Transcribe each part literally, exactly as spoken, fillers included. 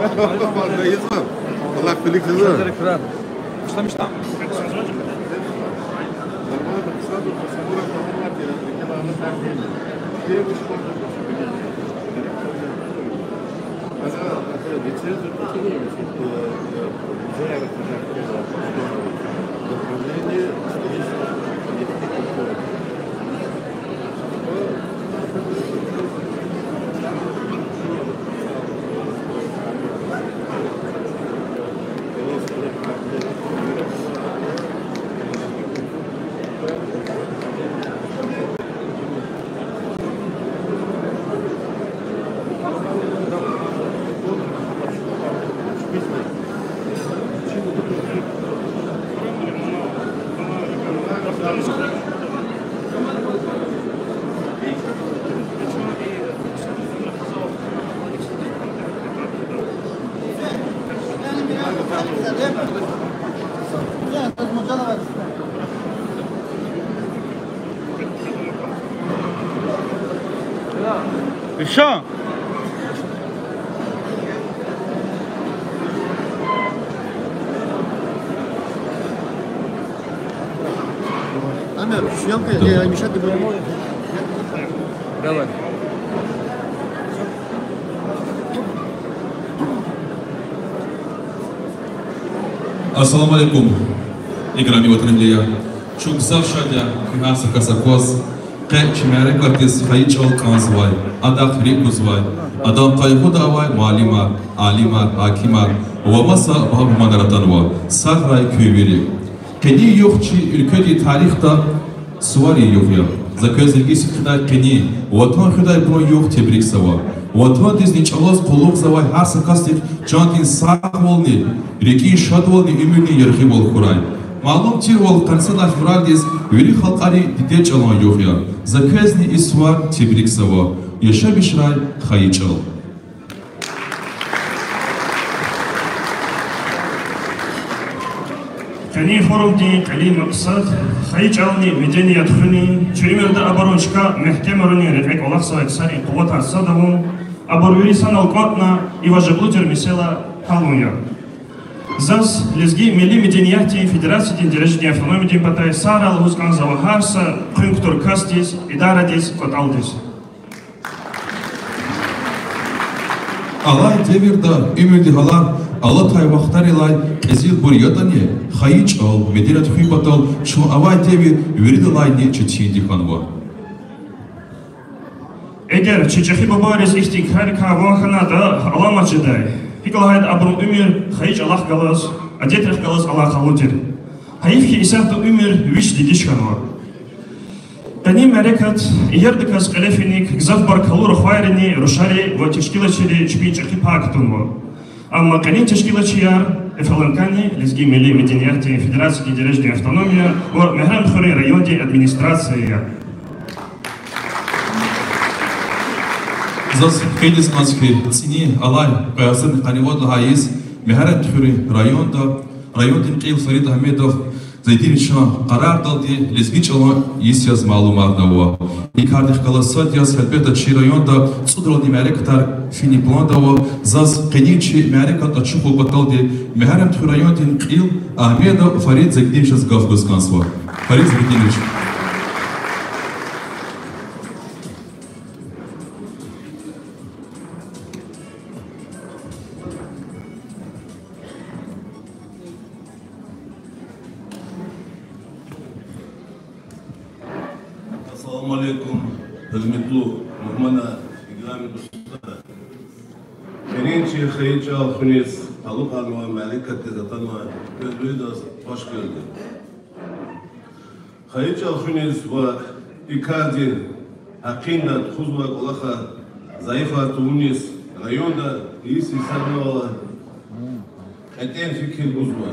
Аллагь куьмек ийизва. Ишан. Амир, съёмка, не, мешать не будем. Давай. Ассаламу алейкум, играми ватанэгьлияр. Чун гзаф шад я куьн гьар са кас акваз. Къе чи мярекатдиз хайи чӀал кӀанзавай, адахъ рикӀ гузвай, адан къайгъуда авай муаллимар, алимар, гьакимар ва маса багьа мугьманар атанва. Сагърай куьн вири. Къенин югъ чи уьлкведин тарихда суварин югъ я. За квез илгиз хкидай къенин, Ватан хуьдайбурун югъ тебрикзава. Ватандизни чӀалаз къуллугъзавай гьар са касдихъ чандин сагъвални, рикӀин шадвални, уьмуьрдин яргъивал хьурай. Малум тирвал, къанни сад лагьай февралдиз вири халкьарин дидед чӀалан югъ я. За квезни и сувар тебрикзава. Яшамишрай хайи чӀал. Къенин форумдин кьилин макьсад хайи чӀални меденият хуьнин, чи уьмуьрда абурун чка мягькемарунин рекье кӀвалахзавай ксарин къуватар сад авун, абур вири санал кӀватӀна, и важиблу тир месэла гьялун я. Заз лезги милли медениятдин федерациядин дережадин автономиядин патай сагърай лугьуз кӀанзава гьар са къуьн кутур касдиз, идарадиз, кӀватӀалдиз. Алай девирда уьмуьрди гьалар алатай вахтарилай кьезилбур ятӀани, хайи чӀал, меденият хуьн патал чун авай девир виридалайни четинди хьанва. Эгер чи чӀехи бубайриз ихьтин крарикай ван хьанатӀа, аламат жедай. ГьикӀ лагьайтӀа абурун уьмуьр хайи чӀалахъ галаз, адетрихъ галаз алакъалу тир. Гьайиф хьи, исятда уьмуьр вич дегиш хьанва. Къенин мярекат иердаказ кьиле финик гзафбур калун рухвайрини, рушари ва тешкилатчийри чпин чӀехи пай кутунва. Амма къенин тешкилатчияр, ФЛНК-ни, Лезги милли медениятдин федерациядин дережадин автономия ва Мегьарамдхуьруьн райондин администрация я. Заз къенез кӀанз хьи, цӀинин алай къе асрни къанни вад лагьай йис Мегьарамдхуьруьн районда, райондин кьил Фарид Агьмедов Зайдиновичан къарардалди лезги чӀалан йис яз малумарнава. И кардихъ галаз сад яз, гьелбетда, чи районда цӀудралди мярекатар фин планда ава. Заз къенин чи мярекат ачухун паталди Мегьарамдхуьр райондин кьил Агьмедов Фарид Зайдиновичаз гаф гуз кӀанзава. Фарид Зайдинович. Ассаламу алейкум, гьуьрметлу мугьманар, играми дустар! Къенин чи хайи чӀал хуьниз талукьарнавай мярекатдиз атанвай квез виридаз хуш гелди. Хайи чӀал хуьниз ва и кардин гьакъинда тухузвай кӀвалахар зайифар тавуниз районда йис йисарал алай кьетӀен фикир гузва.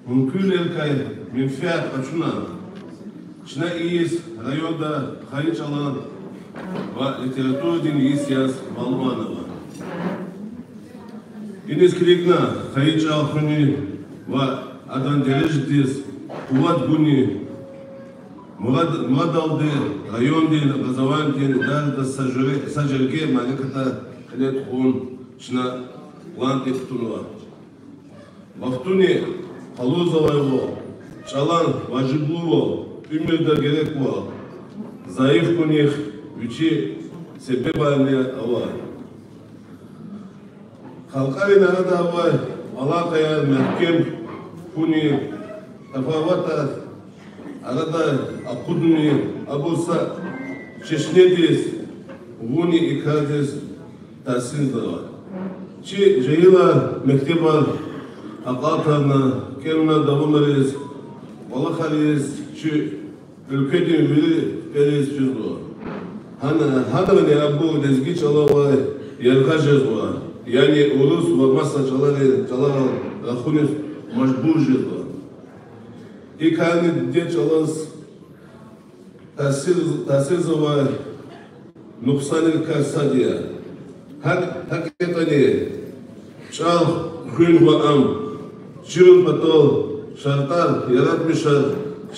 Мумкинвилерикай менфят къачуна, чна и йис районда хайи чӀалан ва литературадин йис яз малумарнава. Иниз килигна хайи чӀал хуьнин ва адан дережадиз къуват гунин мурад-, мурадалди райондин образованидин идарадиз са жуьре-, са жерге мярекатар кьиле тухун чна планди кутунва. Вахтуни къалурзавайвал, чӀалан важиблувал, уьмуьрда гереквал, зайиф хьунихъ вичи себебарни ава. Халкьарин арада авай алакъаяр мягькем хьуни, тафаватар арада акъудуни, абур са чешнедиз гъуни и кардиз таъсирзава. Чи жегьилар мектебар акьалтӀарна, кӀелунар давамариз, кӀвалахариз, чи уьлкведин вири пӀериз физва. Гьана, гьанрани абур лезги чӀалавай яргъа жезва, яни урус ва маса чӀалари-, чӀаларал рахуниз мажбур жезва. И карни дидед чӀалаз таъсир, таъсирзавай нукьсанрикай сад я. ГьакӀ, гьакӀ ятӀани, чӀал хуьн ва ам чирун патал шартӀар яратмишар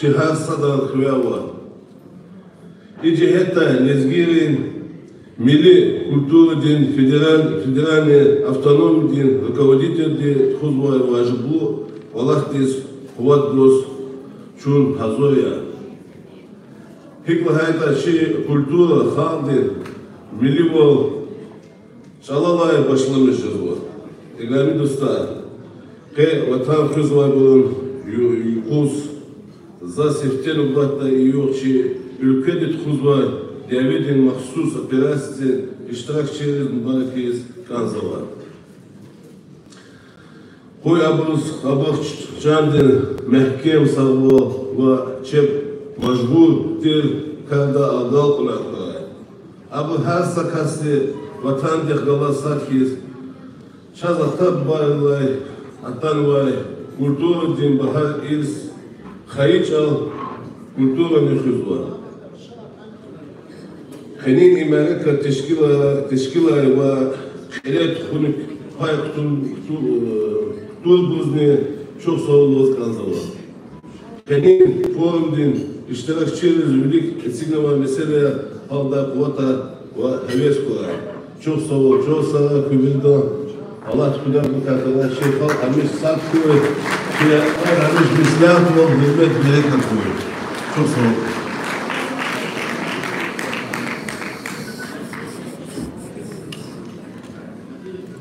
чи гьар садан хиве ава. И жигьетдай лезгийрин милли культурадин федераль-, федеральный автономиядин руководительди тухузвай важиблу кӀвалахдиз къуват гуз чун гьазур я. ГьикӀ лагьайтӀа чи культура халкьдин милливал чӀалалай башламиш жезва. Играми дустар, къе Ватан хуьзвайбурун ю-, юкъуз за сифте нубатда и югъ чи уьлкведи тухузвай дяведин махсус операциядин иштиракчийриз мубарак ийиз кӀанзава. Къуй абуруз абур чандин мягькем сагъвал ва чеб мажбур тир карда агалкьунар хьурай. Абур гьар са касди Ватандихъ галаз сад хьиз чаз ата-бубайрилай атанвай культурадин багьа ирс, хайи чӀал, культурани хуьзва. Къенин и мярекат тешкила-, тешкилай ва кьиле тухуник пай кутун-, куту-, э, кутурбурузни чухсагъул лугьуз кӀанзава. Къенин форумдин иштиракчийриз вилик эцигнавай месэлаяр гьалдай къуватар ва гьевес хьурай. Чухсагъул, чухсагъул куь виридан. Аллагьди куьдак букатара чи халкь гьамиша сад хьуй, чи халкь гьамиша меслятвал, гьуьрмет, берекат хьуй. Чухсагъул.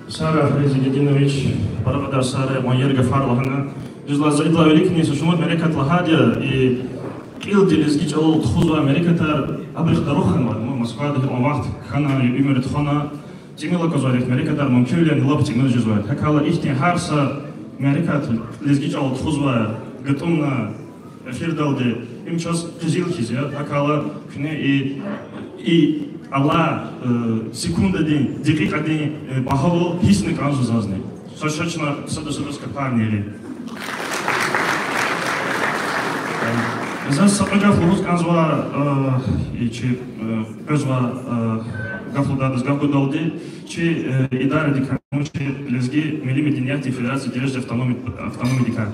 Сара Фарид Зиядинович, пара кьадар сара ван ери гафар лагьана. Дуьз лагьайтӀа, за идалай виликни са шумуд мярекат лагьайди я, и кьилди лезги чӀалал тухузвай мярекатар абурухъ дарух хьанвай, ну, Москвада гьикьван вахт хьана, уьмуьр тухвана, тӀимил аквазвайди мярекатар мумкинвилин лап тӀимил жезвай. ГьакӀ хьайила ихьтин гьар са мярекат лезги чӀалал тухузвай, гатӀунна, эфирдалди, им чаз къизил хьиз я, гьакӀ хьайила куьне и, и алай, э, секундадин, декьикьадин, э, багьавал гьиссна кӀанзава зазни. Са ша чна сада-садаз капарнери. Заз са кьве гаф лугьуз кӀанзава, э, и чи, э, къвезвай, э, гаф лугьудайдаз гаф гудалди, чи, э, идарадикай, чи Лезги милли медениятдин федерация дережадин автономи-, автономиядикай.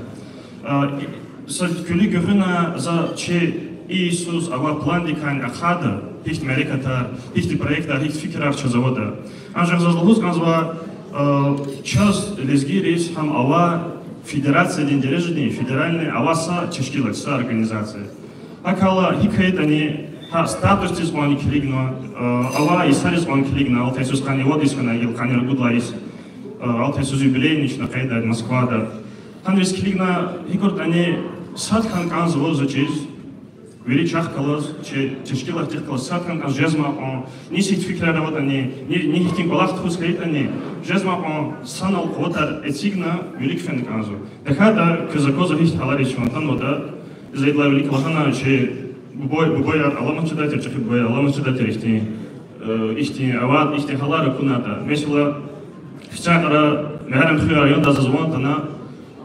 Э, и, са куьлуь гуьгъуьна за чи и йисуз авай пландикайни ахъайда, гьихьтин мярекатар, гьихьтин проектар, гьихьтин фикирар чаз аватӀа. Анжах заз лугьуз кӀанзава, э, чаз, лезгийриз, гьам авай федерациядин дережадин, федеральный авай са тешкилат, са организация. ГьакӀ хьайила гьикӀ хьайитӀани, гьа статусдиз кьванни килигна, э, авай йисариз кьванни килигна, алтай йисуз къанни вад йис хьана, гила къанни ругуд лагьай йис, э, алтай йисуз юбилейни чна къейдайди Москвада. Гьанриз килигна, гьикӀ хьайитӀани, сад хьана кӀанзава заз чиз, вири чахъ галаз, чи тешкилатдихъ галаз сад хьана кӀанзава, жезмай кьван, ни сифте фикирар аватӀани, ни, ни гьихьтин кӀвалах тухуз хьайитӀани, жезмай кьван санал къуватар эцигна, вилик фена кӀанзава. ТахьайтӀа квез аквазва гьихьтин гьалариз чун атанватӀа, за идалай вилик лагьана, чи бубай, бубаяр аламат жедай тир, чӀехи бубаяр аламат жедай тир ихьтин, э, ихьтин авай, ихьтин гьалар акунайтӀа. Месела, фицӀяй кьара Мегьарамдхуьруьн райондай заз ван атана,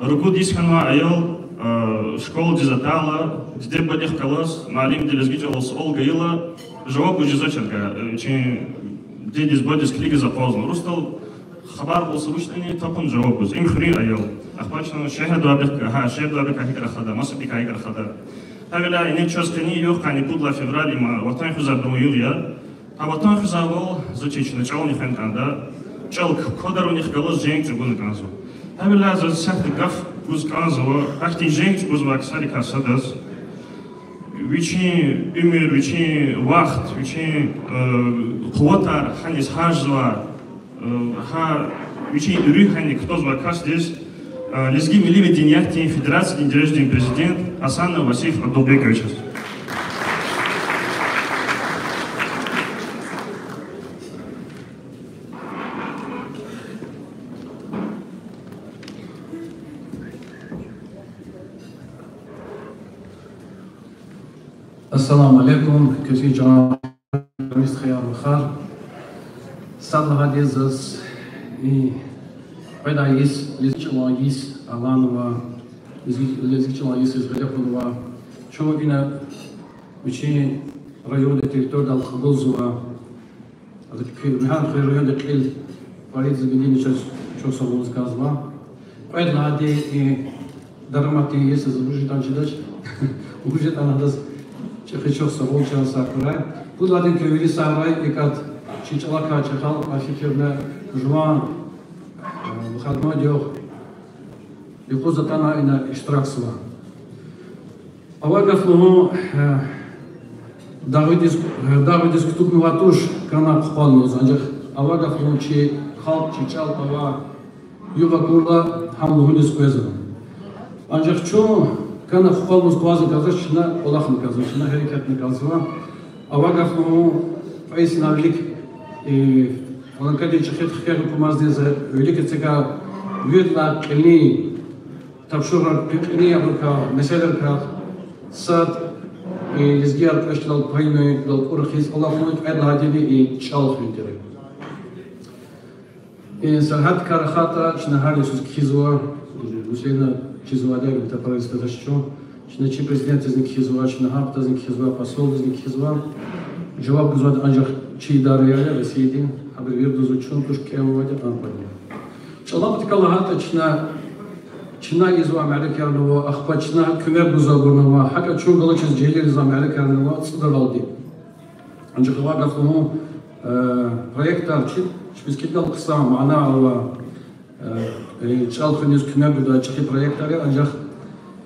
ругуд йис хьанвай аял, э, школадиз атайла, диде-бубадихъ галаз муаллимди лезги чӀалал суал гайила, жаваб гуз жезвач адакай, э, вичин дидедиз-бубадиз килигиз акъвазна. Урусдал хабар кьуна са вуч ятӀани, тапна жаваб гуз. Им хуьруьн аял. Ахпа чна шегьердавайбурукай, гьа, шегьердавайбурукай гьикӀ рахада, масабурукай гьикӀ рахада. Гьавиляй ина чаз къенин югъ, къанни пуд лагьай февраль, им Ватан хуьзвайбурун югъ я. Гьа Ватан хуьзвайвал, заз чиз, чна чӀални хвена кӀанда, чӀал квадарунихъ галаз женг чӀугуна кӀанзава. Гьавиляй заз исятда гаф гуз кӀанзава ахьтин женг чӀугузвай ксарикай садаз. Вичин уьмуьр, вичин вахт, вичин, э, къуватар гьаниз харжзавай, э, гьа вичин руьгь гьаниз кутазвай касдиз, э, лезги милли медениятдин федерациядин держдин президент Гьасанов Васиф Абдулбековичаз. Ассаламу алейкум, квез и чӀал мис хияр вахар. Сад лагьайди заз, и, къведай йис, лезги чӀалан йис аланва, лезги, лезги чӀалан йисуз гъиле кьунва. Чун ина вичин районда, территориядал кьабулзава. Мегьарамдхуьруьн районда кьил Фарид Зубединовичаз чухсагъул лугьуз кӀанзава. Кьвед лагьайди, и, дараматдин йисуз вуж ятӀани чидач. Вуж ятӀани адаз чӀехи чухсагъул, чан сагъ хьурай. Пуд лагьайди, куьн вири сагърай, икӀ ада чи чӀалакай, чи халкьдикай фикирна, жуван, э, выходнойдин югъ, юкъуз атана ина иштиракзава. Авай гаф лугьун, э, дагъвидиз, э, дагъвидиз кутугнавай туш кана хъухвал лугьуз, анжах авай гаф лугьун, чи халкь, чи чӀал авай югъ акурла, гьам лугьуниз къвезва. Анжах чун кана хъухвал лугьуз къвазни кӀанзавач, чна кӀвалахни кӀанзава, чна гьерекатни кӀанзава. Авай гаф лугьун, кьве йисунин вилик, э, Ланкадин чӀехи хкягъ кумазни за вилик эцигай виридалай кьилин тапшуругъар, кьилин абурукай, месэлайрикай сад, э, лезгияр кьве чилел пайнавай, далкӀур хьиз, алахъуни кьвед лагьайдини и чӀал хуьн тир. Э, сергьятдикай рахайтӀа, чна гьар йисуз кхьизва, э, Гуьзена чизвайди, гьатта парализ тадач чун. Чна чи президентдизни кхьизва, чна гьахъдазни кхьизва, посолдизни кхьизва. Жаваб гузвайди анжах чи идараяр я, Россиядин, гьабуру виридаз чун туш кӀевнавайди кьван кьванни. ЧӀалан патал лагьайтӀа, чна, чна ийизвай мярекатни ава, ахпа чна куьмек гузвайбурни ава, гьакӀ чун галачиз жегьилриз ийизвай мярекатни ава цӀудралди. Анжах авай гаф лугьун, э, проектар чи, чпиз кьилел хъсан мана ава, э, э, чӀал хуьниз куьмек гудай чӀехи проектар я, анжах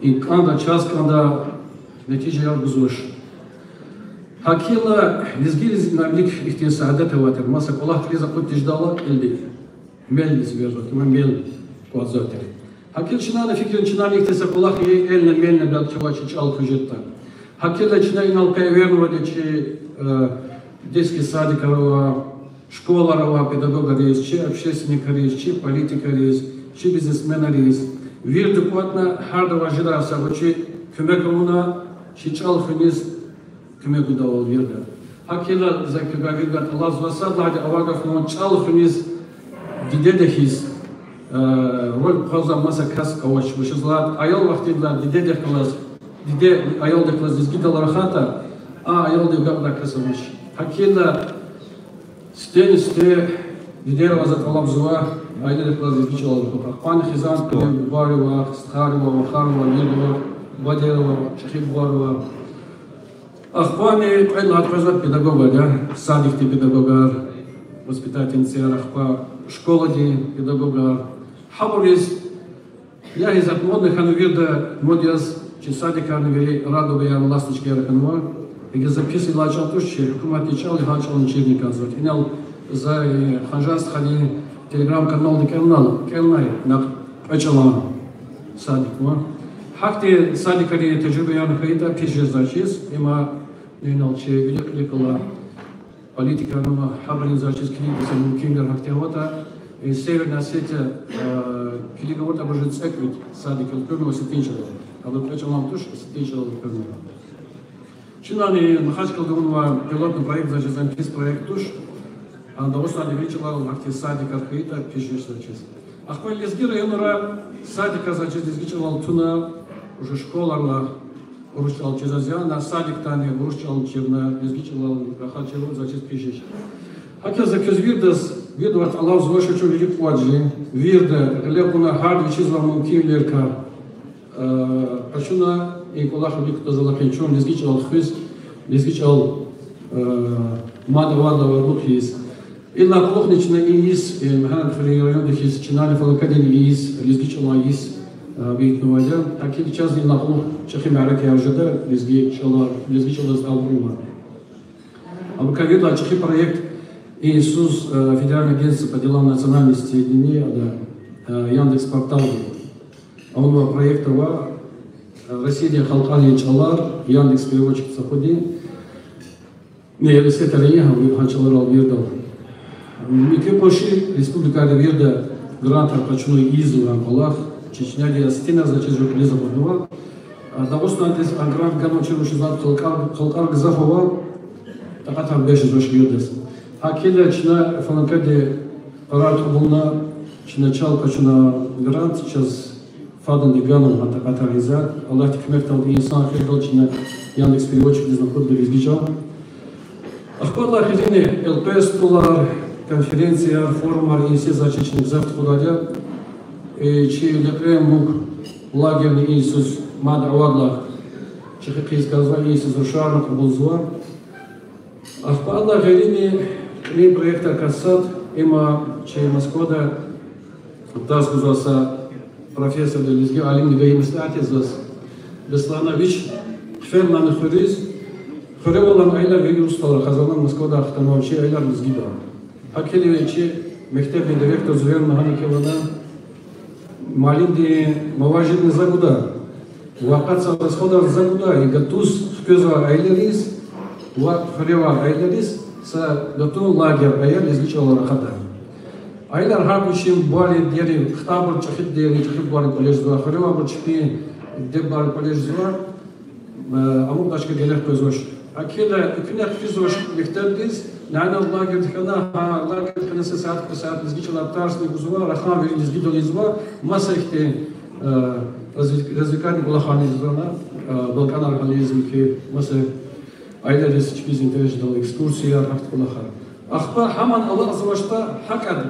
и кӀанда, чаз кӀанда, нетижаяр гузвач. ГьакӀ хьайила, лезгийриз инал вилик ихьтин саадат авай тир, маса кӀвалах кьилиз акъуд тежедайла кьилди. Мел ийизвай тир, мел кӀанзавай тир. ГьакӀ хьайила чна фикирна, чна ихьтин са кӀвалах ийин, элна-мелна белки ваъ, чи чӀал хуьз жедатӀа. ГьакӀ хьайила чна инал къе эвернавайди я чи, э, детский садикар ава, школар ава, педагогариз, чи общественникариз, чи политикариз, чи бизнесменриз. Вирида кӀватӀна, гьарда важида са гъвечӀи куьмек авуна, чи чӀал хуьниз куьмек гудайвал вирида. ГьакӀ хьайила за куьн виридан тӀалабзава, сад лагьайди, авай гаф лугьун, чӀал хуьниз дидеди хьиз, э, роль къугъвазвай маса кас авач. Вучиз лагьайтӀа аял вахтунда дидедихъ галаз, диде аялдихъ галаз лезгидал рахайтӀа, а аялдив агакьдай кас амач. ГьакӀ хьайила сифтени-сифте дидейрал за тӀалабзава, аялрихъ галаз лезги чӀалал рахун. Ахпани хизан, куьне бубайрив, стхайрив, вахарив, виридав, бадейрив, чӀехи бубайрив. Ахпани кьвед лагьай къвезвай педагогар я, садикдин педагогар, воспитательницаяр, ахпа школадин педагогар. Гьабуруз, я гьизат модна хьана вирида, мод яз чи садикарни вири радугаяр, ласточкаяр хьанва. Эгер за пис лагьай чӀал туш, чи гьукуматди чӀал, гьа чӀални чирна кӀанзавайди. Инал за, э, Ханжан стхадин телеграм-каналда кӀелна, кӀелнай накь кьве чӀалан садик ва гьахьтин садикарин тежриба яна хьайитӀа, пис жезвай чиз, има инал чи вилик-виликал политикарни гьабурни заз чиз килигиз мумкинвилер гьахьтин аватӀа, э, Северная Осетия, э, килигайтӀа, абур жув цӀекӀуьд садик элкъуьрнава сифтени чӀалал. Абур кьве чӀалан туш, сифтени чӀалал элкъуьрнава. Чунани Махачкъалада авунвай пилотный проект, заз чиз, ам пис проект туш. Ам Дагъустандин вири чӀаларал гьахьтин садикар хьайитӀа, пис жезвай чиз. Ахпа лезги районра садикар, заз чиз, лезги чӀалал туна, уже школайрилай урус чӀал чирна, зияна садикдани урус чӀални чирна, лезги чӀалал рахаз чирун, заз чиз, пис жеч. ГьакӀ хьайила за квез виридаз, виридавай тӀалабзава, ша чун вилик кӀватӀ жен, вирида гъиле кьуна гьарда вичизвай мумкинвилерикай, э, къачуна, и кӀвалах вилик кутаз алахъин, чун лезги чӀал хуьз, лезги чӀал, э, мад авайдалай аватлу хьиз. Идалай кьулухъни чна и йис, э, Мегьарамдхуьруьн районда хьиз, чна Фаланкадани и йис, лезги чӀалан йис, э, витнавайди я. ГьакӀ хьайила чаз идалай кьулухъ чӀехи мярекатар жеда, лезги чӀала, лезги чӀалаз абур ава. Абурукай виридалай чӀехи проект и йисуз, э, Федеральное агентство по делам национальностей, ада, э, Яндекс порталди авунвай проект ава, э, Россиядин халкьарин чӀалар, Яндекс Переводчикдиз акъудун. Нейросетар я гьа, гьа чӀаларал виридал. Муькуь къунши республикайрин вирида грантар къачуна ийизва гьа кӀвалах. Чечнядин Осетиядиз заз чиз жо кьилиз акъуднава. А, Дагъустандиз а грант ганвачир вучиз лагьайтӀа халкьар, халкьар гзаф ава, такьатар бес жезвач виридаз. ГьакӀ хьайила чна Фаланкади къарар кьабулна, чна чал къачуна грант, чаз фадни ганва гьа такьатар ийиз. Аллагьдин куьмекдалди, инсан хийирдалди чна Яндекс Переводчикдиз акъудда лезги чӀал. Ахпа Аллагьдин изинни ЛПС-тӀулар, конференцияяр, форумар, и йисуз заз чиз чна гзаф тухудайди я. Э, чи лекьрен муг лагерни и йисуз мад авайдалай чӀехи хъийиз кӀанзава, и йисуз рушарни кьабулзава. Ахпа Аллагьдин гъейри кьилин проектар касат, има чи Москвада тарс гузвай са профессорди, лезги алимди гайи меслят ийиз заз. Беслан, вич хъфена хуьруьз, хуьре авай аялар вири урусдал рахазва, Москвадай хтанва, вичин аялар лезгида. ГьакӀ хьайила чи мектебдин директор Зуьвер муаллимди килигна, муаллимдин маважибни за гуда, ва акъатзавай расходарни за гуда, и гатуз хквезвай аялриз ва хуьре авай аялриз са гатун лагерь ая, лезги чӀалал рахадай. Аялар гьакӀ вичин бубайрин дидейрин, хтайбур чӀехи дидейрин, чӀехи бубайрин кӀвале жезва, хуьре авайбур чпин диде-бубайрин кӀвале жезва, э, амукьдай чка герек къвезвач. ГьакӀ хьайила экуьнахъ физвач мектебдиз, нянал лагерьда хьана, гьа лагерьда хьана са сят, кьве сят лезги чӀалай тарсни гузва, рахун вири лезгидал ийизва, маса ихьтин, э, разви-, развлекательный кӀвалахарни ийизва, э, балкӀанар гьализ михьи, маса аялриз чпиз интерес жедалди экскурсияяр, гьахьтин кӀвалахар. Ахпа гьамни алакьзавачтӀа гьакӀ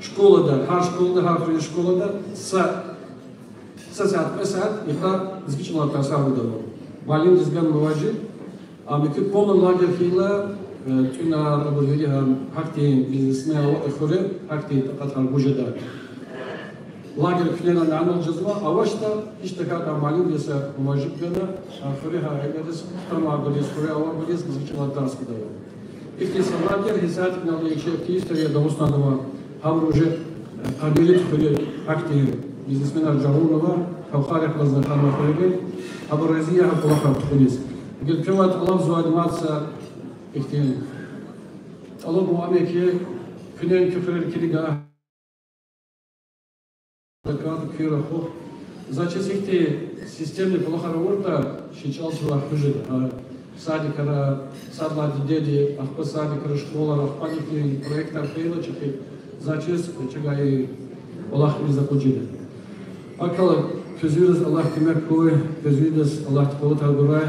школада, гьар школада, гьар хуьруьн школада са, са сят, кьве сят икьван лезги чӀалай тарсар гудайвал. Муаллимдиз гана маважиб, ам икӀ полный лагерь хьайила, э, тӀуьнар, абур вири гьа, гьахьтин бизнесмен аватӀа хуьре, гьахьтин такьатар гуз жеда. Лагерь куьнелай нянал жезва, авачтӀа, гьич тахьайтӀа муаллимди са маважиб гана, а хуьре гьа аялриз, хтанвайбуруз, хуьре авайбуруз лезги чӀалай тарс гудайвал. Ихьтин са лагерь, гьисятда и чи активистар я Дагъустанда ва гьабуру уже, э, къанни ирид хуьре, гьахьтин бизнесменар жагъурнава, тавхарихъ алазни хьанва хуьре, абур рази я гьа кӀвалахар тухуниз. Гила квевай тӀалабзавайди мад са ихьтин тӀалаб ава, ам я хьи, куьне куь хуьрер килига, куьн рахух. Заз чиз ихьтин системный кӀвалахар авуртӀа, чи чӀал чалай хуьз жеда. А садикара, сад лагьай дидеди, ахпа садикара, школара, ахпа ихьтин проектар хьайила чӀехи, заз чиз чагай кӀвалах ийиз акъудида. ГьакӀ хьайила, квез виридаз Аллагьди куьмек хьуй, квез виридаз Аллагьди къуватар гурай,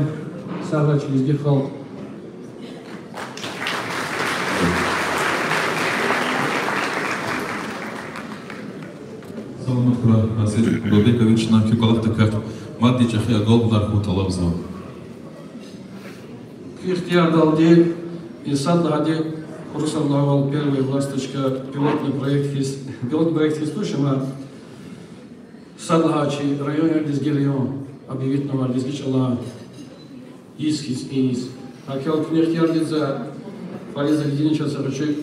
сагърай чи лезги халкь. Саламат хьурай, Назир Бабекович, чна куь кӀвалахдикай мадни чӀехи агалкьунар хьун тӀалабзава. Куь ихтиярдалди, и сад лагьайди Урусатдал авай первая ласточка пилотный проект хьиз, пилотный проект хьиз туш, амма сад лагьай чи район я, лезги район, объявитьнава лезги чӀалан йис хьиз, и йис. ГьакӀ хьайила, куьне ихтияр гайитӀа, Фариза Гединичаз са гъвечӀи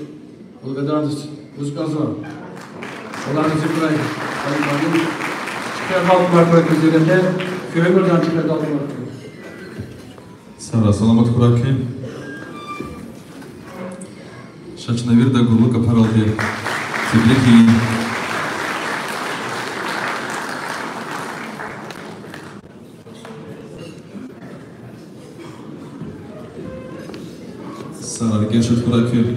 благодарность гуз кӀанзава. Аллагь рази хьурай, Фариза Гединич. ЧӀехи агалкьунар хьурай квез зи рекье, куь уьмуьрдани чӀехи агалкьунар хьурай. Сагърай, саламат хьурай куьн. Ша чна вирида гурлу капаралди тебрик ийин. Сагърай, рикӀел шад хьурай куьн.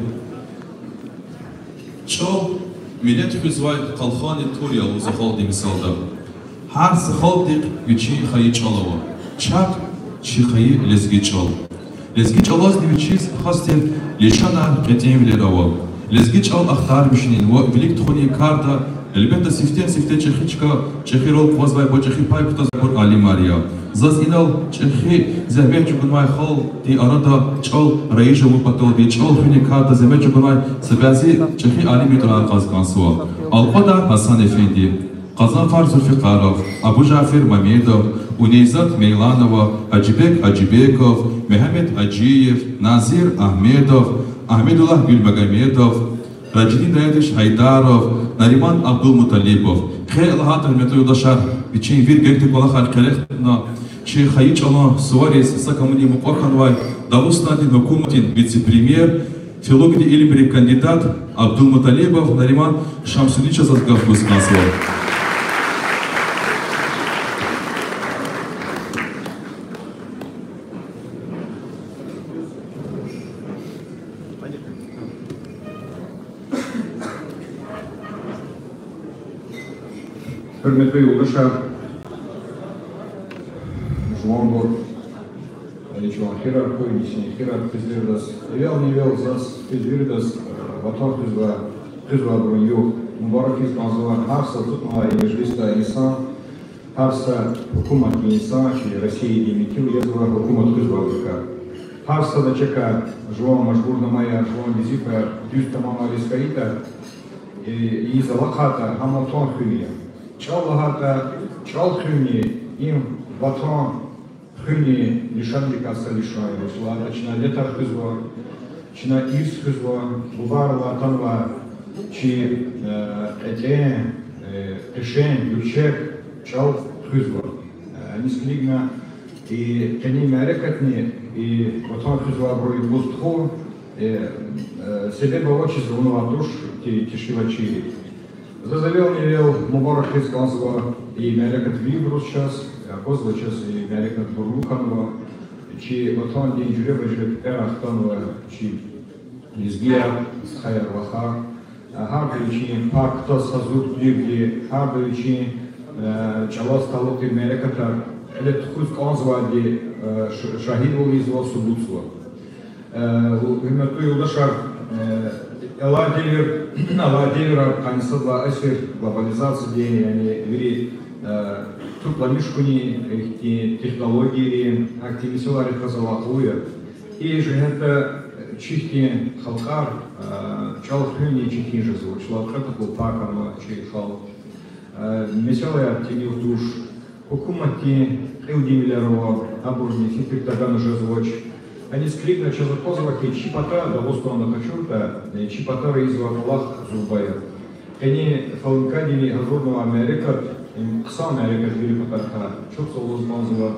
ЧӀал миллет хуьзвай къалханни тур я лугьузва халкьдин мисалда. Гьар са халкьдихъ вичин хайи чӀал ава. Чахъ чи хайи лезги чӀал. Лезги чӀалазни вичиз хас тир лишанар, кьетӀенвилер ава. Лезги чӀал ахтармишунин ва вилик тухунин карда Гьелбетда, сифтени-сифте чӀехи чка, чӀехи рол къвазвай ва чӀехи пай кутазвайбур алимар я. Заз инал чӀехи зегьмет чӀугунвай халкьдин арада чӀал раиж авун паталди чӀал хуьнин карда зегьмет чӀугунвай са бязи чӀехи алимрин тӀварар кьаз кӀанзава. Алкьвадар Гьасан-эфенди, Къазанфар Зульфикъаров, Абужафер Мамедов, Унейзат Мейланова, Гьажибек Гьажибеков, Мегьамед Гьажиев, Назир Агьмедов, Агьмедуллагь Гуьлмагомедов, Ражидин Даудович Гьайдаров, Нариман Абдулмуталибов. Хьи, лагьайтӀа, гьуьрметлу юлдашар, вичин вири герек кӀвалахар къерехдайла, чи хайи чӀалан сувариз са камунин мукьва хьанвай Дагъустандин гьукуматдин вице-премьер, филологиядин илимрин кандидат Абдулмуталибов Нариман Шамсудиновичаз гаф гуз кӀанзава. Гьуьрметлу юлдашар, жуванбур, чӀалан хирар хьуй, нисин хирар хьиз виридаз. Эвелни-эвел заз хьиз виридаз, э, Ватан хуьзвай, хуьзвайбурун югъ мубарак ийиз кӀанзава. Гьар са ацукьнавай и межлисда инсан, гьар са гьукуматдин инсан, чи Россиядин векил язва гьукумат хуьзвайбурукай. Гьар сада чакай жуван мажбурнамаяр, жуван везифаяр дуьз тамамариз хьайитӀа, э, ийиз алахъайтӀа, гьам Ватан хуьн я. ЧӀал лагьайтӀа, чӀал хуьнни, им Ватан хуьнни лишанрикай са лишан я. Вучиз лагьайтӀа чна летар хуьзва, чна ирс хуьзва, бубайрилай атанвай чи, э, кьетӀен, э, къешен, гуьрчег чӀал хуьзва. Э, аниз килигна, и къенин мярекатни и Ватан хуьзвайбурун юкъуз тухун, э, э, себеб авачиз авунвайди туш те-, тешкилатчийри. Заз эвелни-эвел мубарак ийиз кӀанзава и мярекат вирибуруз чаз, аквазва чаз и мярекат гурлу хьанва, чи Ватандин жуьреба-жуьре пипӀерай хтанва, чи лезгияр, стхаяр, вахар, гьарда вичин пак ктаз гьазур тирди, гьарда вичин, э, чӀалаз талукь тир мярекатар кьиле тухуз кӀанзавайди, э, ш-, шагьидвал ийизва, субутзава. Э, гьуьрметлу юлдашар, э, алай девир, алай девирар, къанни сад лагьай асир, глобализациядин, яни вири, э, туькӀуьрламиш хьунин ихьтин технологияр, гьахьтин месэлайрикай алакъалу я. И жигьетдай чи ихьтин халкьар, э, чӀал хуьнни четин жезва, чӀалал кьве патал пай хьанва чи халкь. Э, месэлаяр тӀимил туш, гьукуматдин кьилдин вилер ава, абурни фикир тагана жезвач. Аниз килигна чаз аквазва хьи, чи пата, Дагъустанда къачуртӀа, э, чи патара ийизвай кӀвалах зурба я. Къенин ФЛНКА-дини гьазурнавай мярекат, им хъсан мярекат вири патарихъай, чухсагъул лугьуз кӀанзава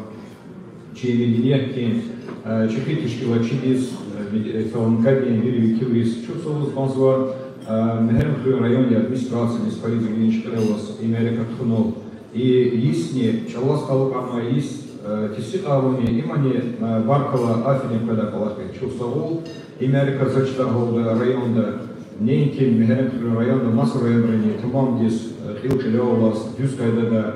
чи медениятдин, э, чӀехи тешкилатчидиз, э, мед-, э, ФЛНКА-дин вири векилриз, чухсагъул лугьуз кӀанзава, э, Мегьарамдхуьруьн райондин администрациядиз, Фариз Вилиничкъиралаз и мярекат тухунал. И йисни, чӀалаз талукьарнавай йис, э, тестикьарунни, имани, э, баркалла, аферин къведай кӀвалах я. Чухсагъул, и мярекат заз чидай гьалда районда, неинки Мегьарамдхуьруьн районда, маса районрини тамамдиз, э, кьил кьиле аваз, дуьз къайдада,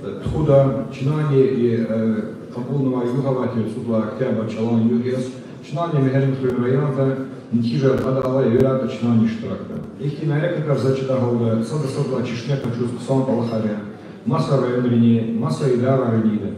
э, тухуда, чнани и, э, кьабулнавай югъ авай тир цӀуд лагьай октябрь чӀалан югъ яз, чнани Мегьарамдхуьруьн районда нетижаяр кьадай алай эверайтӀа чнани иштиракда. Ихьтин мярекатар заз чидай гьалда сада-садалай чешне къачуз хъсан кӀвалахар я, маса районрини, маса идарайрини ийида.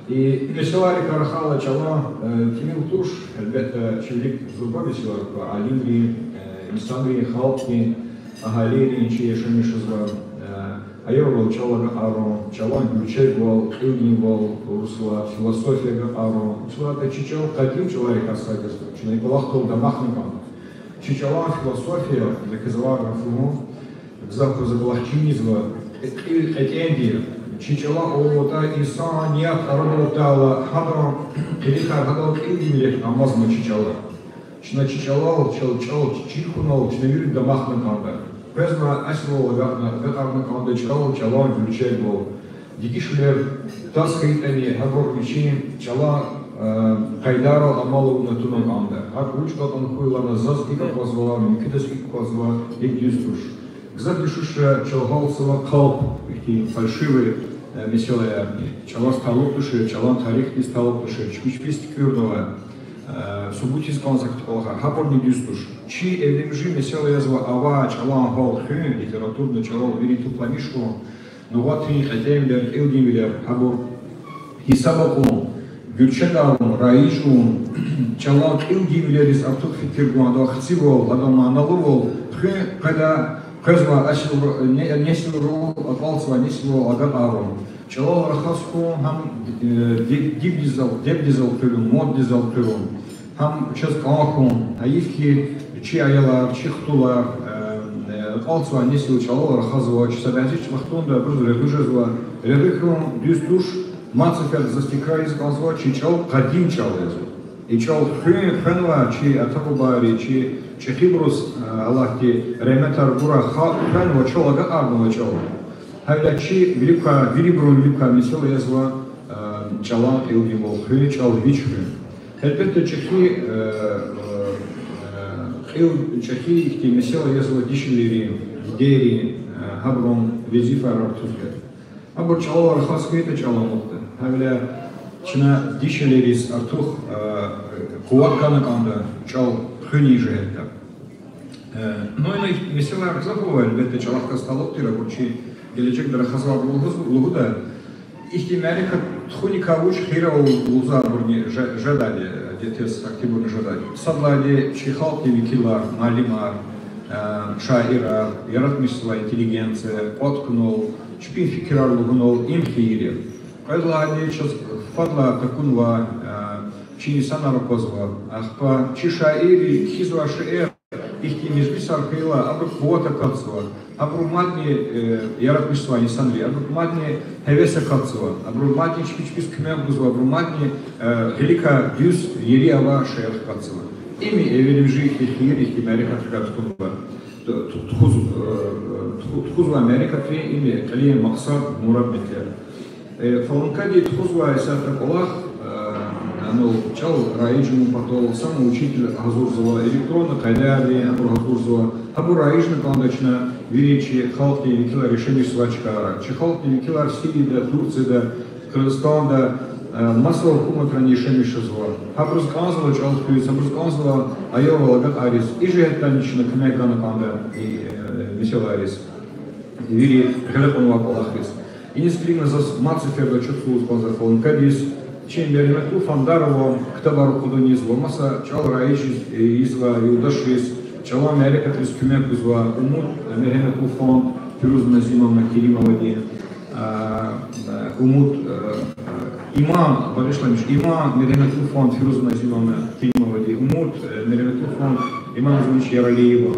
И месэлайрикай рахайла чӀалан, э, тӀимил туш, гьелбетда, чи вилик зурба месэлайрик ква: алимрин, э, инсанрин, халкьдин, агьалийрин, чи яшамиш жезвай, э, аялрал чӀал агакьарун, чӀалан гуьрчегвал, кьилдинвал, урусрилай философия агакьарун. Вучиз лагьайтӀа чи чӀал къадим чӀаларикай сад язва. Чна и кӀвалахдал дамахна кӀанда. Чи чӀалан философия, за квез авайвал лугьун, гзафбуруз за кӀвалах чир ийизва, кьил кьетӀенди, чи чӀала авуртӀа, инсаният арадал атайла, гьадан къилихар, гьадан кьилдин милет амазма чи чӀала. Чна чи чӀалал, чал-, чӀал чир хьунал чна вири дамахна кӀанда. Къвезмай асирвал агакьна, агакьарна кӀанда чӀал, чӀалан гуьрчегвал. Дегишвилер таз хьайитӀани, гьабур вичин чӀалан, э, къайдайрал амал авуна туна кӀанда. ГьакӀ вуч кьатӀун хьуй лагьана, заз икӀ аквазва, муькуьдаз икӀ аквазва, икӀ дуьз туш. Гзаф дуьшуьш я чӀал гьалтзава хъалп, ихьтин фальшивый, э, месэлаярни. ЧӀалаз талукь тушир, чӀалан тарихдиз талукь тушир, чпи чпиз туькӀуьрнавай. субутиз кӀанзавай кӀвалахар, гьабурни дуьз туш. Чи эвримжи месэла язва авай чӀалан гьал хуьн, литературный чӀалал вири тупламиш хьун, нугъатин кьетӀенвилер, кьилдинвилер, гьабур гьисаба кьун, гуьрчег авун, раижун, чӀалан кьилдинвилериз артух фикир гун, адан хцивал, адан маналувал хуьн къведа, къвезвай асилрал, не-, несилрал, акьалтзавай несилрал агакьарун. ЧӀалал рахаз хьун гьам, э, ди-, дибдизал, дебдизал хъуьруьн, моддизал хъуьруьн, гьам чаз кӀан хьун. Гьайиф хьи, чи аялар, чи хтулар, э, э, акьалтзавай несил чӀалал рахазвач, са бязи вахтунда абуруз регъуь жезва, регъуь хьун дуьз туш, мад сеферда заз тикрар ийиз кӀанзава, чи чӀал къадим чӀал язва. И чӀал хуьн, хвенва чи ата-бубайри, чи чӀехибуруз, э, Аллагьди регьметар гурай, халкь хвенва, чал агакьарнава чӀал. Гьавиляй чи вилик квай, вирибурун вилик квай месэла язва, э, чӀалан кьилдинвал хуьн, чӀал вич хуьн. Гьелбетда, чӀехи, э, э, э, кьил, чӀехи ихьтин месэла язва дишегьлийрин, дидейрин, э, гьабурун везифаяр артухда. Абур чӀалал рахаз хьайитӀа, чӀал амукьда. Гьавиляй чна дишегьлийриз артух, э, къуват гана кӀанда чӀал хуьнин жигьетдай. Э, ну, ина ихьтин месэлаяр гзаф ава, гьелбетда, чӀалахъ галаз талукь тир, абур чи гележегда рахазвайбур лугьуз-, лугьуда. Ихьтин мярекат тухуникай вуч хийир ава лугьузвайбурни жа-, жедайди, адетдиз, ахьтинбурни жедайди. Сад лагьайди, чи халкьдин векилар, муаллимар, э, шаирар, яратмишзавай интеллигенция кӀватӀ хьунал, чпин фикирар лугьунал им хийир я. Кьвед лагьайди, чаз фадлай такунвай, э, чи инсанар аквазва, ахпа чи шаирри кхьизвай шейэр, ихьтин межлисар хьайила, абуру къуват акатзава, абуру мадни, э, яратмишзавай инсанри, абуру мадни гьевес акатзава, абуру мадни чпи чпиз куьмек гузва, абуру мадни, э, гъиликай дуьз вири авай шейэр хкатзава. Им я эвелимжи ихьтин хийир, ихьтин мярекатрикай тухузвай, ту-, ту-, тухуз-, э, туху-, тухузвай мярекатрин им я кьилин макьсад, мурад, метлеб. Э, Фаланкади тухузвай исятда кӀвалах, э, ана чӀал раижун патал сама учитель гьазурзава, электронный къайдада абур гьазурзава, гьабур раижна кӀанда чна вири чи халкьдин векилар яшамиш жезвай чкайра. Чи халкьдин векилар Сирияда, Турцияда, Кыргызстанда, э, маса гьукуматрани яшамиш жезва. Гьабуруз кӀанзава чӀал хуьз, гьабуруз кӀанзава аялрал агакьариз. И жигьетдани чна куьмек гана кӀанда и, э, месэлайриз. Вири гъиле кьунвай кӀвалахриз. Иниз килигна, заз мад сеферда чухсагъул лугьуз кӀанзава Фаланкадиз, чи мергьеметлу фондарал ктабар акъудуниз ва маса чӀал раиж ийиз-, ийизвай юлдашриз, чӀалан мярекатриз куьмек гузвай Умуд мергьеметлу фонд, Фируза Назимовна Керимовади, а, Умуд, а, Иман, багъишламиш, Иман мергьеметлу фонд, Фируза Назимовна Керимовади, Умуд, э, мергьеметлу фонд, Иман Азмунович Яралиева,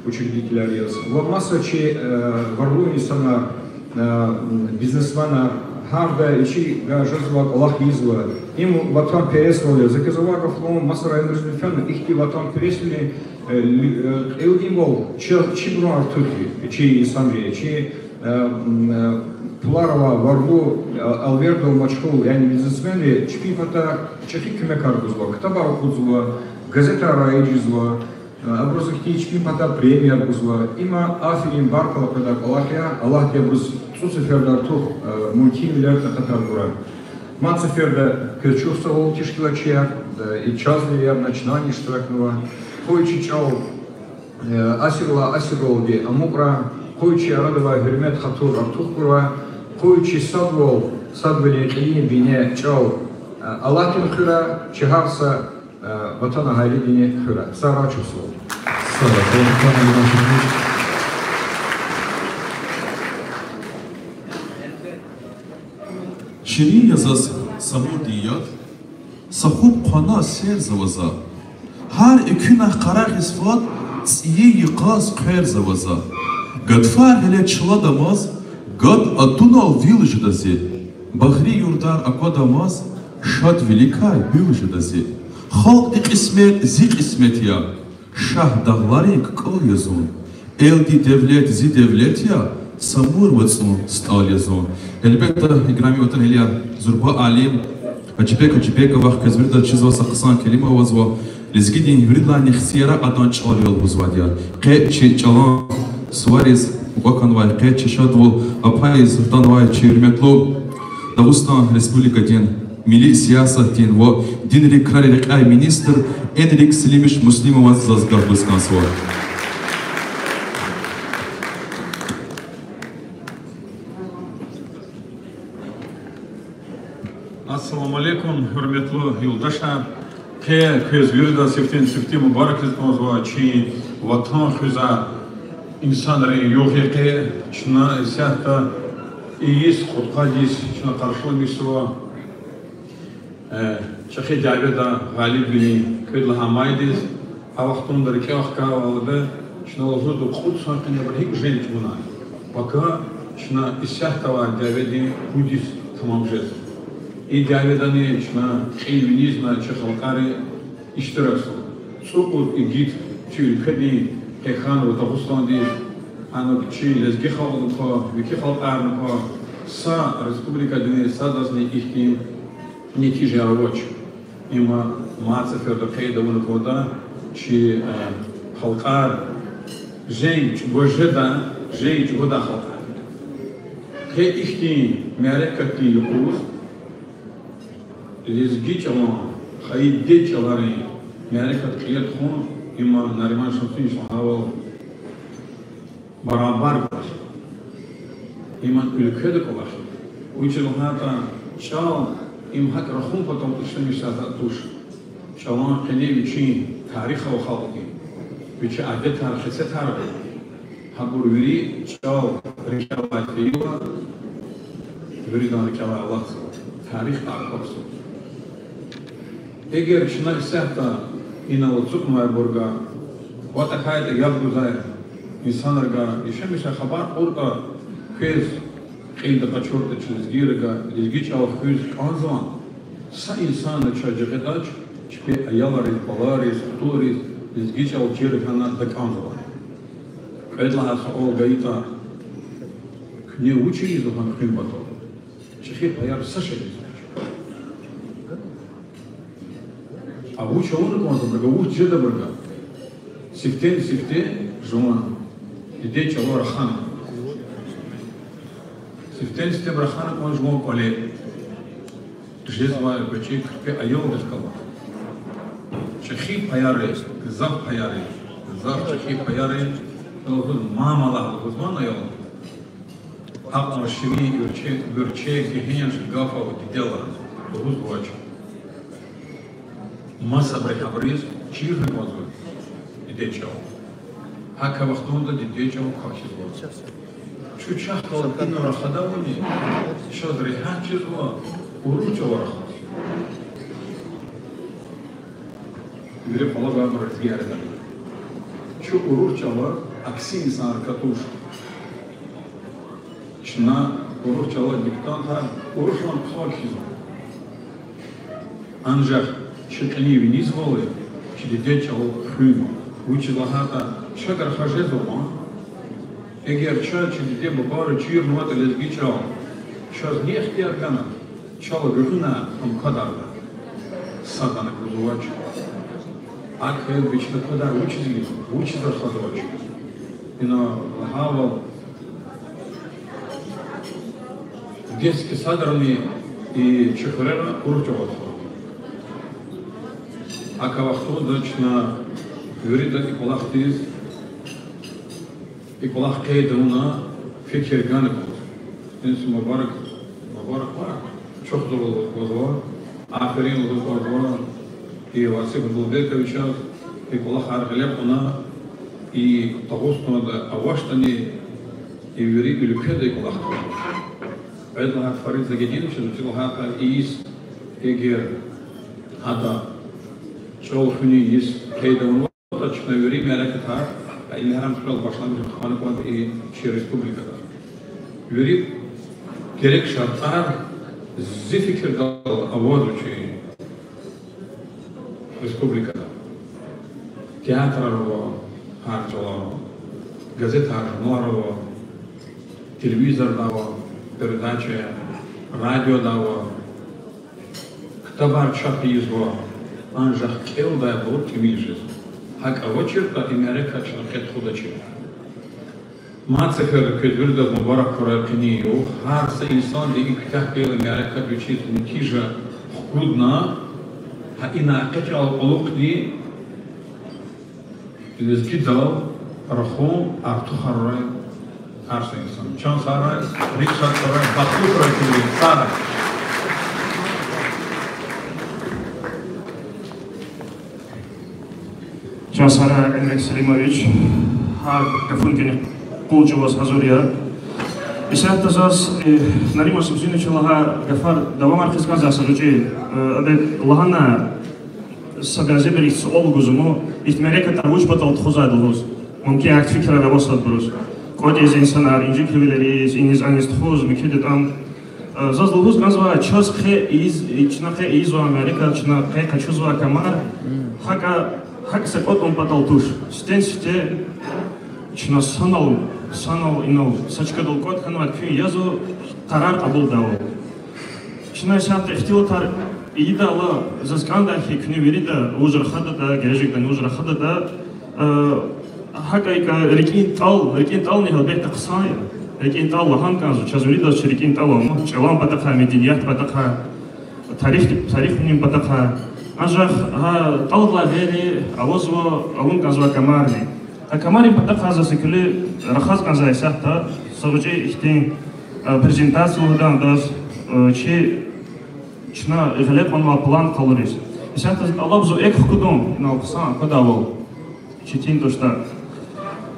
учредителар яз. Ва маса чи, э, варлу инсанар, э, бизнесменар, гьарда вичи гьа жезва, кӀвалах ийизва. Им ватанпересвал я. За квез авай гаф лугьун, маса районризни фена, ихьтин ватанпересвилин, э, ли-, э, кьилдинвал чи-, чибурун артух я, чи инсанри, чи, э, м, э, пулар авай, варлу, э, алвердал машгъул, яни бизнесменри чпин патай чӀехи куьмекар гузва, ктабар акъудзава, газетар раиж ийизва, э, абуруз ихьтин чпин патай премияр гузва. Има аферин, баркалла къведай кӀвалах я, Аллагьди абуруз цӀусеферда артух, э, мумкинвилер, такьатар гурай. Мад сеферда квез чухсагъул, тешкилатчияр, э, и чазни яб начинани иштиракнава. Къуй чи чӀал, э, асирла асирвалди амукьрай, къуй чи арада авай гьуьрмет-хатур артух хьурай, къуй чи садвал, садвилин кьилин бине чӀал, э, алатун хуьрай, чи гьар са, э, ватан агьалидини хуьрай. Сагърай чухсагъул. Сагърай. Ширин я заз Самурдин яд, са хупӀ хъвана серзава за. Гьар экуьнахъ къарагъиз фад цӀийи йикъаз хъверзава за. Гатфар гъиле чладамаз, гад атунал вил жеда зи. Багъри юрдар аквадамаз, шадвиликай гьуьл жеда зи. Халкьди кьисмет зи кьисмет я, Шагь дагъларин кӀал я зун, элди девлет зи девлет я, Самур вацӀун стӀал я зун. Гьелбетда, играми ватанэгьлияр, зурба алим Гьажибек Гьажибековахъ квез виридаз чизва, са хъсан келима авазва, лезгидин виридалайни хци яракь адан чӀал я лугьузвайди я. Къе чи чӀалан сувариз мукьва хьанвай, къе чи шадвал пай ийиз атанвай чи гьуьрметлу Дагъустан Республикадин милли сиясатдин ва динрин крарин рекьяй министр Энрик Селимович Муслимоваз заз гаф гуз кӀанзава. Ассаламу алейкум, гьуьрметлу юлдашар! Къе квез виридаз сифтени-сифте мубаракиз кӀанзава чи Ватан хуьзвай инсанрин югъ я къе. Чна исятда ийиз, кьудкъад йис чна къаршиламишзава. Э, чӀехи дяведа гъалибвилин кьвед лагьай майдиз, а вахтунда рикӀел хкайвалда, чна лугьузва кьуд йисан къене абуру гьикӀ женг чӀугуна. Пака чна исятда авай дяведин пуд йис тамам жезва. И дяведани чна кьил винизна чи халкьари иштиракзава. ЦӀукьуд игит чи уьлкведин къе хьанва Дагъустандиз, гьанал чи лезги халкьни ква, муькуь халкьарни ква, са республикадини садазни ихьтин нетижаяр авач. Има мад сеферда къейд авуна кӀанда, чи, э, халкьар женг чӀугваз жеда, женг чӀугвадай халкьар. Къе ихьтин мярекатдин юкъуз лезги чӀалан, хайи дидед чӀаларин мярекат кьиле тухун, има Нариман Шамсудинович лагьайвал, барабар кӀвалах я. Има уьлкведа кӀвалах я. Вучиз лагьайтӀа чӀал, им гьакӀ рахун патал ишлемишзавай затӀ туш. ЧӀалан къене вичин тарих ава халкьдин, вичин адетар, хесетар ава. Гьабур вири чӀал рикӀелай фейила, виридан рикӀелай алатзава, тарих аквазва. Эгер чна исятда инал ацукьнавайбурувай ва тахьайтӀа яб гузвай инсанривай яшамиш хабар кьуртӀа, квез кьилди къачуртӀа, чи лезгийривай лезги чӀал хуьз кӀанзавани? Са инсанни чаз жагъидач, чпи аялриз, балайриз, хтулриз лезги чӀал чир хьана такӀанзавани? Кьвед лагьай суал гайитӀа, куьне вуч ийизва гьам хуьн патал? ЧӀехи паяр са шейиз вуч. А вуч авуна кӀанзавайбуруга, вуч жедайбуруга? Сифтени-сифте жуван дидед чӀала рахана. Сифтени-сифте рахана кӀанда жуван кӀвале. Жезвай гъвечӀи куьрпе аялдихъ галаз. ЧӀехи паяри, гзаф паяри, гзаф чӀехи паяри, лугьуз, мама лагь лугьуз, ман аял. Гьакьван ширин, гуьрчег, гуьрчег, гегьенш гаф ава дидедалай, лугьуз вач. Масабуру гьабуриз чирна кӀанзава дидед чӀал. ГьакӀ а вахтунда дидед чӀал квахьзава. Чун чахъ галаз ина рахадайвални, чаз регьят жезва урус чӀалал рахаз. Вири къвалав абур зиярат авуна. Чун урус чӀалал акси инсанрикай туш. Чна урус чӀалал диктантар урусран квахьзава. Анжах чи кьилин винизвайвал я чи дидед чӀал хуьн. Вучиз лагьайтӀа чагар хажезва ман. Эгер чаз чи диде-бубайри чирнаватӀа лезги чӀал, чаз ни ихтияр гана чал гуьгъуьна ам квадарда? Садани гузвач. АкӀ хьайила чна квадар вучиз ийизва, вучиз рахазвач? Ина лагьайвал, детский садрани и чи хуьрера урус чӀалал тухвана. ГьакӀ а вахтунда чна вирида и кӀвалахдиз, и кӀвалах къейд авуна фикир гана кӀанзава. Инси мубарак, мубараквар чухсагъул лугьуз кӀанзава, аферин лугьуз кӀанзава и Васип Абдулбековичаз, и кӀвалахар гъиле кьуна, и Дагъустанда авачтӀани, и вири уьлкведа и кӀвалах кьуна. Кьвед лагьай Фарид Загидиновичаз, вучиз лагьайтӀа и йис, эгер гьада чӀал хуьнин йис къейд авунватӀа, чна вири мярекатар, а, Мегьарамдхуьрел башламишна хъвана кӀанда и чи республикада. Вири герек шартӀар зи фикирдал авазва чи республикада. Театрар ава гьар чӀалал, газетар, журналар ава, телевизорда ава передачаяр, радиода ава, ктабар чап ийизва, анжах кӀелдайбур тӀимил жезва. ГьакӀ авачиртӀа, и мярекат чна къе тухудачир. Мад сеферда квез виридаз мубарак хьурай къенин югъ. Гьар са инсанди и куьтягь хьайила мярекат вичиз нетижа Гудна, гьа ина экъечӀай кьулухъни лезгидал рахун артухарай гьар са инсан. Чан сагърай, рикӀ сагърай, бахтлу хьурай куьн, сагърай. Чан сагърай, Эмирек Селимович, гьар гафуникай къулчӀ аваз гьазур я. Исятда заз, э, Нариман Шамсудиновича лагьай гафар давамар хъийиз кӀанзава са гъвечӀи, э, абур лагьана, са бязибуру ихьтин суал гузва ман, ихьтин мярекатар вуч патал тухузвайди я лугьуз. Мумкин, гьахьтин фикирар ава садбуруз. КӀватӀ ийиз инсанар, инжиклувилериз, иниз-аниз тухуз, муькуьда ятӀа. Э, заз лугьуз кӀанзавай, чаз къе ийиз, чна къе ийизвай мярекат, чна къе къачузвай камар, гьакӀа, гьакӀ са кӀватӀун патал туш. Сифтени-сифте чна санал, санал инал, са чкадал кӀватӀ хьанвай куьн язва, къарар кьабулдайвал. Чна исятда ихтилатар ийидайла, заз кӀандай хьи, куьне вирида вуж рахадатӀа, гележегдани вуж рахадатӀа, э, гьакӀа икӀ рикӀин тӀал, рикӀин тӀални гьелбетда хъсан я. РикӀин тӀал лагьана кӀанзава, чаз виридаз чи рикӀин тӀал ама, чӀалан патахъай, меденият патахъай, тарих, тарих хьунин патахъай. Анжах гьа тӀалдилай гъейри авазва авун кӀанзавай камарни. Гьа камарин патахъай заз са куьлуь рахаз кӀанзава исятда, са гъвечӀи ихьтин, э, презентация лугьудайдаз, э, чи чна гъиле кьунвай план къалуриз. Исятда заз тӀалабзава экв хкудун, инал хъсан аквадайвал. Четин туштӀа.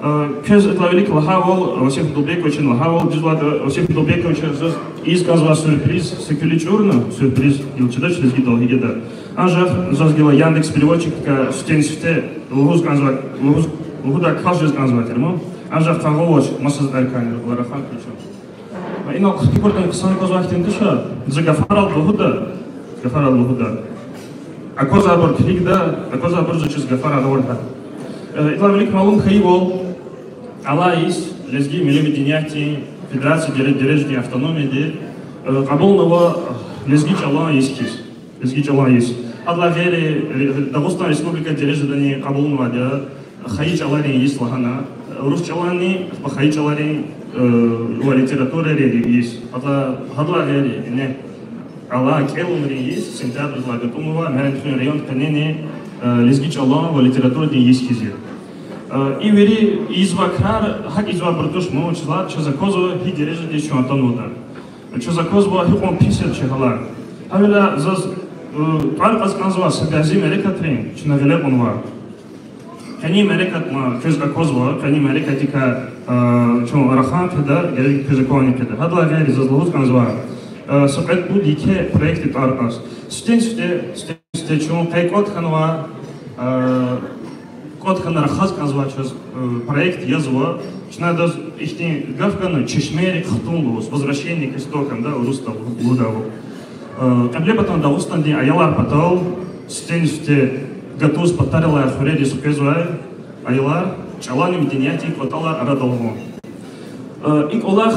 Э, квез итла вилик лагьайвал, Васиф Абдулбековични лагьайвал, дуьз лагьайтӀа, Васиф Абдулбековичаз заз ийиз кӀанзавай сюрприз, са куьлуь чӀурна сюрприз, гила чидач лезгидал гьикӀ ятӀа. Анжах заз гила Яндекс Переводчикдикай сифтени-сифте лугьуз кӀанзавай, лугьуз, лугьудай кас жез кӀанзавай тир ман. Анжах къагъа авач, масаза тӀваркайни, гъиле рахан кичӀе. Ва инал хъипикурдани хъсан аквазвай хьтин туш, за гафарал лугьуда, гафарал лугьуда. Аквазвайбур килигда, аквазвайбур за чиз гафар арадал гъида. Э, итла вилик малум хьайивал, алай йис Лезги милли медениятдин федерация дере-, дережадин автономияди, э, кьабулнава лезги чӀалан йис хьиз. Лезги чӀалан йис. Адалай гъейри, э, Дагъустан Республика дережадани кьабулнавайди я, хайи чӀаларин йис лагьана, урус чӀаланни, ахпа хайи чӀаларин, э, ва литературайрин йис. Адалай, адалай гъейри, ингье, алай кӀелунрин йис, сентябрдилай гатӀунва, Мегьарамдхуьруьн райондин къенени, э, лезги чӀалан ва литературадин йис хьиз я. Э, и вири ийизвай крар гьакӀ ийизвайбур туш, ман вучиз лагьайтӀа чаз аквазва гьи дережадиз чун атанватӀа. Чаз аквазва гьикьван пис я чи гьалар. Гьавиляй заз, э, тӀвар кьаз кӀанзава са бязи мярекатрин чна гъиле кьунвай. Къенин мярекат, ма, квез аквазва, къенин мярекатдикай, э, чун рахан къведа, герек квез аквани къведа. Гьадалай гъейри заз лугьуз кӀанзава, э, са кьвед-пуд еке проектдин тӀвар кьаз. Сифтени-сифте, сифтени-сифте чун къе кӀватӀ хьанва, э, кӀватӀ хьана рахаз кӀанзава чаз, э, проект язва, чна адаз ихьтин гаф гана, чешмейрик хтун лугьуз, возвращение к истокам, да, урусдал лугьудайвал. Э, Кьиблепатан Дагъустандин аялар патал, сифтени-сифте гатуз патарилай хуьредиз хквезвай аялар, чӀаланни медениятдин кӀватӀалар арадал гъун. Э, и кӀвалах,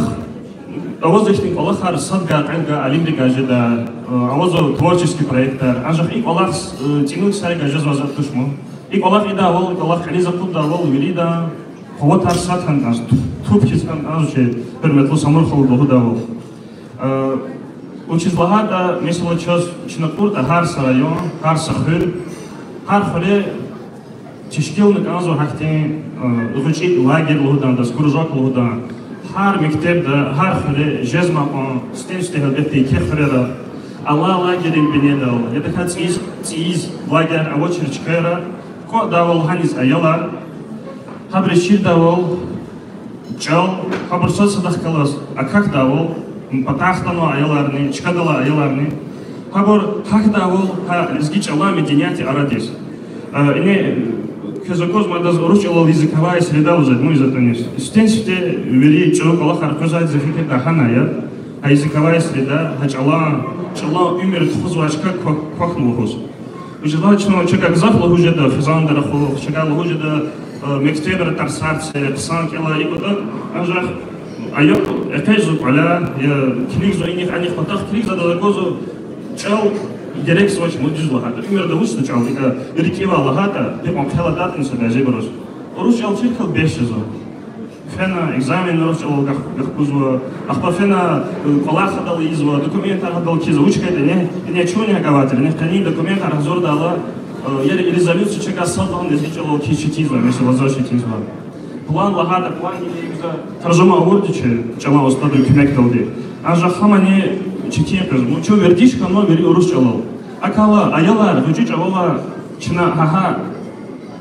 авазва ихьтин кӀвалахар садгай, кьведгай алимрикай жеда, э, авазва творческий проектар. Анжах и кӀвалах, э, цӀинук сарикай жезвай затӀ туш ман. И кӀвалах ийидайвал, и кӀвалах кьилиз акъуддайвал виридан къуватар сад хьана кӀанзава, ту-, туп хьиз хьана кӀанзава чи гьуьрметлу Самур халу лугьудайвал. Э, вучиз лагьайтӀа, месела, чаз чна кьуртӀа гьар са район, гьар са хуьр, гьар хуьре тешкилна кӀанзава гьахьтин, э, гъвечӀи лагерь лугьудай, адаз кружок лугьудай. Гьар мектебда, гьар хуьре жезмай кьван, сифтени-сифте гьелбетда еке хуьрера, алай лагерьдин бинедал, я тахьайтӀа цӀийиз, цӀийиз лагерь авачир чкайра, кӀватӀдайвал гьаниз аялар, гьабуруз чирдайвал чӀал, гьабур сад-садахъ галаз акахьдайвал, патай хтанвай аяларни, чкадал алай аяларни, гьабур гьахьдайвал гьа лезги чӀалан медениятдин арадиз. Э, ингье, квез аквазма, адаз урус чӀалал языковая среда лугьузва, ну, из-за того, что сифтени-сифте вири чӀуру кӀвалахар къвезвайди, за фикирда, гьана я. Гьа языковая среда, гьа чӀалан, чӀалан уьмуьр тухузвай чка ква-, квахьна лугьуз. Вучиз лагьайтӀа чна чавай гзаф лугьуз жеда хизанда рахух, чавай лугьуз жеда, э, мектебра тарсар це, хъсан кӀела, икӀ ятӀа, анжах аялар экъечӀзава кӀвале, я килигзава инихъ-анихъ, патахъ килигзава, адаз аквазва чӀал герекзавач, ман дуьз лагьайтӀа. Уьмуьрда вучда чӀал, икӀ рикӀивай лагьайтӀа, гьикьван хъел атайтӀани са бязибуруз. Урус чӀал чир хьайила бес жезва. Фена экзамен урус чӀалал гахкузва, ахпа фена кӀвалах гьадал ийизва, документар гьадал кхьизва, вуч хьайитӀани, ина чун гьакӀ авайтир, ина къенин документар гьазурдайла, я резолюция чкӀа сад лагьана лезги чӀалал кхьиз четинзава, месела, заз четинзава. План лагьайтӀа, план ийизва, таржума авурди чи чӀалан устадри куьмекдалди. Анжах гьамани четин къвезва. Ну, чун вердиш хьанва вири урус чӀалал. АкӀ хьайила, аялар, гъвечӀи чӀавалар, чна гьа-гьа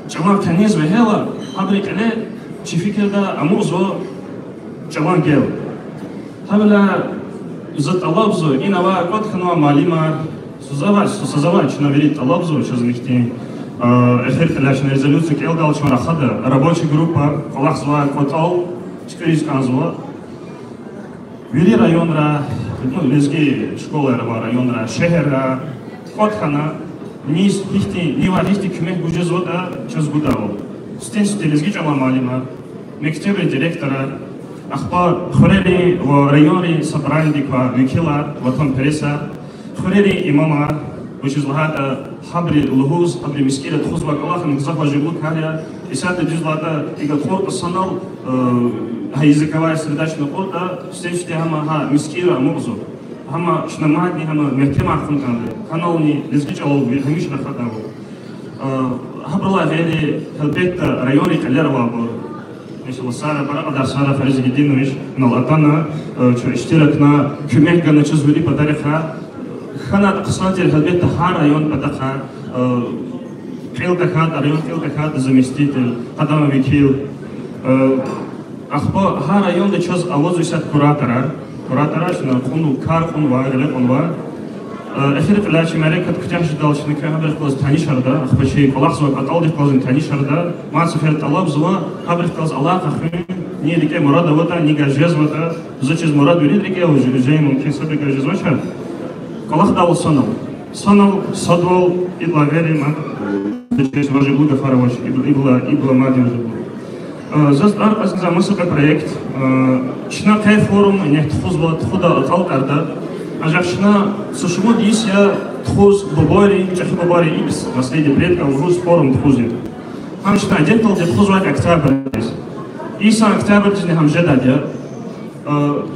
чӀалан къенез вегьейла, гьабурун кьиле чи фикирда амукьзава чӀалан гел. Гьавиляй за тӀалабзава, ина авай кӀватӀ хьанвай муаллимар, са завай, са завай чна вири тӀалабзава, чаз михьтин, эхир кьиляй чна резолюция кӀелдайла чун рахада, рабочая группа, кӀвалахзавай кӀватӀал туькӀуьриз кӀанзава. Вири районра, ну, лезги школайра авай районра, шегьерра кӀватӀ хьана, низ гьихьтин, нивай гьихьтин куьмек гуз жезватӀа, чаз гудайвал. Сифтени-сифте лезги чӀалан муаллимар, мектебрин директорар, ахпа хуьрерин ва районрин собранидик квай векилар, ватанпересар, хуьрерин имамар, вучиз лагьайтӀа гьабуру лугьуз, гьабуру мискӀинра тухузвай кӀвалах гзаф важиблу кар я. Исятда дуьз лагьайтӀа, икӀ кьуртӀа санал, гьа языковая среда чна кьуртӀа, сифтени-сифте гьам гьа мискӀинра амукьзава. Гьам чна мадни гьам мягькемар хьун кӀанда. Канални лезги чӀалал гьамиша рахадайвал. Гьабурулай гъейри, гьелбетда, районрин кьилера авайбур, месела, Сара, Баракьадар Сара Фаризгьетдинович, анал атана, чун иштиракна, куьмек гана чаз вири патарихъай. ХьанайтӀа хъсан тир, гьелбетда, гьар район патахъай, кьил тахьайтӀа, район кьил тахьайтӀа заместитель, адан векил. Ахпа гьар районда чаз авазва исятда кураторар. Кураторар чна кьунва, кар кьунва, гъиле кьунва. Эхир кьиляй чи мярекат куьтягь жедайла чна квез гьабурухъ галаз танишарда, ахпа чи кӀвалахзавай кӀватӀалдихъ галаз танишарда, мад сеферда тӀалабзава гьабурухъ галаз алакъа хуьн, ни рикӀе мурад аватӀа, ни гьа жезватӀа, заз чиз мурад вирин рикӀе ава, жи-, жи мумкин садбуру жезвач. КӀвалахдайвал санал. Санал, садвал, идалай гъейри мад, заз чиз важиблу гафар авач, ибла, ибла, ибла мад важиблу. Заз тӀвар кьаз кӀанзавай маса кьве проект. Чна къе форум нек тухузва, тухуда акьалтӀарда. Анжах чна са шумуд йис я тухуз бубайрин, чӀехи бубайрин икӀ, наследие предков лугьуз форум тухуз я. Гьам чна адетдалди тухузвай октябрдиз. Йисан октябрдизни гьам жедайди я.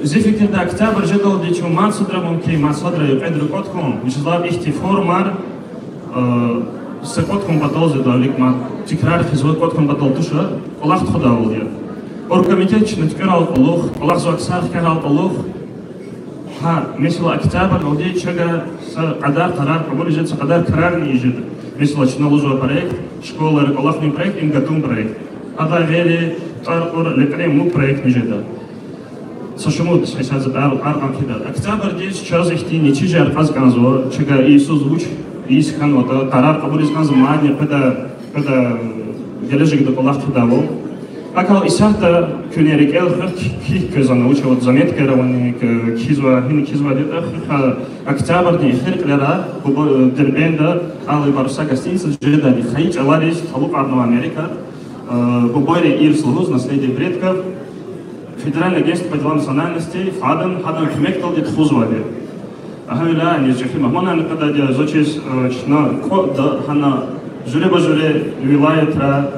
Зи фикирда, октябрь жедалди чун мад садра мумкин, мад садра, юкьведра кӀватӀ хьун, вучиз лагьайтӀа ихьтин форумар са кӀватӀ хьун патал, за далик мад тикрар хъийизва, кӀватӀ хьун патал туш, кӀвалах тухудайвал я. Оргкомитет чна туькӀуьрай кьулухъ, кӀвалахзавай ксар хкягъай кьулухъ. Гьа, месела, октябрдалди чна са кьадар къарар кьабулиз жеда, са кьадар крарни ийиз жеда. Месела, чна лугьузвай проект, школайра кӀвалахунин проект, им гатун проект. Адан гъейри тӀвар кьур лекьрен муг проектни жеда. Са шумуд, месела, за тӀвар, тӀвар кьан хъийида. Октябрдиз чаз ихьтин нетижаяр кьаз кӀанзава, чна и йисуз вуч йис хьанватӀа, къарар кьабулиз кӀанзава мадни къведа, къведа гележегда кӀвалах тухудайвал. АкӀ хьайила, исятда куьне рикӀел хуьх, кхьихь квез ана, вуч аватӀа, заметкаяр авани, кхьизва, гьина кхьизвайди ятӀа, хуьх, октябрдин эхир кьилера Дербентда, Алые паруса гостиницада жедайди, хайи чӀалариз талукьарнавай мярекат, бубайрин ирс лугьуз, наследие предков, Федеральное агентство по делам национальностей, ФАД-ан, гьадан куьмекдалди тухузвайди я. Гьавиляй низ чӀехи мугьманарни къведайди я, заз чиз, чна кӀватӀда гьана жуьреба-жуьре вилаятра,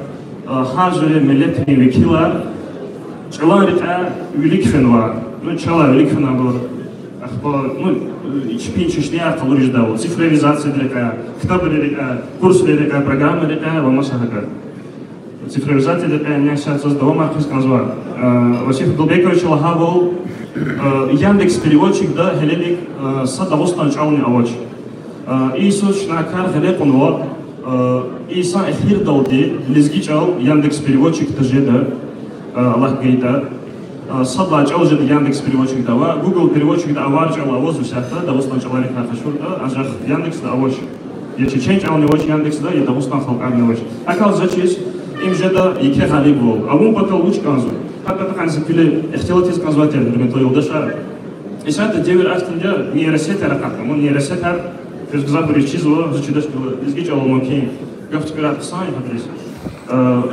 гьар жуьре миллетрин векилар чӀалан рекьяй вилик фенвай, ну, чалай вилик фенвайбур, ахпа, ну, чпин чешнеяр къалуриз жедайвал, цифровизацияди рекьяй, ктабрин рекьяй, курсрин рекьяй, программайрин рекьяй ва маса гьакӀ. Цифровизацияди рекьяй несятсаз давамар хъийиз кӀанзава. Васиф Адалбековича лагьайвал, Яндекс Переводчикда гьелелиг са Дагъустан чӀални авач. И йисуз чна кар гъиле кьунва, и йисан эхирдалди лезги чӀал Яндекс Переводчикда жеда, Аллагь гайитӀа. Сад лагьай чӀал жеда Яндекс Переводчикда ва Google Переводчикда авай чӀал авазва исятда, Дагъустан чӀаларикай къачуртӀа, анжах Яндексда авач. Я чечен чӀални авач Яндексда, я Дагъустан халкьарни авач. АкӀ хьайила, заз чиз, им жеда еке гъалибвал. Авун патал вуч кӀанзава? Гьа патахъай за куьне ихтилат ийиз кӀанзавай тир, гьуьрметлу юлдашар. Исятда девир ахьтинди я, нейросетар акъатна, ну, нейросетар, квез гзафбуруз чизва, заз чидач, лезги чӀалал мумкин гаф туькӀуьрай хъсан я гьабуруз.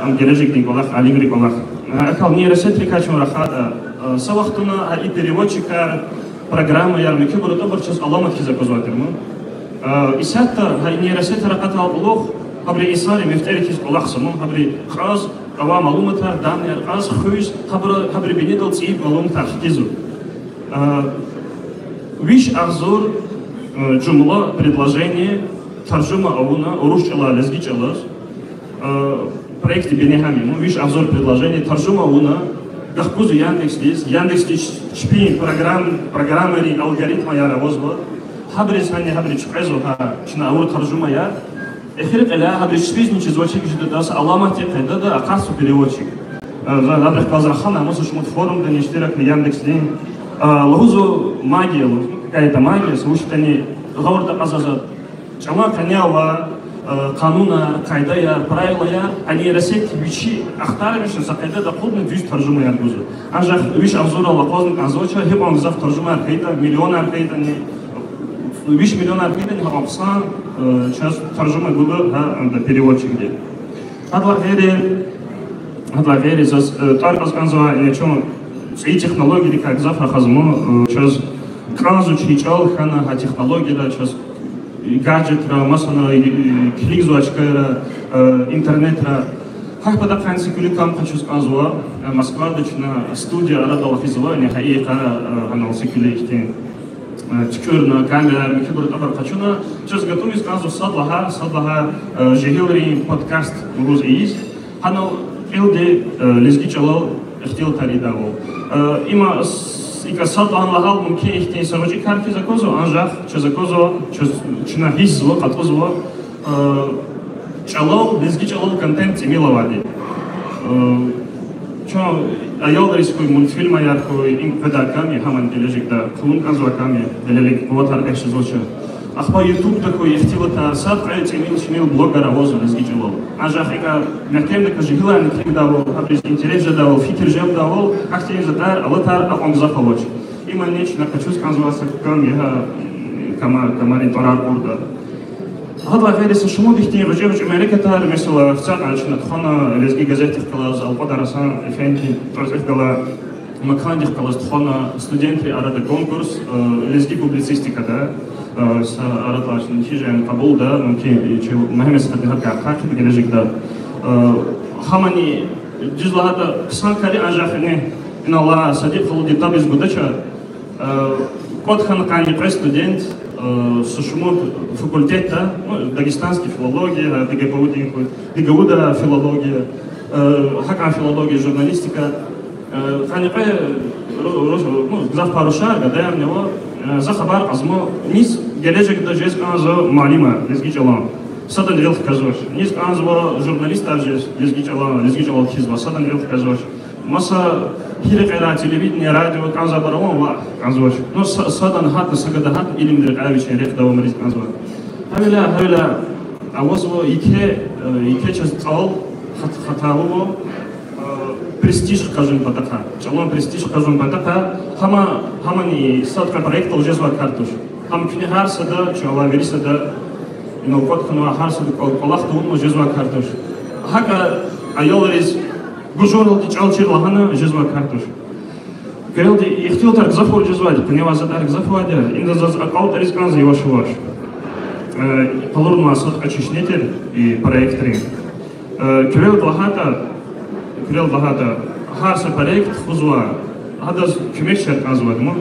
Ам гележегдин кӀвалах, алимрин кӀвалах. АкӀ хьайила, нейросетрикай чун рахайтӀа, са вахтунда гьа и переводчикар, программаяр, муькуьбур атӀубур чаз аламат хьиз аквазвай тир ман. Исятда гьа и нейросетар акъатайла кьулухъ гьабуру инсанри мефтӀерик хьиз кӀвалахзава ман, гьабуру кьаз, Авай малуматар, данныяр кьаз, хуьз, гьабур, гьабурун бинедал цӀийи малуматар хкизва. Виш агъзур жумла, предложение таржума авуна урус чӀалай лезги чӀалаз. Проектдин бине гьам я, ну, виш агъзур предложение таржума авуна, гахкузва Яндексдиз, Яндексдиз чпин программ-, программайрин алгоритмаяр авазва. Гьабуруз гьана, гьабуруз чуькьвезва гьа чна авур таржумаяр. Эхир кьиляй гьабуруз чпизни чизвачир жедадаз, аламатдин къайдада акъатзава переводчик. Гьабурухъ галаз рахана, маса шумуд форумдани иштиракна Яндексдин. Лугьузва магия, лугьузва, какая-то магия, са вуч ятӀани гъавурда акьазва за чӀалан къене авай къанунар, къайдаяр, правилаяр, гьа нейросеть вичи ахтармишна са къайдада акъудна дуьз таржумаяр гузва. Анжах виш агъзурал акъвазна кӀанзавач, гьикьван гзаф таржумаяр хьайитӀа, миллионар хьайитӀани, виш миллионар хьайитӀани, гьакьван хъсан чаз таржума гуда гьа анда переводчикди. Гьадалай гъейри, гьадалай гъейри заз тӀвар кьаз кӀанзавай, яни чун цӀийи технологиядикай гзаф рахазма, чаз кӀанзава чи чӀал хьана гьа технологияра, чаз гаджетра, масанра, килигзавай чкайра, интернетра. Гьахьбатахъай са куьлуь кам къачуз кӀанзава, Москвада чна студия арадал физва, яни гьа и йикъара, гьанал са куьлуь ихьтин туькӀуьрна, камераяр, михьибуру тӀабар къачуна, чаз гатӀумиз кӀанзава сад лагьай, сад лагьай жегьилрин подкаст лугьуз ийиз, гьанал кьилди лезги чӀалал ихтилатар ийидайвал. Има с-, икӀ сад лагьана лагьайла мумкин ихьтин са гъвечӀи кар хьиз аквазва, анжах чаз аквазва, чаз, чна гьисс ийизва, кьатӀузва, чӀалал, лезги чӀалал контент тӀимил авайди. Чун аялриз хьуй, мультфильмаяр хьуй, им къведай кам я, гьамни гележегда хъувун кӀанзавай кам я, гелелиг къуватар бес жезвач. Ахпа ютубда хьуй ихтилатар, сад-кьве тӀимил-чинил блогер авазва лезги чӀалал. Анжах икӀ мягькемдаказ жегьиларни кхьидайвал, гьабуруз интерес жедайвал, фикир желбдайвал, гьахьтин затӀар, алатар акьван гзаф авач. Имни чна къачуз кӀанзавай са кам я гьа, кама-, камарин тӀварар кьурда. Гьадалай гъейри са шумуд ихьтин гъвечӀи-гъвечӀи мярекатар, месела, ацукьна чна тухвана Лезги газетдихъ галаз, Алкьвадар Гьасан эфендидин тӀварцӀихъ галай макандихъ галаз тухвана студентрин арада конкурс лезги публицистикада, са арадал чна нетижаяр кьабулда, мумкин, чи Мегьамед стхади гьакӀ ахъайда гележегда. Гьамни, дуьз лагьайтӀа, хъсан кар я, анжах ина, инал алай Садикь халудин таб ийиз гудач. КӀватӀ хьана къанни кьве студент, са шумуд факультетда, ну, дагестанский филология, ДГПУ-дин хьуй, ДГУ-да филология, гьакӀан филология, журналистика, къанни кьве, ру-, ру-, ну, гзаф пара рушар, гадаярни ава, за хабар кьазма, низ гележегда жез кӀанзава муаллимар лезги чӀалан, садан гъил хкажзавач. Низ кӀанзава журналистар жез лезги чӀалан, лезги чӀалал кхьизвай, садан гъил хкажзавач. Маса гьи рекьера, телевидение, радио, кӀанзавайбур ава, ваъ, кӀанзавач. Ну, са-, садан гьатна, са гада гьатна илимдин рекьяй вичин рехъ давамариз кӀанзава. Гьавиляй, гьавиляй авазва еке, еке чаз цӀал хат-, хаталува, престиж хкажун патахъай, чӀалан престиж хкажун патахъай, гьама, гьамни сад-кьве проектдал жезвай кар туш. Гьам куьне гьар сада, чун алай вири сада, инал кӀватӀ хьанвай гьар сада кӀвал-, кӀвалах тавунмаз жезвай кар туш. ГьакӀ аялриз гужуралди чӀал чир лагьана жезвай кар туш. Куьрелди ихтилатар гзаф авур жезвайди, къеневай затӀар гзаф авайди я, инал заз акьалтӀариз кӀанзава яваш-яваш. Къалурнавай сад-кьве чешне тир и проектрин. Куьрелди лагьайтӀа, куьрелди лагьайтӀа, гьар са проект тухузва, гьадаз куьмекчияр кӀанзавайди ма,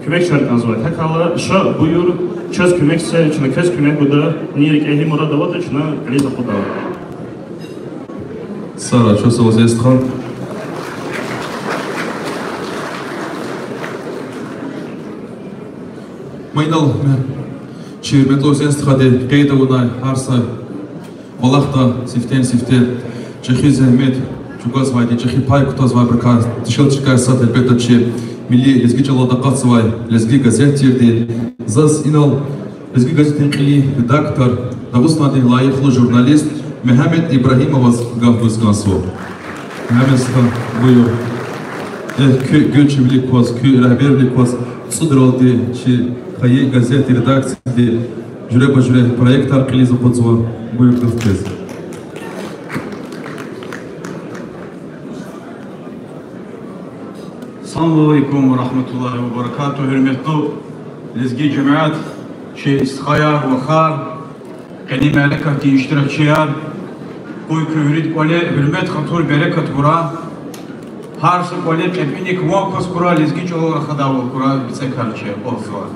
куьмекчияр кӀанзавайди. ГьакӀ хьайила ша, буюр, чаз куьмек це, чна квез куьмек гуда, ни рикӀе гьи мурад аватӀа чна кьилиз акъудайвал. Сара, чаз ва Зенстхан. Ма инал чи гьуьрметлу Зенстхади къейд авунай гьар са кӀвалахда сифтени-сифте чӀехи зегьмет чӀугвазвайди, чӀехи пай кутазвайбурукай дишегьличрикай сад, гьелбетда, чи милли лезги чӀалалди акъатзавай Лезги газет тирди. Заз инал Лезги газетдин кьилин редактор, Дагъустандин лайихлу журналист Мегьамед Ибрагьимоваз гаф гуз кӀанзава. Мегьамед стха, буюр. Эхь, куь гуьрчивилик кваз, куь регьбервилик кваз цӀудралди чи хайи газетдин редакцияди жуьреба-жуьре проектар кьилиз акъудзава. Буюр, гаф квез. Ассаламу алейкум ва рагьматуллагьи ва баракатугь, гьуьрметлу лезги жемят, чи стхаяр, вахар, къенин мярекатдин иштиракчияр. Къуй куь виридан кӀвале гьуьрмет, хатур, берекат хьурай. Гьар са кӀвале кьепӀиник ван кас хьурай, лезги чӀалал рахадайвал хьурай, бицӀекар чи акъваззава.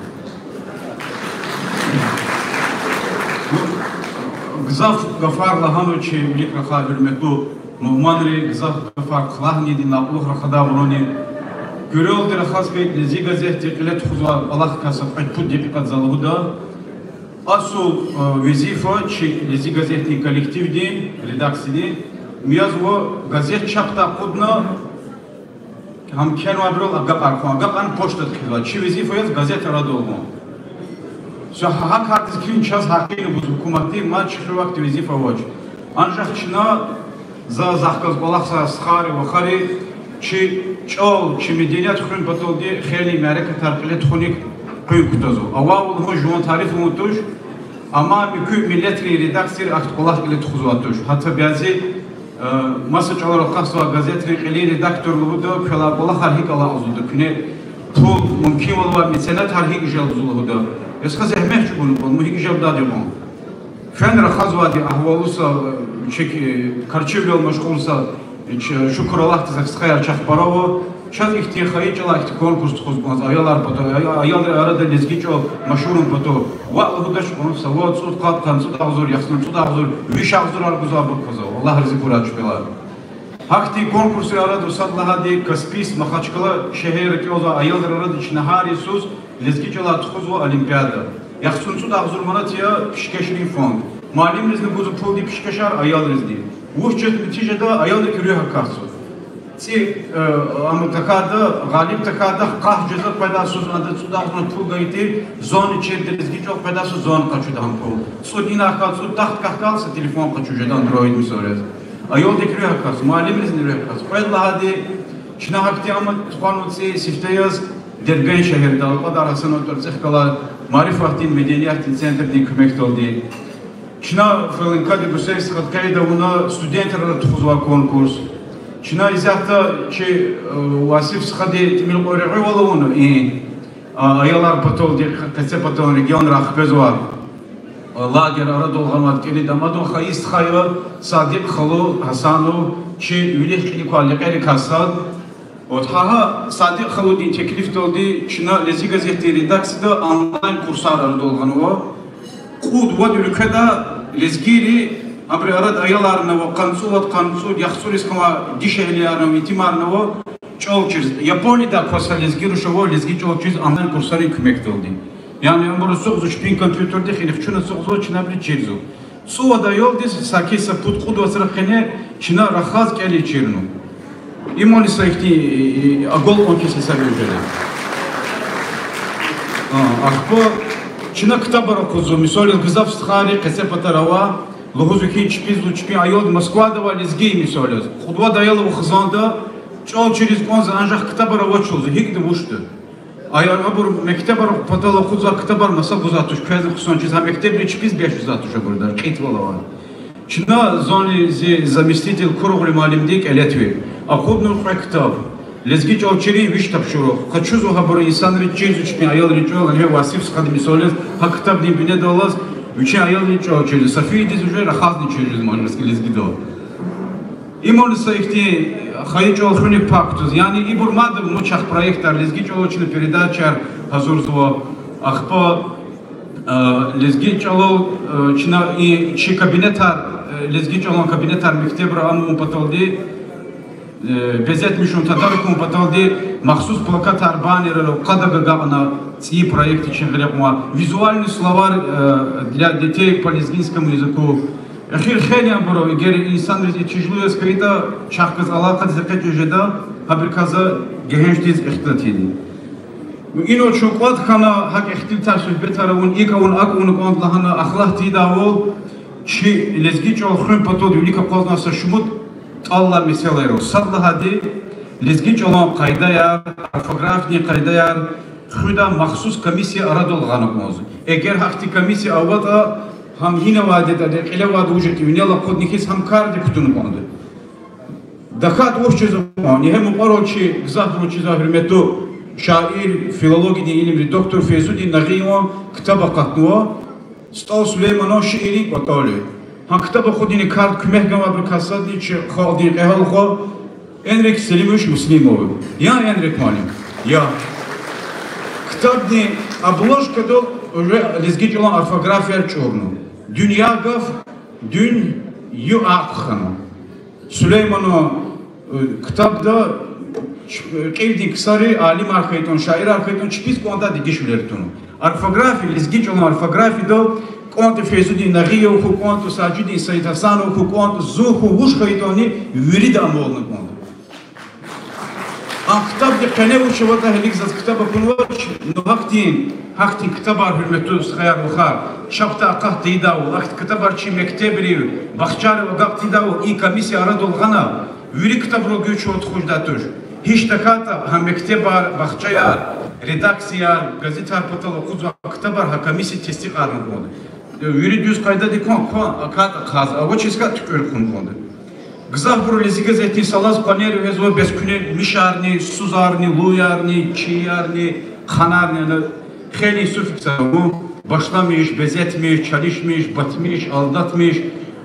Гзаф гафар лагьана чи вилик рахай гьуьрметлу мугьманри, гзаф гафар хълагьна динлай кьулухъ рахадайбуруни. Куьрелди рахаз хьайитӀа, Лезги газетди кьиле тухузвай кӀвалахрикай са кьвед-пуд декьикьада за лугьуда. Асул, э, везифа чи Лезги газетдин коллективдин, редакциядин, мияз ва газет чапдай акъудна, гьам кхьенвайбурал агакьар хъувун, агакьарни почтада хъийизва. Чи везифа яз газет арадал гъун. Са гьа-, гьа кардиз килиг чаз гьакъинни гуз гьукуматди, мад чи хиве вахт везифа авач. Анжах чна, за, захъ галаз кӀвалахзавай стхайри, вахари, чи чӀал, чи меденият хуьн паталди хейлин мярекатар кьиле тухуник къуьн кутазва. Авайвал лугьун жуван тариф авун туш, амма муькуь миллетрин редакцияри ахьтин кӀвалах кьиле тухузвай туш. Гьатта бязи, э, маса чӀалал акъатзавай газетрин кьилин редактор лугьуда, квелай кӀвалахар гьикӀ алакьзаватӀа, куьне пул, мумкинвал авай меценатар гьикӀ желбзава лугьуда. Я стха, зегьмет чӀугуна кӀвал, ну, гьикӀ желбдайди кьван. Фена рахазвайди агьвалу са, э, чек, э, карчивилел машгъул са, э, ч-, шукур Аллагьдиз, а стхаяр чахъ пара ава. Чаз ихьтин хайи чӀалай ихьтин конкурс тухуз кӀанзава, аялар патал, ая-, аялрин арада лезги чӀал машгьурун патал. Ваъ, лугьудач кьван, са вад, цӀуд, къад, къанни цӀуд агъзур, яхцӀурни цӀуд агъзур, виш агъзурар гузвай абур квазва. Аллагь рази хьурай чпелай. Гьахьтин конкурсрин арада сад лагьайди Каспийск, Махачкъала шегьерра кӀелзавай аялрин арада чна гьар йисуз лезги чӀалай тухузва олимпиада. ЯхцӀурни цӀуд агъзур манат я пишкешрин фонд. Муаллимризни гузва пулдин пишкешар, аялризни. Вуч жеда нетижада, аялрик руьгь акатзава. ЦӀи, э, ам тахьайтӀа, гъалиб тахьайтӀа, къаст жезва къведай йисуз, ада цӀуд агъзур пул гайитӀа, зонни чирда лезги чӀал, къведай йисуз зон къачуда гьам пул. ЦӀуд инай хьайи, цӀуд тахт кахкайла, са телефон къачуз жеда, Android мисал яз. Аялдик руьгь акатзава, муаллимризни руьгь акатзава. Кьвед лагьайди, чна гьахьтин ам тухванва цӀийи сифте яз Дербент шегьерда, Алкьвадар Гьасанован тӀварцӀихъ галай Марифатдин медениятдин центрдин куьмекдалди. Чна ФЛНК-ди гусейсхад къейд авуна студентрин арада тухузвай конкурс. Чна исятда чи, э, Васиф стхади тӀимил кьве регъуьвал авуна и, а, аялар паталди, къе-, къецепатан регионрай хквезвай, а, лагерь арадал гъанвайди кӀелида. Амадан хайи стха я Садикь халу Гьасанов, чи вилик-кьилик квай лекьерикай сад. Вот, гьа, гьа Садикь халудин теклифдалди чна Лезги газетдин редакцияда онлайн курсар арадал гъанва. Кьуд-вад уьлкведа лезгийри, абурун арада аяларни ава, къанни цӀувад, къанни цӀуд, яхцӀуриз хьанвай дишегьлиярни ава, итимарни ава, чӀал чириз. Япониядай кваз са лезги руш ава, лезги чӀал чириз онлайн курсарин куьмекдалди. Яни абур ацукьзава чпин компьютердихъ, инихъ чун ацукьзава, чна абуруз чирзава. ЦӀувад аялдиз саки са пуд-кьуд вацра къене чна рахаз кӀелиз чирнава. Имни са ихьтин, э, агалкьун кес гьисабиз жеда. А, ахпа чна ктабар акъудзава, мисал яз, гзаф стхайри къецепатара ава, лугьузва хьи, чпиз, чпин аялди Москвада авай лезги, мисал яз, кьуд-вад аял ава хизанда, чӀал чириз кӀанзава, анжах ктабар авач лугьузва, гьикӀ да, вуч да? Ая, абур мектебар патал акъудзавай ктабар маса гузвай туш, квезни хъсан чиз, гьа мектебри чпиз бес жезвай туш абуру, дар кьит вал авай. Чна, зунни зи заместитель Куругъри муаллимди кӀелетви, акъуднава кьве ктаб. Лезги чӀал чирун виш тапшуругъ. Къачузва гьабуру инсанри, чирзава чпин аялрин чӀал, гьа Васиф стхади, мисал яз, гьа ктабдин бинедаллаз вичин аялрин чӀал чирзава. Софиядиз уже рахазни чирзава, мажлисдин лезгидал. Имни са ихьтин хайи чӀал хуьник пак кутаз. Яни ибур мад ава, ну, чахъ проектар, лезги чӀалал чна передачаяр гьазурзава. Ахпа, э, лезги чӀалал, э, чна и чи кабинетар, э, лезги чӀалан кабинетар мектебра ам авун паталди, э, безетмишун, тадарукун паталди махсус плакатар, баннерар къадагъа агакьна, цӀийи проект ичин гъиле кьунва. Визуальный словарь, э, для детей по лезгинскому языку. Эхир хейлин абур ава, эгер инсанриз и тежело яз хьайитӀа, чахъ галаз алакъадиз экъечӀиз жеда, гьабурукай за гегьеншдиз ихтилат ийида. Инал чун кӀватӀ хьана, гьакӀ ихтилатар, суьгьбетар авун, икӀ авуна, акӀ авуна кӀанда лагьана, ахлад тийидайвал, чи лезги чӀал хуьн патал вилик акъвазнавай са шумуд тӀаллай месэла я. Сад лагьайди, лезги чӀалан къайдаяр, орфографиядин къайдаяр хуьдай махсус комиссия арадал гъана кӀанзава. Эгер гьахьтин комиссия аватӀа, гьам гьина авайди ятӀа, кьиле авайди вуж ятӀа, винел акъудна хьиз гьам кардик кутуна кӀанда. ТахьайтӀа вуч жезва кьван, ингье мукьварал чи гзафбуру чизвай гьуьрметлу шаир, филологиядин илимрин доктор Фейзудин Нагъиеван ктаб акъатнава, СтӀал Сулейманан шииррин кӀватӀалар. Гьа ктаб акъудунин карда куьмек ганвайбурукай садни чи халкьдин кьегьал хва Энрик Селимович Муслимов. Я Энрик муаллим? Я. Ктабдин обложкада уже лезги чӀалан орфографияр чӀурна. Дуьнья гаф, дуьнь ю акъ хана. Сулейманан, э, ктабда ч-, э, кьилдин ксари, алимар хьайитӀан, шаирар хьайитӀан, чпиз кӀандай дегишвилер туна. Орфография, лезги чӀалан орфографияда кӀантӀа Фейзудин Нагъиев хьуй, кӀантӀа Сажидин Саидгьасанов хьуй, кӀантӀа зун хьуй, вуж хьайитӀани вирида амална кӀанда. А ктабдин къене вуч аватӀа гьелелиг заз ктаб акунвач, ну гьахьтин, гьахьтин ктабар, гьуьрметлу стхаяр-вахар, чапдай акъат тийидайвал, ахьтин ктабар чи мектебрив, бахчайрив агакь тийидайвал, и комиссия арадал гъана, вири ктабрал гуьч тухузвайди туш. Гьич тахьайтӀа гьа мектебар, бахчаяр, редакцияр, газетар патал акъудзавай ктабар гьа комиссия тестикьарна кӀанда. Вири дуьз къайдада кван, кван, акатӀа хъаз, авачиз хьайитӀа туькӀуьр хъувун кӀанда. Гзафбуру Лезги газетдин салаз къванер вегьезва бес куьне мишарни, сузарни, луярни, чиярни, хъанарни, ана хейлин суффиксар ава: башламиш, безетмиш, чалишмиш, батмиш, алдатмиш.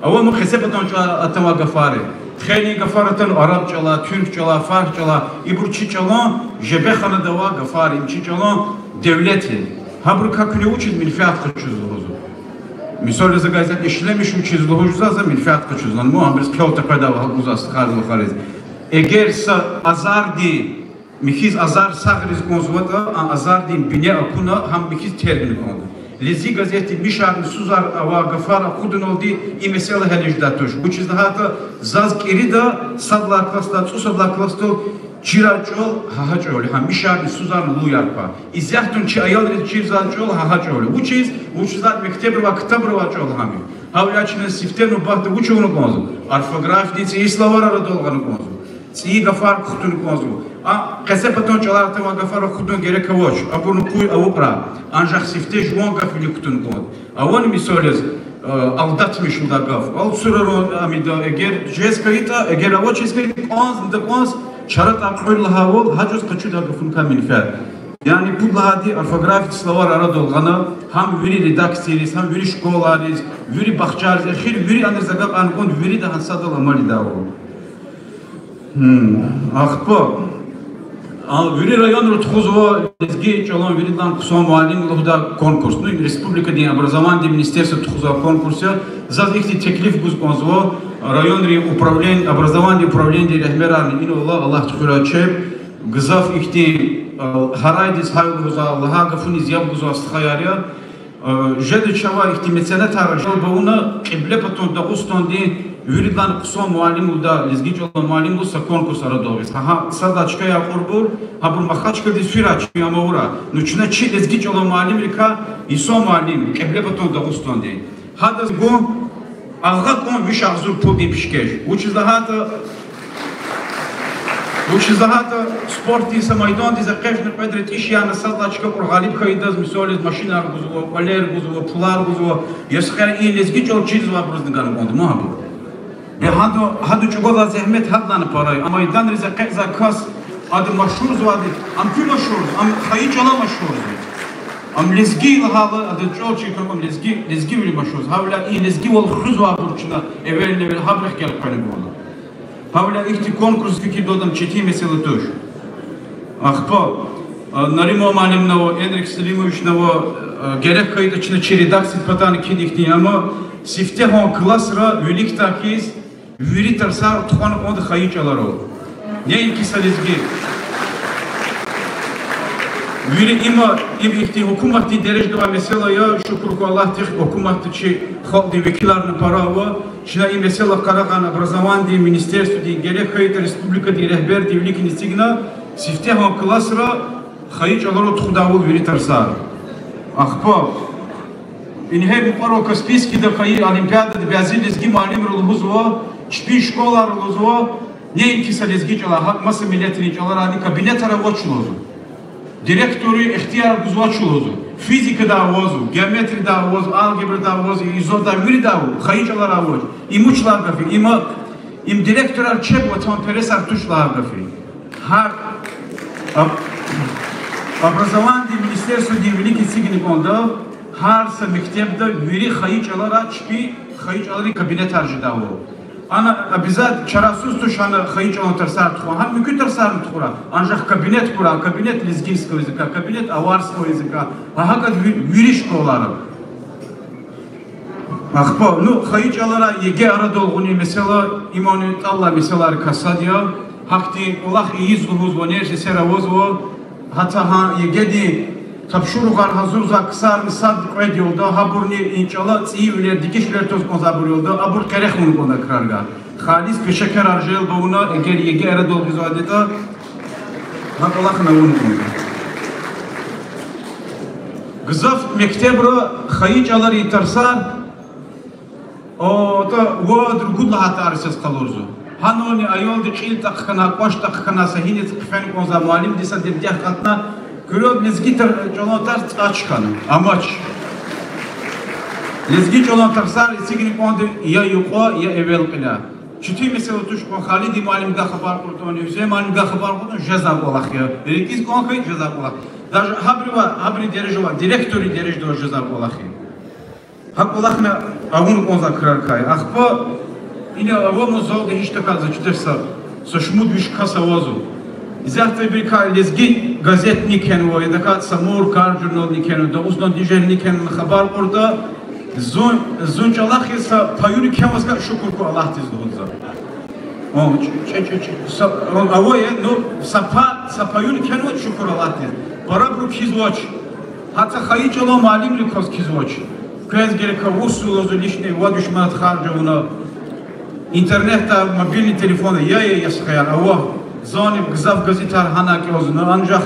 Ава ман къецепатан чӀалай атанвай гафар. Хейлин гафар атана араб чӀалай, туьрк чӀалай, фарс чӀалай. Ибур чи чӀалан жебеханада авай гафар, им чи чӀалан девлет я. Гьабурукай куьне вучиз менфят къачузва лугьузва. Мисал яз, газет ишлемиш вучиз лугьуз жезва, за менфят къачуз лагьана, ман гьабуруз хъел текъведайвал гьакӀ гуз, стхаяр-вахариз. Эгер са азардин, михьиз азар сагъриз кӀанзаватӀа, а азардин бине акуна, гьам михьиз тергна кӀанда. Лезги газетди мишарни сузар авай гафар акъудуналди и месэла гьялиз жедай туш. Вучиз лагьайтӀа заз кӀирида сад лагьай классдал, цӀусад лагьай классдал чирай чӀал гьа-гьа чӀал я, гьа мишарни сузарни луяр квай. Исятда чи аялриз чирзавай чӀал гьа-гьа чӀал я. Вучиз? Вучиз лагьайтӀа мектебра авай, ктабра авай чӀал гьам я. Гьавиляй чна сифте нубатда вуч авуна кӀанзава? Орфографиядин цӀийи словарь арадал гъана кӀанзава. ЦӀийи гафар кутуна кӀанзава. А къецепатан чӀалай атанвай гафар акъудун герек авач. Абурни къуй авукьрай. Анжах сифте жуван гаф вилик кутуна кӀанда. Авани, мисал яз, э, алдатмиш лугьудай гаф? Алцурарун амида, эгер жез хьайитӀа, эгер авачиз хьайитӀа, кӀанз, нда кӀанз, чаратӀай кьуьл лагьайвал, гьа чӀавуз къачуда гьа гафуникай менфят. Яни пуд лагьайди орфографиядин словарь арадал гъана, гьам вири редакцийриз, гьам вири школайриз, вири бахчайриз, эхир вири анриз агакьарна кӀанда, вирида гьа садал амал ийидайвал. Ахпа вири районра тухузва лезги чӀалан виридалай хъсан муаллим лугьудай конкурс. Ну, республикадин образованидин министерствода тухузвай конкурс я. Заз ихьтин теклиф гуз кӀанзава районрин управлен-, образованидин управленидин регьберарни, инал Аллагь туькӀуьрай чеб, гзаф ихьтин, а, гьарайдиз гьай лугьузвай, лагьай гафуниз яб гузвай стхаяр я. Жеда чавай ихьтин меценатар жалоба авуна Кьиблепатан Дагъустандин виридалай хъсан муаллим лугьудай, лезги чӀалан муаллим лугьудай са конкурс арадал гъиз. Гьа, гьа сад лагьай чкаяр кьурбур, гьабур махачкалдиз фирай, чпин ама авурай. Ну чна чи лезги чӀалан муаллимрикай инсан муаллим, Кьиблепатан Дагъустандин. Гьадаз гун агъа кьун виш агъзур пулдин пишкеш. Вучиз лагьайтӀа, вучиз лагьайтӀа спортдин са майдандиз экъечӀна кьвед ретӀиш яна, сад лагьай чка кьур гъалиб хьайидаз, мисал яз, машинар гузва, кӀвалер гузва, пулар гузва, я схаяр, и лезги чӀал чирзавайбурузни гана кӀанда ман гьабур. Я гьада, гьада чӀугвазвай зегьмет гьадалайни пара я. А майданриз экъечӀзавай кас, ада машгьурзавайди, ам куь машгьурзава, ам хайи чӀала машгьурзава. Ам лезги лагьайла, ада чӀал чир хьана, ам лезги, лезгивиле машгьурзава. Гьавиляй и лезгивал хуьзвайбур чна эвелни-эвел гьабурухъ гелкъвена кӀанда. Гьавиляй ихьтин конкурс фикирдалди ам четин месэла туш. Ахпа, а, Нариман муаллимни ава, Энрик Селимовични ава, а, герек хьайитӀа чна чи редакциядин патай кхьида ихьтин, амма сифтегьан классра виликдай хьиз вири тарсар тухвана кӀанда хайи чӀаларал. Неинки са лезги. Вири има, им ихьтин гьукуматдин дережада авай месэла я, шукур хьуй Аллагьдихъ, гьукуматда чи халкьдин векиларни пара ава. Чна и месэла къарагъна образованидин министерстводин, герек хьайитӀа республикадин регьбердин виликни эцигна, сифтегьан классра хайи чӀаларал тухудайвал вири тарсар. Ахпа ингье мукьвара Каспийскида хьайи олимпиадада бязи лезги муаллимри лугьузва, чпин школайра лугьузва, неинки са лезги чӀалай, гьакӀ маса миллетрин чӀаларайни кабинетар авач лугьузва. Директорри ихтияр гузвач лугьузва. Физикадай авазва, геометриядай авазва, алгебрадай авазва, ИЗОдай, виридай ава, хайи чӀаларай авач. Им вуч лагьай гаф я? Има, им директорар чеб ватанпересар туш лагьай гаф я. Гьар об-, образованидин министерстводин вилик эцигна кӀанда, гьар са мектебда вири хайи чӀаларай чпи Хайи чӀаларин кабинетар жедайвал. Ана обязательно чарасуз туш ана хайи чӀалан тарсар тухун. Гьа муькуь тарсарни тухура. Анжах кабинет хьурай, кабинет лезгинского языка, кабинет аварского языка. Гьа гьакӀ ви-, вири школара. Ахпа, ну, хайи чӀалара ЕГЭ арадал гъунин месэла, имани тӀаллай месэлайрикай сад я. Гьахьтин кӀвалах ийиз лугьуз ванер сесер авазва, гьатта гьа ЕГЭ-дин тапшуругъар гьазурзавай ксарни сад-кьвед я лда, гьабурни и чӀала цӀийивилер, дегишвилер тваз кӀанзавайбур я лда, абур къерехун кӀанда краргай. Халис пешекарар желб авуна, эгер ЕГЭ арадал гъизвайди ятӀа, гьа кӀвалахни авун кӀанда. Гзаф мектебра хайи чӀаларин тарсар, о, тӀа вад-ругуд лагьай тарсез къалурзава. Гьанани аялди кьил тӀа хъхьана, кӀвач тӀа хъхьана, са гьиниз хъфен кӀанзавай муаллимди са дердяй кьатна, куьрелди лезги тар-, чӀалан тарс цӀач хьана, амач. Лезги чӀалан тарсар эцигна кӀанда я юкьва, я эвел кьиляй. Четин месэла туш кьван Халиди муаллимдивай хабар кьуртӀани, Гьуьсейн муаллимдивай хабар кьуртӀани, жезвай кӀвалах я. РикӀиз кӀан хьайи жезвай кӀвалах. Даже гьабурувай, гьабурун дережада авай, директоррин дережада авай жезвай кӀвалах я. Гьа кӀвалахни авун кӀанзавай крарикай. Ахпа ина ава ман залда гьич тахьайтӀа за чидач са, са шумуд-виш кас авазва. Исятда ибурукай Лезги газетни кхьенва, я тахьайтӀа Самур, Кард журнални кхьенва, Дагъустандин жегьилни кхьенва хабар кьуртӀа, зун, зун чӀалахъ я, са паюни кхьенваз хьайитӀа шукур хьуй Аллагьдиз лугьузва. О, ч-, ч-, ч-, ч-, са-, о, авай, ну, са па-, са паюни кхьенваз шукур Аллагьдиз. Парабуру кхьизвач. Гьатта хайи чӀалан муаллимриказ кхьизвач. Квез герек вуч лугьузва лишний вад-виш манат харж авуна. Интернетда, мобильный телефонда, я, я, я, стхаяр, ава. Зани гзаф газетар гьана кӀелзава, анжах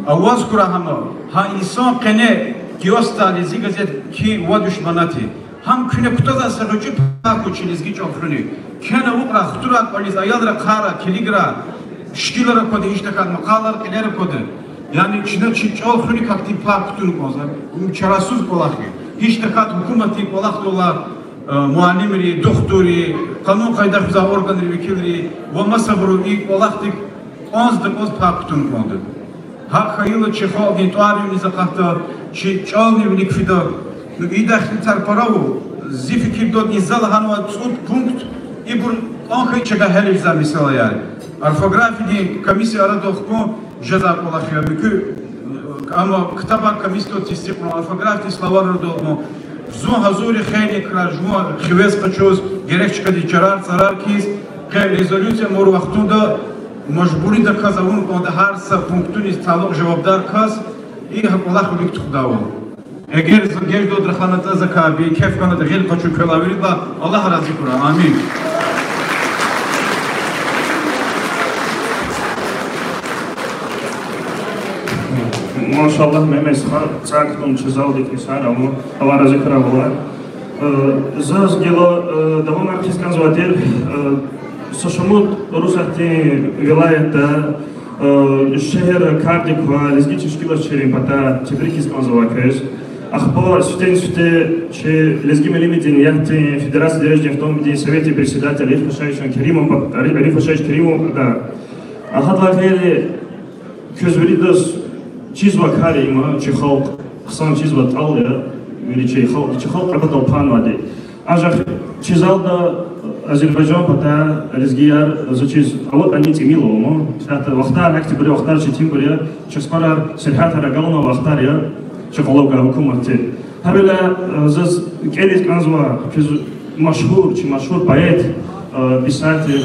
аваз хьурай гьам, гьа инсан къене киоскдай Лезги газет кхьин вад-виш манат я. Гьам куьне кутазвай са гъвечӀи пай хьуй чи лезги чӀал хуьник. Кхьена авукьрай, хтурай кӀвализ, аялрин рахадрай, килиграй, шикилар аквада, гьич тахьайтӀа макъалайрин кьилер аквада. Яни чна чи чӀал хуьник ахьтин пай кутун кӀанзава. Им чарасуз кӀвалах я. Гьич тахьайтӀа гьукуматдин кӀвалахдал алай, э, муаллимри, духтурри, къанун-къайда хуьзвай органрин векилри ва масабуру и кӀвалахдик кӀанз-дакӀанз пай кутун кӀанда. Гьакӏ хьайила чи халкьдин тӀвар-югъ низ акъатда, чи чӀални вилик фида. Ну, идахъ инсанар пара ава, зи фикирдалди за лагьанвай цӀуд пункт, ибур кьван хьайи чагай гьялиз жезвай месэлаяр. Орфографиядин комиссия арадал хкун жезвай кӀвалах я, муькуь, амма ктабар комиссиядал тестикьарун, орфографиядин словарь арадал гъун. Зун гьазур я хейлин крар жуван хивез къачуз, герек чкадиз чарар-цӀарар хьиз, къе резолюция амай вахтунда мажбуридаказ авун кӀанда гьар са пунктуниз талукь жавабдар кас, и гьа кӀвалах вилик тухудайвал. Эгер за геждалди раханатӀа, закай бейкеф хьанатӀа, гъил къачу квелай виридалай, Аллагь рази хьурай. Амин. Машаллагь, Мемес ха, цӀай кутун чи залдик инсанар ава, Аллагь рази хьурай валай. Э, заз гила, э, давамар хъийиз кӀанзавайди тир, э, са шумуд Урусатдин вилаятда, э, шегьерра кардик квай лезги тешкилатчийрин патай тебрикиз кӀанзава квез. Ахпа сифтени-сифте чи лезги милли медениятдин федерация дережадин автономиядин советдин председатель Ариф Пашаевич Керимов пат-, Ари-, Ариф Пашаевич Керимов патай. А гьадалай гъейри, квез виридаз чизвай кар я им, чи халкь хъсан чизвай тӀал я, вири чи халкь, чи халкь абадал пайнавайди. Анжах чи залда Азербайжан патай лезгияр, за чиз, аватӀани тӀимил ава, исятда вахтар, октябрь вахтар четинбур я, часпарар, сергьятар агалнавай вахтар я, чи къвалав гвай гьукуматди. Гьавиляй, э, заз кӀелиз кӀанзава, квез машгьур, чи машгьур поэт, э, писатель,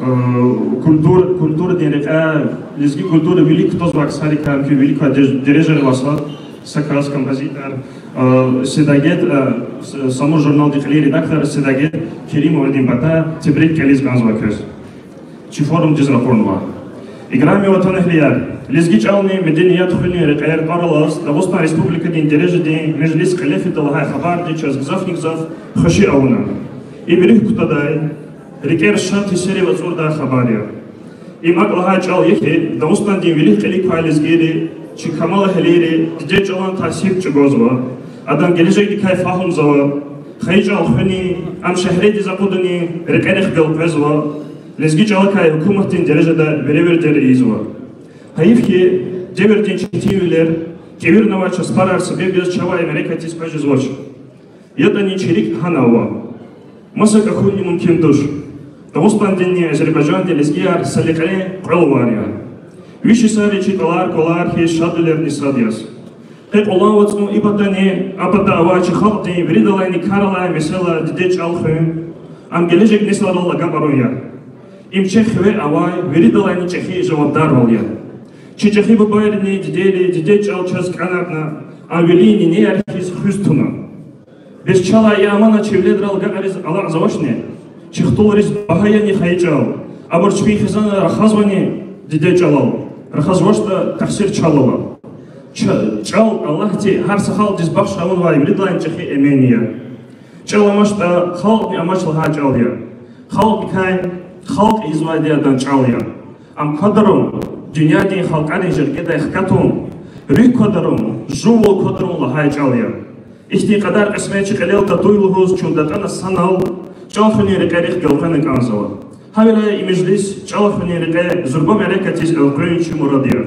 э, культур-, культурадин рекьяй, лезги культура вилик кутазвай ксарикай, муькуь вилик квай деж-, дережайрилай са, са кас, композитор, э, Седагет, э, С-, Самур журналдин кьилин редактор Седагет Керимовадин патай тебрик кӀелиз кӀанзава квез. Чи форумдиз ракъурнава. Играми ватанэгьлияр, лезги чӀални меденият хуьнин рекьер тӀвар алаз Дагъустан Республикадин дережадин межлис кьиле фида лагьай хабарди чаз гзафни-гзаф хвеши авуна. Им руьгь кутадай, рикӀер шад гьиссерив ацӀурдай хабар я. Им акӀ лагьай чӀал я хьи, Дагъустандин вилик кьилик квай лезгийри, чи камалэгьлийри дидед чӀалан таъсир чӀугвазва, адан гележегдикай фагьумзава, хайи чӀал хуьнин, ам шегьредиз акъудунин рекьерихъ галкӀезва, лезги чӀалакай гьукуматдин дережада веревирдер ийизва. Гьайиф хьи, девирдин четинвилер, кӀевирнавай часпарар себеб яз чавай мярекатдиз къвез жезвач. ЯтӀани чи рикӀ гьана ава. Масакӏа хьунни мумкин туш. Дагъустандинни Азербайжандин лезгияр са лекьрен кьве авар я. Виш йисари чи тӏалар-квалар хьиз шадвилерни сад яз. Къе кьулан вацӏун и патани, а пата авай чи халкьдин виридалайни кар алай месэла диде чӏал хуьн, ам гележег несилрал агакьарун я. Им чахъ хиве авай виридалайни чӏехи жавабдарвал я. Чи чӏехи бубайрини дидейри диде чӏал чаз кӏанарна, ам вилин нинеяр хьиз хуьз туна. Бес чалай и амана чи веледрал агакьариз алакьзавачни? Чи хтулриз багьа яни хайи чӏал? Абур чпин хизанра рахазвани диде чӏалал? Рахазвачтӏа, тахсир чалал ала. Ча-, чӏал Аллагьди гьар са халкьдиз бахш авунвай виридалайни чӏехи эмен я. Чӏал амачтӏа, халкьни амач лагьай чӏал я. Халкьдикай халкь ийизвайди адан чӏал я. Ам квадарун, дуьньядин халкьарин жердедай хкатун, руьгь квадарун, жувал квадарун лагьай чӏал я. Ихьтин кьадар кьисмет чи кьилел татуй лугьуз чун датӏана санал, чӏал хуьнин рекьерихъ гелкъвена кӏанзава. Гьавиляй и межлис чӏал хуьнин рекье зурба мярекатдиз элкъуьн чи мурад я.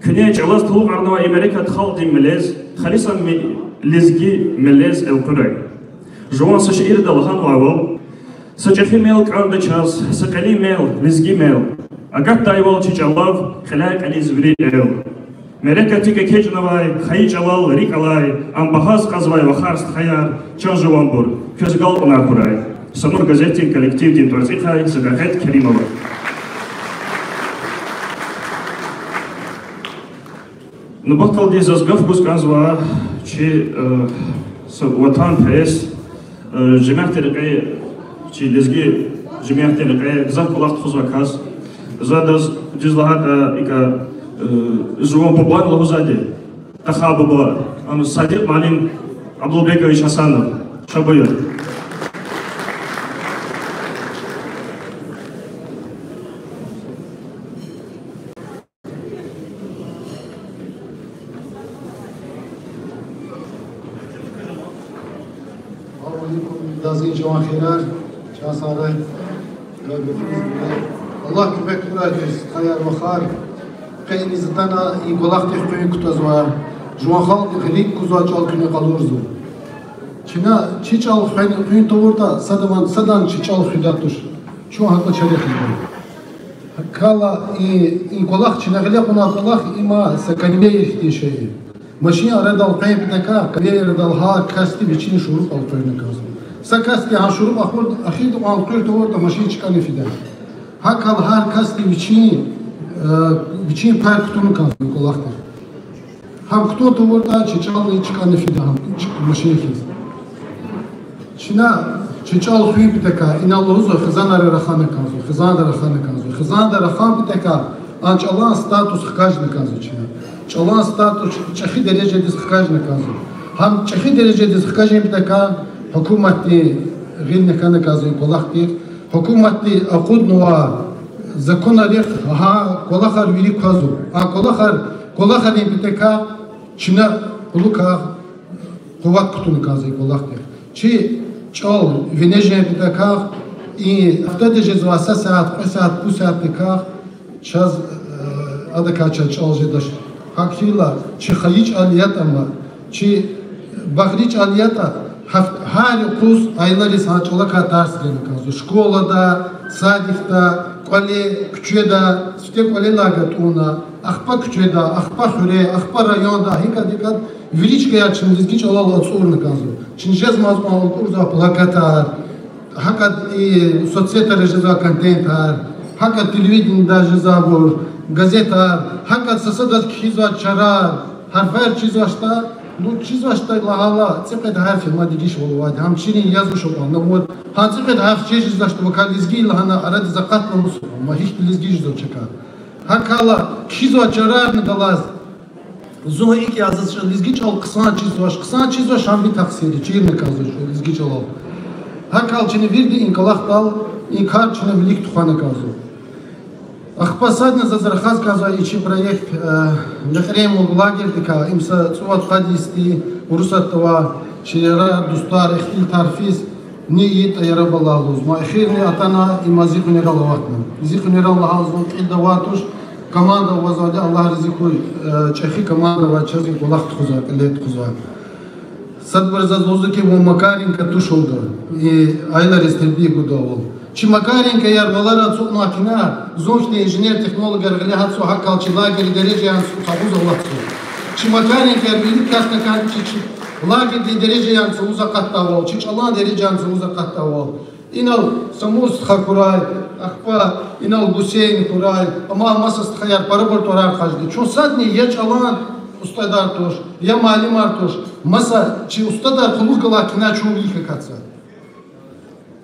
Куьне чӏалаз талукьарнавай и мярекат халкьдин мелез, халисан ме-, лезги мелез элкъуьрай. Жуван са шиирда лагьанвайвал: са чӏехи мел кӏанда чаз, са кьилин мел, лезги мел. Агатдайвал чи чӏалав, кьиляй кьилиз вири эл. Мярекатдик экечӏнавай хайи чӏалал рикӏ алай, ам багьаз кьазвай вахар-стхаяр, чан жуванбур, квез агалкьунар хьурай. Самур газетдин коллективдин тӏварцӏихъай Садакъет Керимова. Нубатдалди заз гаф гуз кӏанзава чи, э, са ватанперес, э, жемятдин рекье, чи лезги жемятдин рекье гзаф кӏвалах тухузвай кас. За адаз, дуьз лагьайтӏа, икӏа, э, жуван бубани лугьузвайди, тахай буба, ам Садикь муаллим Абдулбекович Гьасанов. Ша буюр. Алейкум, дазин жаван хийирар, чан сагърай. Аллагь куьмек хьурай тир, стхаяр-вахар. Къе иниз атана и кӏвалахдихъ къуьн кутазва. Жуван халкьдихъ рикӏ кузвай чӏал куьне къалурзава. Чна чи чӏал хуьн, хуьн тавуртӏа, садаван, садан чи чӏал хуьдай туш. Чун гьакӏ чарихъ ийида. Кала и, и кӏвалах, чна гъиле кьунвай кӏвалах, има са конвейер хьтин шей я. Машин арадал къвен патахъай, конвейердал гьар касди вичин шуруп элкъуьрна кӏанзава. Са касди гьа шуруп ахур-, ахирда кьван элкъуьр тавуртӏа, машин чкӏана фида. Гьакӏ гьар касди вичин, э, вичин пай кутуна кӏанзава кӏвалахдихъ. Гьам кутун тавуртӏа, чи чӏални чкӏана фида гьам, чк-, машин хьиз. Чна чи чӏал хуьн патахъай, инал лугьузва хизанра рахана кӏанзава, хизанда рахана кӏанзава. Хизанда рахан патахъай, а чӏалан статус хкажна кӏанзава чна. Чӏалан статус чӏехи дережадиз хкажна кӏанзава. Гьам чӏехи дережадиз хкажун патахъай, гьукуматди гъилни хьана кӏанзава и кӏвалахдихъ. Гьукуматди акъуднава законрихъ гьа кӏвалахар вири квазва. А кӏвалахар, кӏвалахрин патахъай чна кьулухъай къуват кутуна кӏанзава и кӏвалахдихъ. Чи чӏал вине жен патахъай, и гьафтеда жезвай са сят, кьве сят, пуд сятдикай чаз, э, адакай чаз чӏал жедач. Гьакӏ хьайила, чи хайи чӏал ятӏа ма, чи багъри чӏал ятӏа, гьафт-, гьар юкъуз аялриз гьа чӏалакай тарс гана кӏанзава. Школада, садикда, кӏвале, куьчеда, сифте кӏвалелай гатӏунна, ахпа куьчеда, ахпа хуьре, ахпа районда, гьикӏ-гьикӏ вири чкаяр чна лезги чӏалал ацӏурна кӏанзава. Чна жезмай кьван алкӏурзавай плакатар, гьакӏ и соцсетара жезвай контентар, гьакӏ телевиденида жезвайбур, газетар, гьакӏ сад-садаз кхьизвай чарар, гьарфар чизвачтӏа, ну, чизвачтӏа лагьайла, цӏикьвед гьарф я ма дегишвал авайди, гьам чирин язуш акьван, ну вот, гьа цӏикьвед гьарф чир жезвачтӏа, вакай лезги лагьана арадиз акъатна мус, ма гьихьтин лезги жезва чакай. Гьакӏ хьайила, кхьизвай чарарни галаз, зун икӏ я, заз лезги чӏал хъсан чизвач, хъсан чизвач, гьам ви тахсир я, чирна кӏанзава лезги чӏалал. Гьакӏ хьайила, чна вирида и кӏвалахдал, и кар чна вилик тухвана кӏанзава. Ахпа садни заз рахаз кӏанзавай и чи проект, э, мехъерим лагерьдикай, им са цӏувад къад йисди Урусатда авай чи ярар, дустар ихтилатар физ, ни итӏа яраб Аллагь лугьуз. Ма эхирни атана, има зи къуьнерал аватна. Зи къуьнерал лагьайла зун кьилди авай туш, команда авазвайди, Аллагь рази хьуй, э, чӏехи команда авай, чаз и кӏвалах тухузвай, кьиле тухузвай. Садбур заз лугьузва хьи, вун Макаренко тушалда, и аялриз тербия гудайвал. Чи Макаренкояр валара ацукьнавай кьиле, зун хьтин инженер-технологар гъиле гьатзава, гьакӀал чи лагердин дережаяр цавуз алатзава. Чи Макаренкояр вилик касна кӀанда чи, чи лагердин дережаяр цавуз акъатдайвал, чи чӀалан дережаяр цавуз акъатдайвал. Инал Самур стха хьурай, ахпа инал Гусейн хьурай, амма маса стхаяр парабур тӀварар хъжеда. Чун садни я чӀалан устадар туш, я муаллимар туш, маса чи устадар кьулухъ галай кьиле чун вилик акатзава.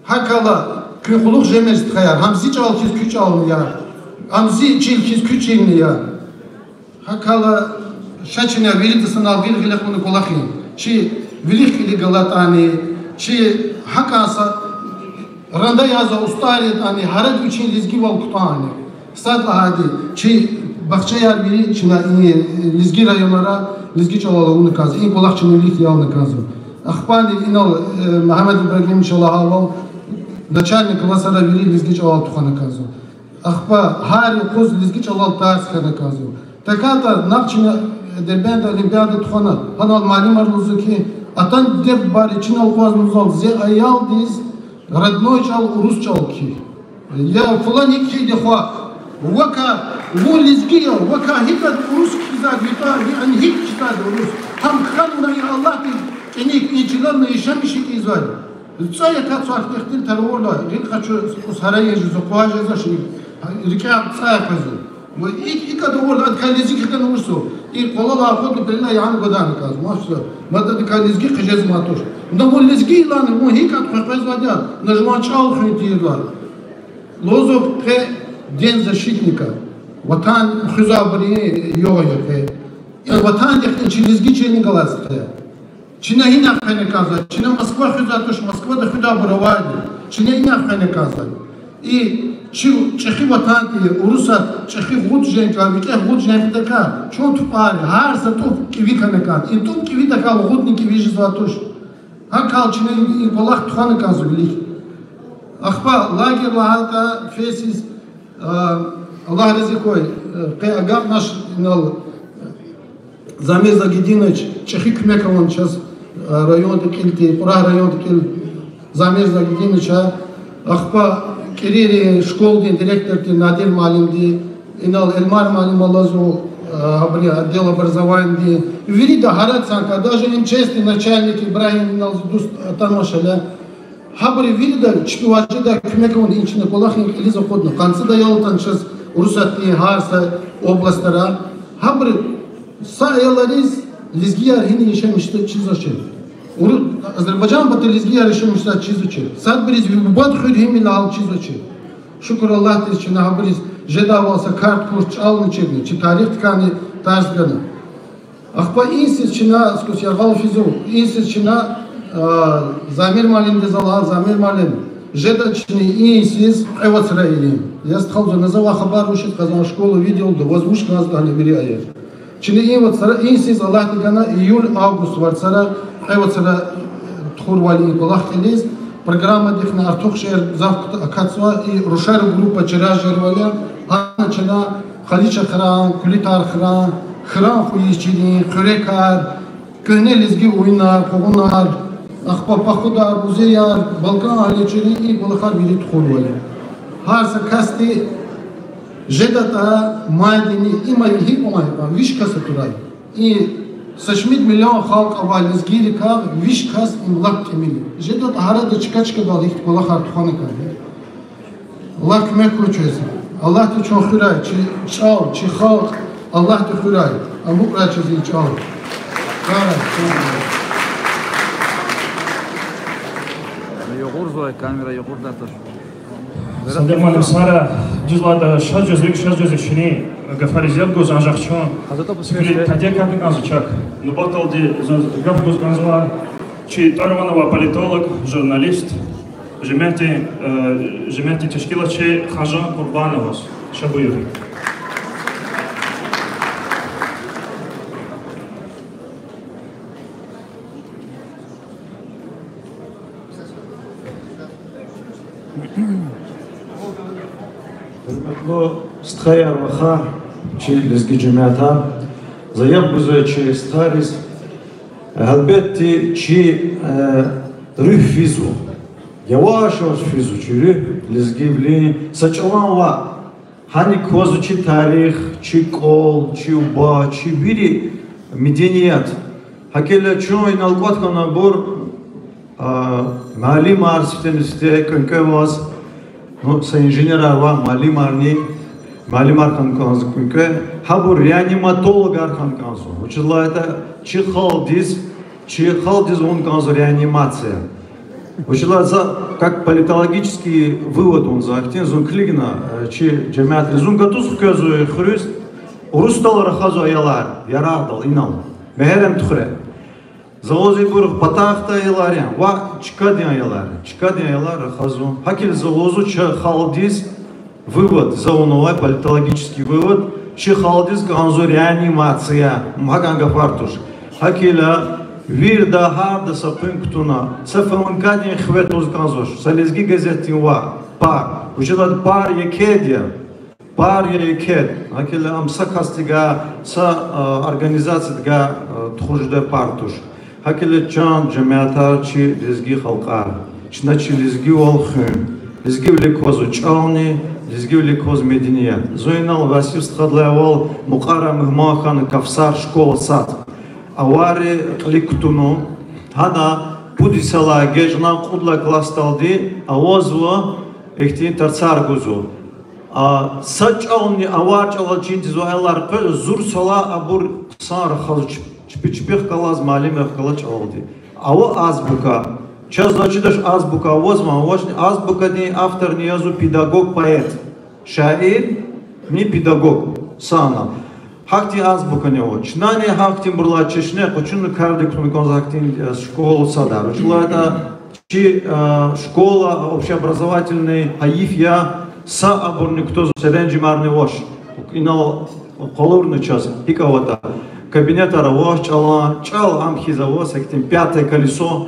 ГьакӀ хьайила, куьн кьулухъ жемир, стхаяр, гьам зи чӀал хьиз куь чӀални я, гьам зи чил хьиз куь чилни я. ГьакӀ хьайила, ша чна вирида санал гъил-гъиле кьуна кӀвалахин. Чи вилик кьилив галатӀани, чи гьакӀан са ранда язавай устӀар ятӀани, гьарда вичин лезгивал кутӀани. Сад лагьайди, чи бахчаяр вири чна и лезги районара лезги чӀалал авуна кӀанзава, и кӀвалах чна вилик ялна кӀанзава. Ахпани инал, э, Мегьамед Ибрагимовича лагьайвал, начальный классара вири лезги чӀалал тухвана кӀанзава. Ахпа гьар юкъуз лезги чӀалал тарс хьана кӀанзава. ТахьайтӀа накь чна Дербентда олимпиада тухвана, гьанал муаллимар лугьузва хьи, атана диде-бубайри чинал акъвазнавайвал зи аялдиз родной чӀал урус чӀал кхьихь. Я фулан, гьикӀ хьайиди хва, вакай, вун лезги я, вакай гьикӀ урус кхьизвайди, ви тӀвар, ви ан гьикӀ кхьизвайди урус? Гьам хьанвай и Аллагьдин кӀаник, и чилелни яшамиш ийизвайди. ЦӀай акатзавай ихтилатар авурла, гьикӀ къачу, кӀус гьарайин жезва, къвай жезва, ши рикӀяй цӀай къвезва. Ва икӀ, икӀ адавурла, адакай лезги хкана урусу. И къвалал акъудна пелелай яна гвадарна кӀанзава. Ма всё. Мад адакай лезги хъжезмай туш. На вун лезги я лагьана, вун гьикӀ къвезвайди я, на жуван чӀал хуьн тийирла. Лугьузва къе День защитника. Ватан хуьзвайбурун югъ я къе. Ватандихъ чи лезги чилин галаз къе. Чна инихъ хвена кӀанзава, чна Москва хуьзвай туш, Москвада хуьдайбур авайди. Чна инихъ хвена кӀанзава. И чи чӀехи ватанди, урусат чӀехи гъуд жен кӀан, викӀегь гъуд жен патахъай, чун тупӀари, гьар са тӀуб кӀеви хьана кӀан. И тӀуб кӀевидакай гъудни кӀеви жезвай туш. ГьакӀ хьайила чна и кӀвалах тухвана кӀанзава вилик. Ахпа лагерь лагьайтӀа, фейсиз, а, Аллагь рази хьуй, э, къе агакьнач инал, Замир Загидинович, чӀехи куьмек авуна чаз, а, районда кьил тир, Кьурагь районда кьил Замир Загидиновича, ахпа КӀирийрин школадин директор тир Надир муаллимди, инал Эльмар муаллим алазва, а, гьабурун отдел образованиди, вирида гьарад санкай, даже МЧС-дин начальник Ибрагьим, инал зи дуст атанвач гьеле. Гьабуру вирида чпивай жедай куьмек авуна и чна кӀвалах и кьилиз акъудна. КъанцӀидай ял атана чаз Урусатдин гьар са областара. Гьабуру са аялриз лезгияр гьина яшамиш жезвачир, чизвачир. Уру-, Азербайжан патал лезгияр яшамиш жезвачир, чизвачир. Садбуриз ви бубад хуьр гьим я лагьана чизвачир. Шукур Аллагьдиз, чна гьабуриз жедайвал са карт-курт, чӀални чирна, чи тарихдикайни тарс гана. Ахпа инсиз чна, скус яргъал физув, инсиз чна, а, Замир муаллимдиз лагьана: Замир муаллим, жеда чна инсиз кьве вацра ийин. Я стхал, за на завай хабар вучиз кьазва, школа виделда, ваз вуч кӀанзаватӀани вири ая. Чна и вацра, инсиз Аллагьди гана июль-август варцара, кьве вацра тухурвал и кӀвалах кьилиз, программадихъни артух шейэр гзаф акатзава, и рушар группа чраз жезвайвал я, гьана чна Халичахран, Кулитархран, Хьран хуьруьз чирун, Хъуьрекар, куьгьне лезги уьнуьнар, къугъунар, ахпа пахудар, музеяр, балкӀан алай чирун и кӀвалахар вири тухурвал я. Гьар са касди жедатӀа майдини, има гьикьван я, виш кас атурай. И са шумуд миллион халкь авай лезгийрикай виш кас, им лап тӀимил я. ЖедатӀа гьарда чка-чкадал ихьтин кӀвалахар тухвана кӀанда. Аллагь куьмек хьуй квез. Аллагьди чун хуьрай, чи чӀал, чи халкь, Аллагьди хуьрай. Амукьрай чаз и чӀал. Къарай. Югъурзавай камера, югъурдай туш. Садикъ муаллим, сара дуьз лагьайтӀа, шаз жуз вилик, шаз жуз вилик ширин гафариз яб гуз, анжах чун куьне тади кӀанда кӀанзава чак. Нубатдалди зун гаф гуз кӀанзава чи тӀвар-ван авай политолог, журналист, жемятдин, э, жемятдин тешкилатчи Ханжан Къурбановаз. Ша буюр. Гьуьрметлу стхаяр, вахар, чи лезги жемятар, за яб гузва чи стхайриз, Гьелбетда, чи, э, руьгь физва. Яваш-яваш физва чи руьгь лезгивилин са чӀалан ваъ. Гьаник квазва чи тарих, чи кӀвал, чи уба, чи вири меденият. ГьакӀ хьайила чун инал кӀватӀ хьана абур, а, муаллимар сифтени сифте кӀвенкӀве аваз, ну, са инженерар ва муаллимарни, муаллимар хьана кӀанзава кӀвенкӀве, гьабур реаниматологар хьана кӀанзава. Вучиз лагьайтӀа чи халкьдиз, чи халкьдиз авун кӀанзава реанимация. Вучиз лагьайтӀа за, как политологический вывод авуна за ахьтин, зун килигна, э, чи жемятри, зун гатуз хквезва хуьруьз, урусдал рахазва аялар, Ярагъдал, инал, Мегьарамдхуьре. За лугьузва ибур патахъдай аялар я, ва чкадин аялар, чкадин аялар рахазва. ГьакӀ хьайила за лугьузва чи халкьдиз, вывод за авунвай, политологический вывод, чи халкьдиз кӀанзава реанимация, гьакӀан гафар туш. ГьакӀ хьайила вирида гьарда са къуьн кутуна, са ФМК-дин хиве тваз кӀанзавач, са Лезги газетдин ваъ, пар. Вучиз лагьайтӀа пар екеди я. Пар я еке, гьакӀ хьайила ам са касдивай, са, а, организациядивай, а, тухуз жедай пар туш. ГьакӀ хьайила, чан жемятар, чи лезги халкьар, чна чи лезгивал хуьн, лезгивиле квазва чӀални, лезгивиле кваз меденият. Зун инал ваз сиф стхадлагьайвал Мукьвара мугьман хьана Кавсар школа сад. Аварри кьилик кутуна, гьана пуд йисалай эгечӀна кьуд лагьай классдалди авазва, ихьтин тарцар гузва. А, са чӀални авар чӀалал чин тийизвай аялар къвезва, зур йисалай абур хъсан рахазва чпи, чпихъ галаз, муаллимрихъ галаз чӀалалди. Ава азбука. Чаз заз чидач азбука авазва, авачни, азбукадин авторни язва педагог-поэт. Шаирни педагог. Сана. Гьахьтин азбукани ава. Чнани гьахьтинбурулай чешне къачуна кардик кутуна кӀанзава гьахьтин, э, школа садар. Вучиз лагьайтӀа чи, э, школа общеобразовательный гьайиф я, са абурни кутазва, серенжемарни авач. Инал къалурна чаз, гьикӀ аватӀа. Кабинетар авач чӀалан, чӀал ам хьиз ава, са гьахьтин пятое колесо.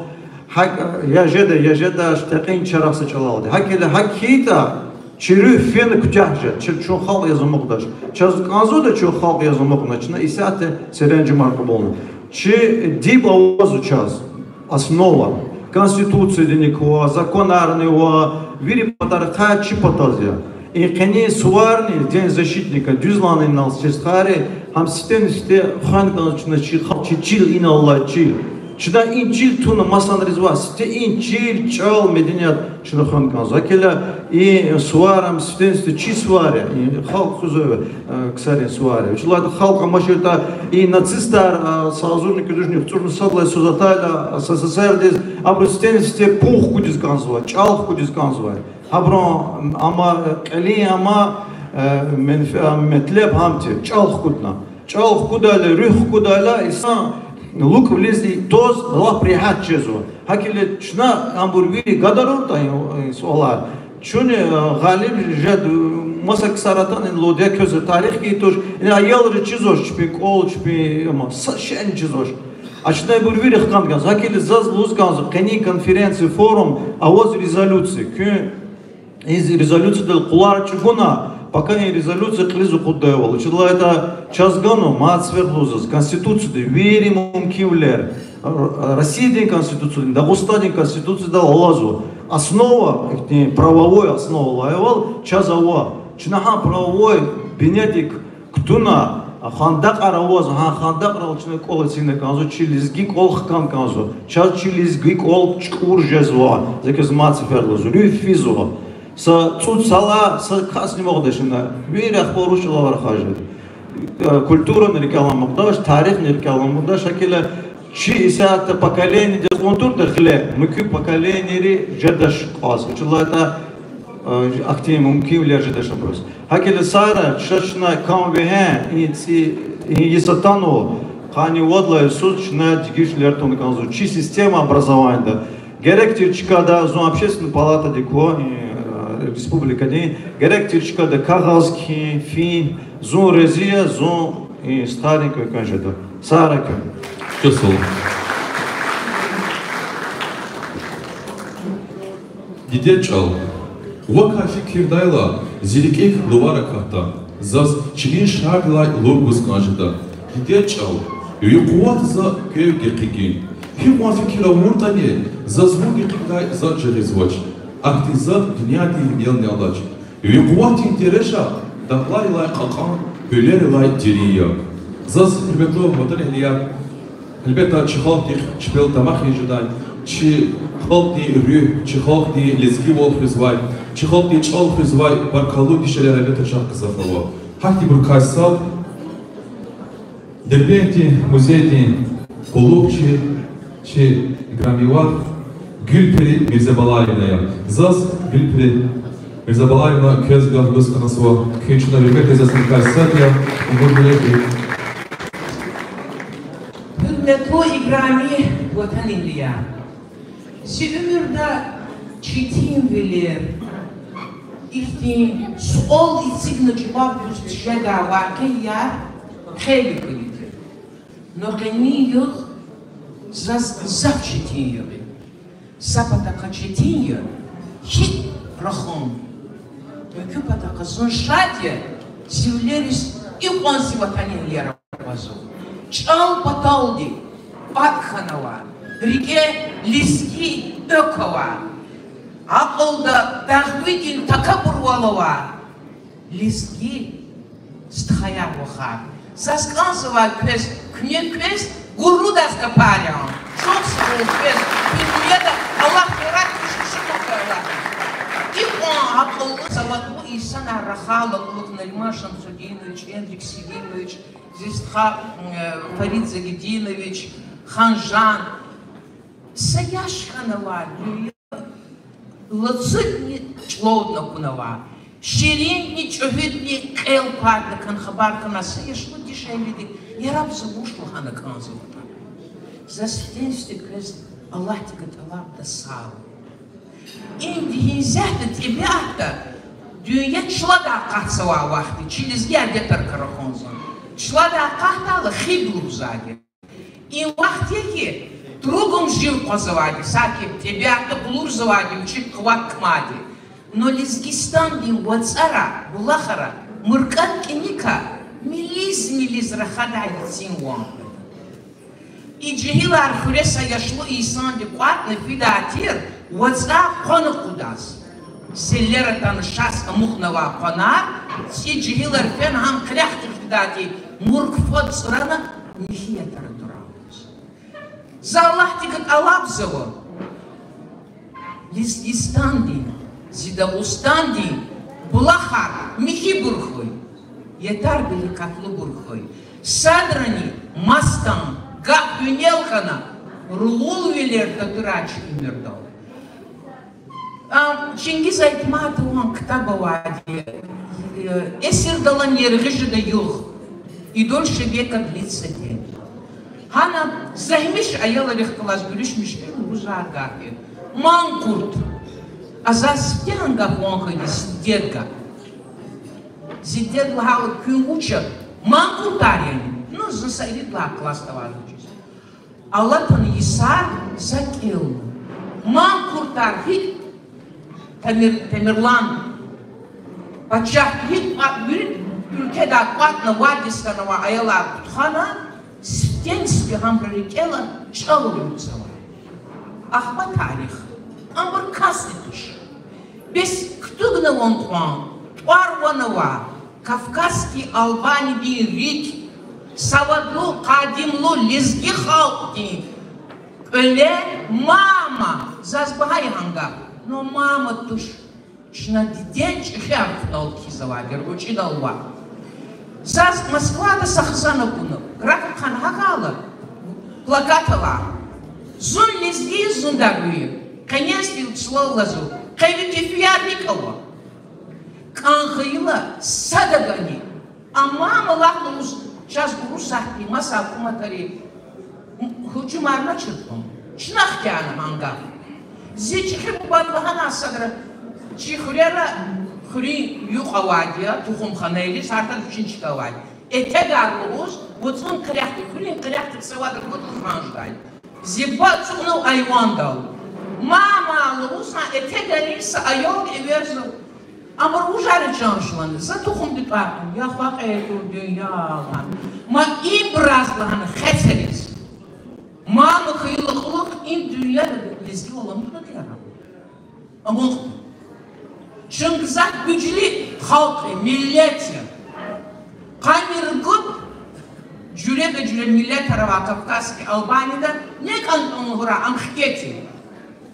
ГьакӀ, э, я жеда, я жедач, текьин чарагъ са чӀалалди. ГьакӀ хьайила, гьакӀ хьайитӀа, чи руьгь фена куьтягь жеда, чи, чун халкь яз амукьдач. Чаз кӀанзаватӀа чун халкь яз амукьна, чна исятда серенжемар кьабулна. Чи диб авазва чаз, основа. Конституциядини ква, законарни ва, вири патарихъай чи патаз я. И къенин суварни, День защитника, дуьзлани инал чи стхайри, гьам сифтени-сифте хвена кӀанзава чна чи халкь, чи чил, инал алай чил. Чна и чил туна масанриз ваъ, сифте и чил, чӀал, меденият чна хвена кӀанзава. ГьакӀ хьайила и сувар ам сифтени-сифте чи сувар я, и халкь хуьзвай, э, ксарин сувар я. Вучиз лагьайтӀа халкь амачиртӀа, и нацистар, э, са агъзурни кӀуьд вишни яхцӀурни сад лагьай йисуз атайла, э, СССР-диз, абуру сифтени-сифте пун хкудиз кӀанзавай, чӀал хкудиз кӀанзавай. Гьабурун, ама, кьилин ама, э, менф-, э, метлеб гьам тир, чӀал хкудна. ЧӀал хкудайла, руьгь хкудайла, инсан лукӀвилиз тваз лап регьят жезва. ГьакӀ хьайила чна абур вири гадаруртӀа, э, суалар. Чуни, э, гъалиб жеда, маса ксар атана лугьуда, я квез тарих хьайи туш, ина аялри чизвач чпин кӀвал, чпин, ама, са шейни чизвач. А чна ибур вири хкана кӀанзава. ГьакӀ хьайила заз лугьуз кӀанзава, къенин конференция, форум, аваз резолюция, куьн и резолюциядал къулар чӀугуна, пака и резолюция кьилиз акъуддайвал. Вучиз лагьайтӀа чаз ганва, мад сеферда лугьузва, Конституцияда вири мумкинвилер, Р-, Россиядин Конституциядин, Дагъустандин Конституциядал алазва. Основа, ихьтин правовой основа лагьайвал, чаз ава. Чна гьа правовой бинедик кутуна, а хандакьар аваз, гьа хандакьрал чна кӀвал эцигна кӀанзава, чи лезги кӀвал хкана кӀанзава. Чаз чи лезги кӀвал чукӀур жезва, за квез мад сеферда лугьузва, руьгь физва. Са цӀуд йисалай са касни амукьдач ина, вири ахпа урус чӀалал рахаз жеда. Э, культурани рикӀел амукьдач, тарихни рикӀел амукьдач, гьакӀ хьайила чи исятда поколениеди кьун туртӀа гъиле, муькуь поколениейри жедач кьаз. Вучиз лагьайтӀа, э, ахьтин мумкинвилер жедач абуруз. ГьакӀ хьайила сара, чаз чна кам вегьена, и цӀи, и йис атанва, къанни вад лагьай йисуз чна дегишвилер тавуна кӀанзава чи система образованияда. Герек тир чкада, зун Общественный палатадик ква, э, республикадин, герек тир чкада кагъаз кхьин, фин, зун рази я, зун и стхайрин кӀвенкӀвени жеда. Сагърай куьн. Чухсагъул. Дидед чӀал. Вакай фикирдайла, зи рикӀик лувар акатда. Заз чилин шардилай лув гуз кӀан жеда. Дидед чӀал. Ви къуват за квев гекъигин. Гьикьван фикир авуртӀани, заз вун гекъигдай затӀ жагъизвач. Ахьтин затӀ дуьньядин винелни алач. Ви къуватдин тереша дагъларилай кьакьан, гьуьлерилай дерин я. Заз, гьуьрметлу ватанэгьлияр, гьелбетда, чи халкьдихъ чпел дамах ийиз жедай, чи халкьдин руьгь, чи халкьдин лезгивал хуьзвай, чи халкьдин чӀал хуьзвай баркаллу дишегьлияр, гьелбетда, чахъ гзаф ава. Гьахьтинбурукай сад Дербентдин музейдин къуллугъчи, чи играмивар Гуьлпери Мирзабалаевна я. Заз Гуьлпери Мирзабалаевна квез гаф гуз хьаназва, куьн чна гьуьрмет ийиз, заз гьелбетда сад я, умуд вири. Гьуьрметлу играми ватанэгьлияр! Зи уьмуьрда четинвилер, ихьтин суал эцигна жаваб гуз тежедай вакъиаяр хейлин хьайиди тир. Но къенин югъ заз гзаф четин югъ я. Са патахъай четин я, гьикӀ рахун. Муькуь патахъай зун шад я, зи вилериз икьван зи ватанэгьлияр аквазва. ЧӀал паталди кӀватӀ хьанва, рикӀе лезги экв ава, акьулда дагъвидин такабурвал ава. Лезги стхаяр-вахар, заз кӀанзавай квез, куьне квез гурлудаз капар ян. Чухсагъул квез, куь дуьньяда Аллагь яратмишун шукур хьуй Аллагьдиз. Икьван акьуллу, савадлу инсанар рахайла кьулухъ Нариман Шамсудинович, Эндрик Селимович, зи стха, э, Фарид Загидинович, Ханжан. Са яш хьанва дуьнья, лацудни чӀулавдин акунва, ширинни чӀуьгьуьдни кьел квайди хьана, хабар хьана са яшлу дишегьлидик, яраб за вуч лагьана кӀанзаватӀа. Заз сифтени-сифте квез Аллагьдикай тӀалабда сагъ. Им гьисятда тӀебиатда дуьнья чладай акъатзавай вахт я, чи лезги адетрикай рахун зун. Чладай акъатдайла хиб лугьузвайди. Им вахт я хьи, другум жив къвазвайди, саки тӀебиатда къулурзавайди, вичи къуват кумайди. Но Лезгистандин вацӀара, булахара, муркӀа кӀаникай милиз-милиз рахадай ецин ван. И жегьилар хуьре са яшлу инсанди кӀватӀна фидай тир вацӀа къван акъудаз. Селлер атана шаз амукьнавай къванар, цӀи жегьилар фена гьам хърехдихъ фидайди, мурк фад цӀрана, михьи ятар атурай. За Аллагьдикай тӀалабзава, Лезгистандин, зи Дагъустандин булахар михьибур хьуй, ятар берекатлубур хьуй. Садрани масдан гаф винел хьана, ругъулвилер татурай чи уьмуьрдал. Ам Чингиз Айтматован ктаб авайди, э, Эсирдалан яргъи жеда югъ, и дольше века длится день. Гьана за гьамиша аялрихъ галаз гуьруьшмишдин лугьузвай гаф я. Манкъурт. А заз сифте гьа гаф ван хьайиди зи дед гаф. Зи дед лагьайла, куьн вуч я, манкъуртар яни? Ну, зун са ирид лагьай классда авай чиз. Алатна йисар за кӀелна. Манкъуртар гьикӀ Тамир-, Тамерлан пачагь гьикӀ кьван вири уьлкведай кӀватӀна вад йис хьанвай аялар кутхана, сифтени-сифте гьабурун рикӀелай чӀал алудзавай. Ахпа тарих. Абур касни туш. Бес кутугнаван кьван, тӀвар-ван ава, Кавказский Албанидин рикӀ, савадлу, къадимлу лезги халкьдин кӀвале мама, заз багьа я гьа гаф, но мама туш, чна дидедин чӀехи арфдал кхьизвайди я, гъвечӀидал ваъ. Заз Москвада са хизан акуна, графикан гьакӀ ала, плакат ала: зун лезги я, зун дагъви я. Къенез тир чилел лазу, къе ви кефияр рикӀ ава. КӀан хьайила садакӀани, а мама лагьана лугьуз, чаз Урусатдин маса гьукуматри гьужумарнавачир кьван. Чна хкяна гьа гаф. Зи чӀехи бубад лагьана садра, чи хуьрера хуьруьн юкь авайди я, тухумханайриз, гьардан вичин чка авайди. Этегар лугьуз, вацӀун къерехда, хуьруьн къерехда са вад ругуд хизан жедай. Зи буба ацукьнава айвандал. Мама лугьуз, гьа этегарин са аялди эверзава. Абур вужар я, чан шлани? За тухумдин тӀвар я, я хва кьей тур дуьнья лагьана. Ма Ибуруз лагьана хесериз. Мама хьайила кьулухъ и дуьньяда лезги аламукьнатӀа я. Амукьна. Чун гзаф гуьжлу халкь я, миллет я. Къанни ругуд жуьреда-жуьре миллетар ава Кавказский Албанияда, ни кӀантӀун лугьурай, ам хкет я.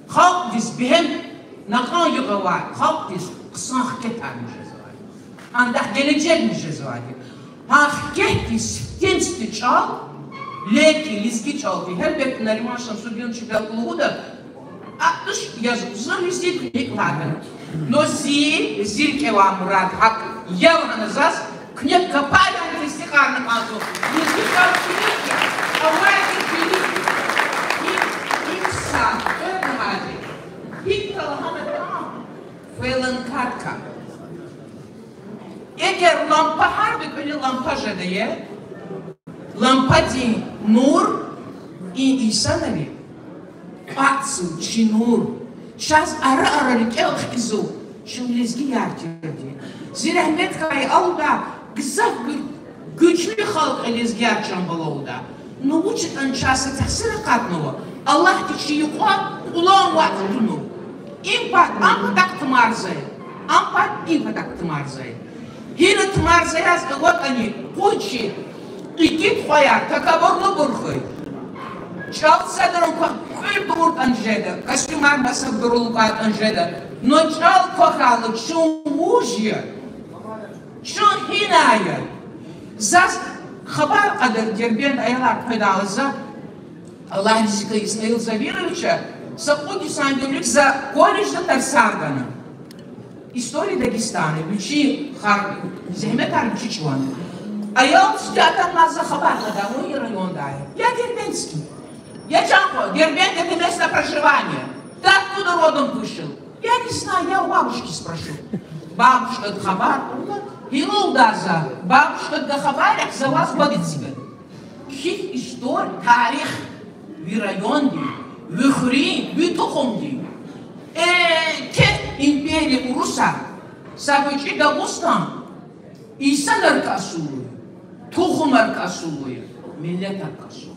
Халкьдиз бегьем накьан югъ авай, халкьдиз хъсан хкетарни жезвайди. Андахъ гележегни жезвайди. Гьа хкетдиз сифтени-сифте чӀал, леки лезги чӀалди. Гьелбетда, Нариман Шамсудинович, галкӀ лугьуда, а туш яз зун лезги куьник лагьана. Но зи, зи рикӀе авай мурад гьакӀ я лагьана заз, куьне капарин тестикьарна кӀанзава. Лезги чӀал куьник я, авайди куьник я. И, и са, квез лагьайди. ГьикӀ лагьана кӀан, фейланкар кӀан. Эгер лампа, гьарда кӀвале лампа жеда, лампадин нур и инсанри кьатӀзава чи нур. Чаз ара-ара рикӀел хкизва чун лезгияр тирди. Зи рагьметрикай алуда, гзаф гуь-, гуьжлу халкь я лезгияр чан балалда. Ну вуч ятӀани чаз са тахсир акъатнава, Аллагьди чи юкьва кьулан вацӀ тунва. Им пад ам патахъ тамарзава, ам пад им патахъ тамарзава. Гьина тамарзава яз аватӀани, къунши игит хваяр такабурлубур хьуй. ЧӀал садрани квахь кьуьл буруртӀани жеда, костюмар маса бурулукӀайтӀани жеда. Но чӀал квахьайла чун вуж я? Чун гьинай я? Заз хабар кьада Дербент аялар къведайла за, Аллагь рази хьуй Исмаил Завировича, са кьуд йисан вилик за колледжда тарсар гана. История Дагестана, вичин хар-, зегьметар вичи чӀугуна. Аял чидай атанмаз за хабар кьада, вун я райондай я, я дербентский? Я чан хва, Дербент — это место проживания. Ты откуда родом вышел? Я не знаю, я у бабушки спрошу. Бабушкади хабар кьурла, гьи лугьуда за, бабушкадивай хабар яхъ, за ваз бади циган. Кхьихь история, тарих ви райондин, ви хуьруьн, ви тухумдин. Э, те империя урусар, са гъвечӀи Дагъустан, инсанар кӀасулу, тухумар кӀасулу, миллетар кӀасулу.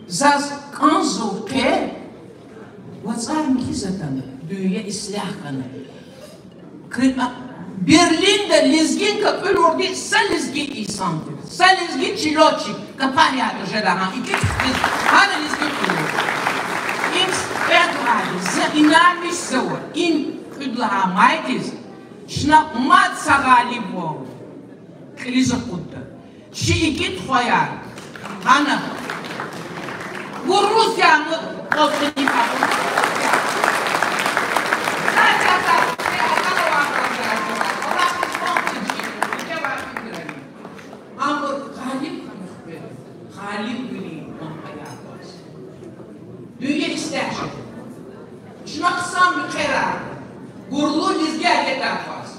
Заз кӀанзава къе, вацӀар михьиз атана, дуьнья ислягь хьана. Кы-, а, Берлинда лезгинка кьуьлурди са лезги инсан тир, са лезги чи лётчик, капар ятӀа жеда гьа, икӀ хкиз, гьана лезги кьуьлур. Им сифте лагьайди, за инанмишзава, им кьуьд лагьай майдиз чна мад са гъалибвал кьилиз акъудда. Чи игит хваяр, гьана, Гурузияни кӀвалахни кьабулна. Амма гъалибвилин, гъалибвилин лампаяр кваз. Дуьнья истягь жеда. Чна хъсан мехъерар, гурлу лезги адетар кваз,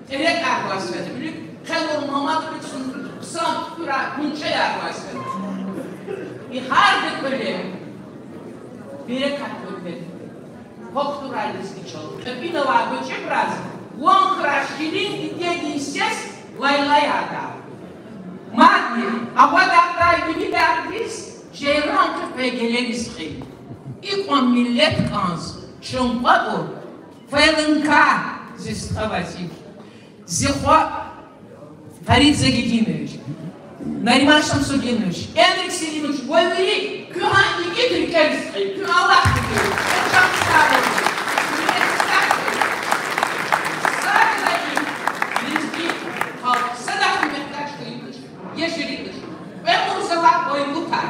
тӀерекӀар кваз фена, вилик хъел авур мамадвилик сун хъсан туькӀуьрай гъунчӀаяр кваз фена. И гьарда кӀвале берекат гуьрмет, гьахьурай лезги чӀал. КьепӀинавай гъвечӀибуруз, ван хьурай ширин дидедин сес лайлаяр. Мадни авадардай винидардиз, жейран къекъвей гелериз хьайи. ИкӀ кьван миллет кӀанз чун кӀватӀур, ФЛНК, зи стха Вазиф, зи хва Фарид Загидинович, Нариман Шамсудинович, Энрик Селимович, ва вири, куьн гьа игит рикӀериз хьайи, куьн Аллагьди хьайи, куьн чан сагъ хьайи, куьн сагъ хьайи. Садлагьана лезги халкь садахъ муьгьтеж хьайи туш, я ширин туш. Кьве Мурзалай Байбутар.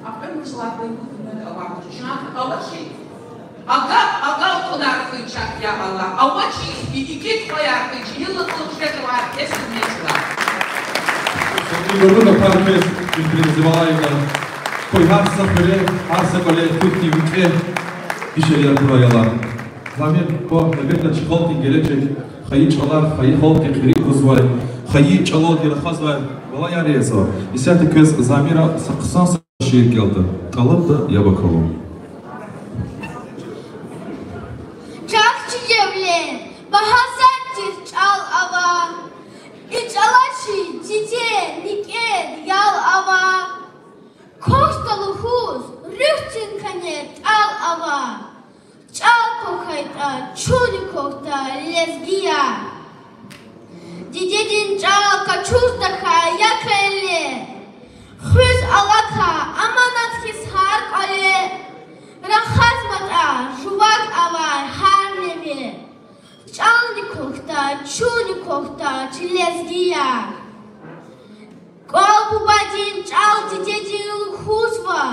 А кьве Мурзалай Байбутар мад аватуш, чан авачир. Агалкьунар хьуй чахъ, я Аллагь, авачир, и игит хваяр хьуй, чилел кьулухъ жезвай кесиб нечӀ лагь. Сабурлу гафар квез, Бихтириз Зивалаевна. Къуй гьар са хуьре, гьар са кӀвале куьтни викӀегь дишегьлияр хьурай, я Аллагь. Замир, ква, наверно, чи халкьдин гележег, хайи чӀалар, хайи халкьдин кьирик гузвай, хайи чӀалалди рахазвай балаяр я зун. Исятда квез Замира са хъсан са шиир кӀелда. ТӀалабда яб акалун. Чахъ чи девлет, багьа затӀ тир чӀал ава. И чӀала чи диде, некӀед ял лезгияр. Дидедин чӀал къачуз тахьай я кьиле, хуьз алакай аманат хьиз гьар кӀвале, рахазватӀа жуваз авай гьар неве. ЧӀални квахьда, чунни квахьда чи лезгияр. КӀвал бубадин, чӀал дидедин лугьузва,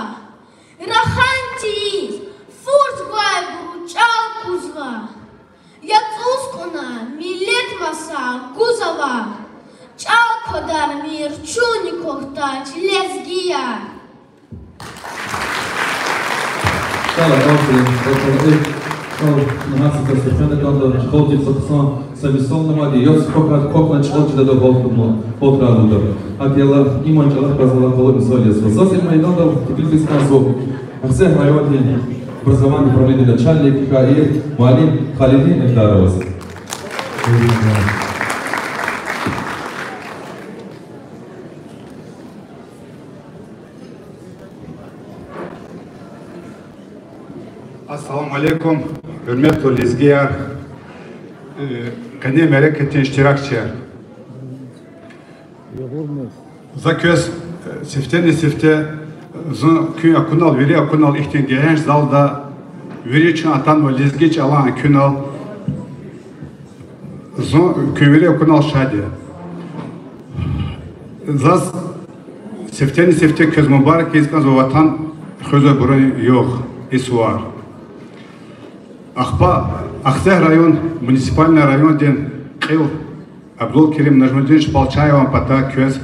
рахан тийиз фурс гвайбуру чӀал кузва. ЯцӀуз кьуна миллет маса гузава, чӀал квадармир, чунни квахьдач лезгияр. Чала калфи, калфи, кал, нагьа са степенда калда, халкьдин са хъсан, са мисал намади, яц квахьна, квахьна чӀал чида да халкь, халкь разуда. Гьакӏ яла иман чӀалахъ галаз алакъалу мисал яз. Заз и майданда теклиф ийиз кӀанзава Ахцегь райондин образованидин управлениедин начальник, шаир, муаллим Халидин Эльдароваз. Ассаламу алейкум, гьуьрметлу лезгияр, э, къенин мярекатдин иштиракчияр. За квез, э, сифтени-сифте, э, зун куьн акунал, вири акунал ихьтин гегьенш залда, вири чун атанва лезги чӀалан куьнал. Зун куьн вири акунал шад я. Заз сифтени-сифте квез мубарак ийиз кӀанзава Ватан хуьзвайбурун югъ, и сувар. Ахпа Ахцегь район, муниципальный райондин кьил Абдулкерим Нажмудинович Полчаеван патай квез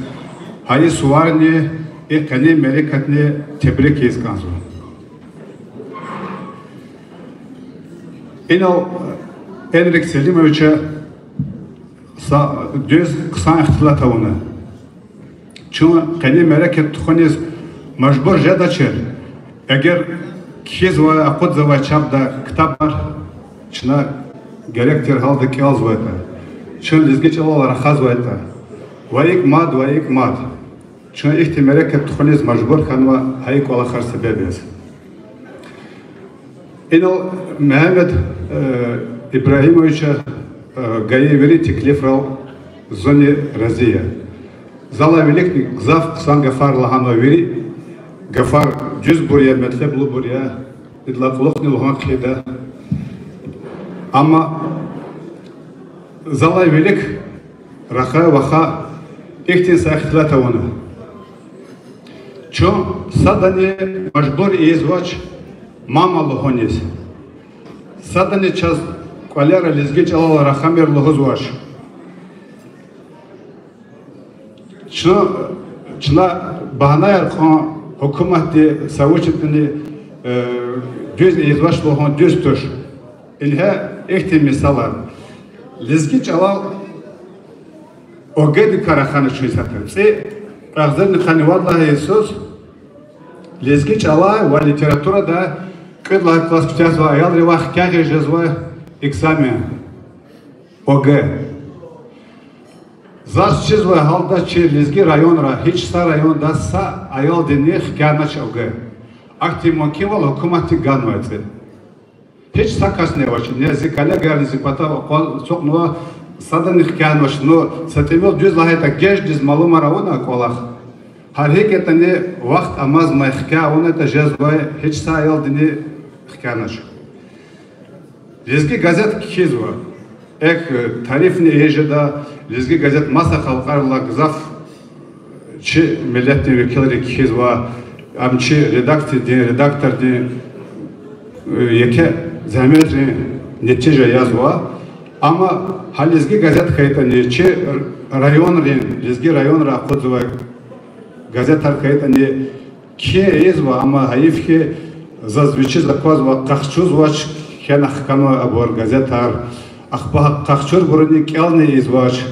гьа и суварни, и къенин мярекатни тебрик ийиз кӀанзава. Инал Энрик Селимовича са дуьз хъсан ихтилат авуна. Чун къенин мярекат тухуниз мажбур жедачир, эгер кхьизвай, акъудзавай чапдай ктабар чна герек тир гьалда кӀелзавайтӀа, чун лезги чӀалал рахазвайтӀа, ва икӀ мад, ва икӀ мад. Чун ихьтин мярекат тухуниз мажбур хьанва гьа и кӀвалахар себеб яз. Инал Мегьамед, э, Ибрагьимовича, э, гайи вири теклифрал зунни рази я. Залай виликни гзаф хъсан гафар лагьанва, вири гафар дуьзбур я, метлеблубур я, идалай кьулухъни лугьун хъийида. Амма залай вилик рахай-вахай ихьтин са ихтилат авуна. Чун садани мажбур ийизвач мама лугьуниз. Садани чаз кӀвалера лезги чӀалал рахамир лугьузвач. Чна, чна багьнаяр кьун гьукуматди са вуч ятӀани, э, дуьз ийизвач лугьун дуьз туш. Ингье ихьтин мисалар. Лезги чӀалал ОГЭ-дикай рахана чун исятда. ЦӀи кьве агъзурни къанни вад лагьай йисуз лезги чӀалай ва литературадай кӀуьд лагьай класс куьтягьзавай аялривай хкягъиз жезвай экзамен, ОГЭ. Заз чизвай гьалда чи лезги районра, гьич са районда са аялдини хкянач ОГЭ. Ахьтин мумкинвал гьукуматди ганвай цӀи. Гьич са касни авач, ни зи коллегаярни зи патав акъваз ацукьнава, садани хкянавач, ну, са тӀимил дуьз лагьайтӀа, геждиз малумар авуна кӀвалах. Гьар гьикӀ ятӀани вахт амазмай хкя авунайтӀа жезвай, гьич са аялдини хкянач. Лезги газет кхьизва. Эхь, тарифни ийиз жеда, лезги газет маса халкьарилай гзаф чи миллетдин векилри кхьизва, ам чи редакциядин, редактордин, э, еке зегьметрин нетижа язва. Амма гьа лезги газет хьайитӀани, чи р-, районрин, лезги районра акъудзавай газетар хьайитӀани, кхьин ийизва, амма гьайиф хьи, заз вичиз аквазва, къахчузвач, кхьена хканвай абур газетар, ахпа къахчурбуруни кӀелни ийизвач.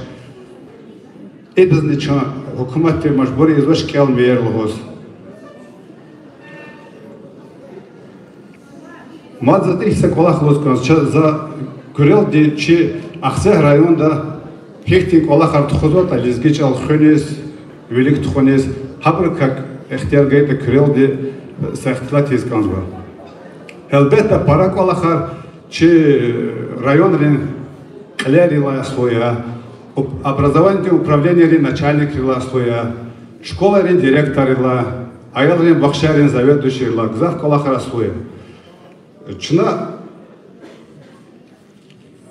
Идазни чун гьукуматди мажбур ийизвач кӀелмир лугьуз. Мад за тӀихь са кӀвалах лугьуз кӀанзава, за куьрелди чи Ахцегь районда гьихьтин кӀвалахар тухузватӀа лезги чӀал хуьниз, вилик тухуниз, гьабурукай ихтияр гайитӀа куьрелди са ихтилат ийиз кӀанзава. Гьелбетда, пара кӀвалахар чи районрин Аялрилай аслу я, уп-, образованидин управлениедин начальникрилай аслу я, школайрин директоррилай, аялрин бахчайрин заведующийрилай, гзаф кӀвалахар аслу я. Чна,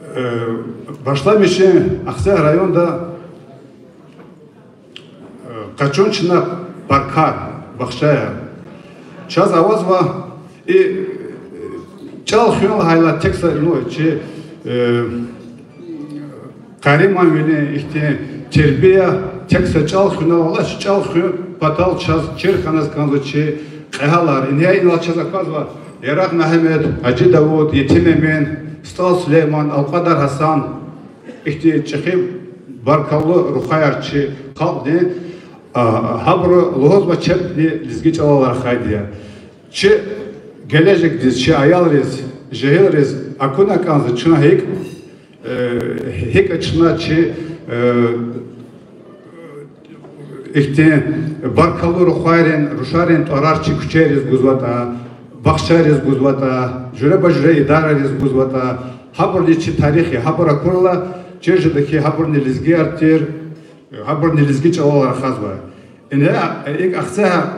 э, башламишин Ахцегь районда къачун чна паркар, бахчаяр. Чаз авазва и чӀал хуьн лагьайла тек са, ну, чи, э, къаримамвилин ихьтин тербия тек са чӀал хуьнал алач, чӀал хуьн патал чаз чир хьаназ кӀанзава чи кьегьалар. Ингье инал чаз аквазва Ярагъ Мегьамед, Гьажи Давуд, Етим Эмин, СтӀал Сулейман, Алкьвадар Гьасан, ихьтин чӀехи баркаллу рухваяр чи халкьдин, а, гьабуру лугьузва чебни лезги чӀалал рахайди я. Чи гележегдиз, чи аялриз, жегьилриз акуна кӀанзава чна гьикӀ, э, гьикӀ чна чи, э, ихьтин баркаллу рухвайрин, рушарин тӀварар чи куьчейриз гузватӀа, бахчайриз гузватӀа, жуьреба-жуьре идарариз гузватӀа, гьабурни чи тарих я, гьабур акурла, чир жеда хьи, гьабурни лезгияр тир, гьабурни лезги чӀалал рахазва. Ингье, э, икӀ Ахцегьа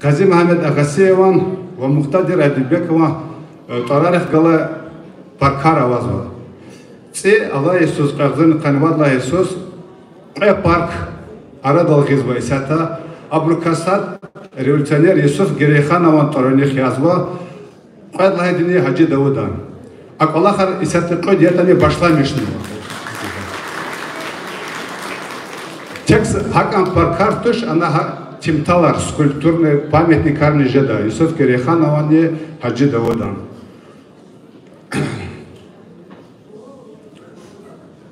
Къази-Мегьамед Агъасиеван ва Мукьтадир Айдунбекован, э, тӀварарихъ галай паркар авазва. ЦӀи алай йисуз, кьве агъзурни къанни вад лагьай йисуз кьве парк арадал гъизва исятда, абурукай сад революционер Юсуф Герейханован тӀварунихъ язва, кьвед лагьайдини Гьажи Давудан. А кӀвалахар исятда кьуд ятӀани башламишнава. Тек гьакӀан паркар туш, ана гьа тимталар, скульптурный памятникарни жеда Юсуф Герейханованни Гьажи Давудан.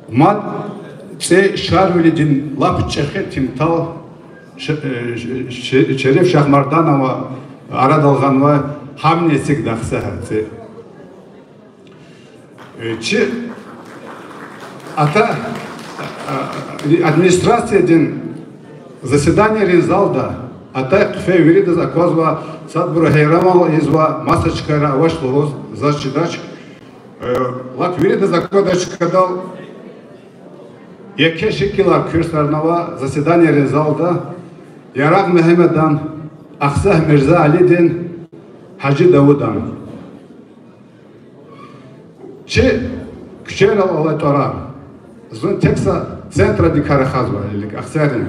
Мад цӀи Шарвилидин лап чӀехи тимтал Ш-, э, Ш-, Ш-, Шериф Шахмарданован арадал гъанва, гьамни эцигда Ахцегьа цӀи. Э, чи ата, э, администрациядин заседаниерин залда атай хъфей виридаз аквазва, садбуру гьейранвал ийизва, маса чкайра авач лугьуз, заз чидач. Э, лап виридаз аквадач чкадал, еке шикилар куьрсарнава заседаниерин залда: Ярагъ Мегьамедан, Ахцегь Мирза Алидин, Гьажи Давудан. Чи куьчейрал алай тӀварар. Зун тек са центрадикай рахазва, вилик Ахцегьрин.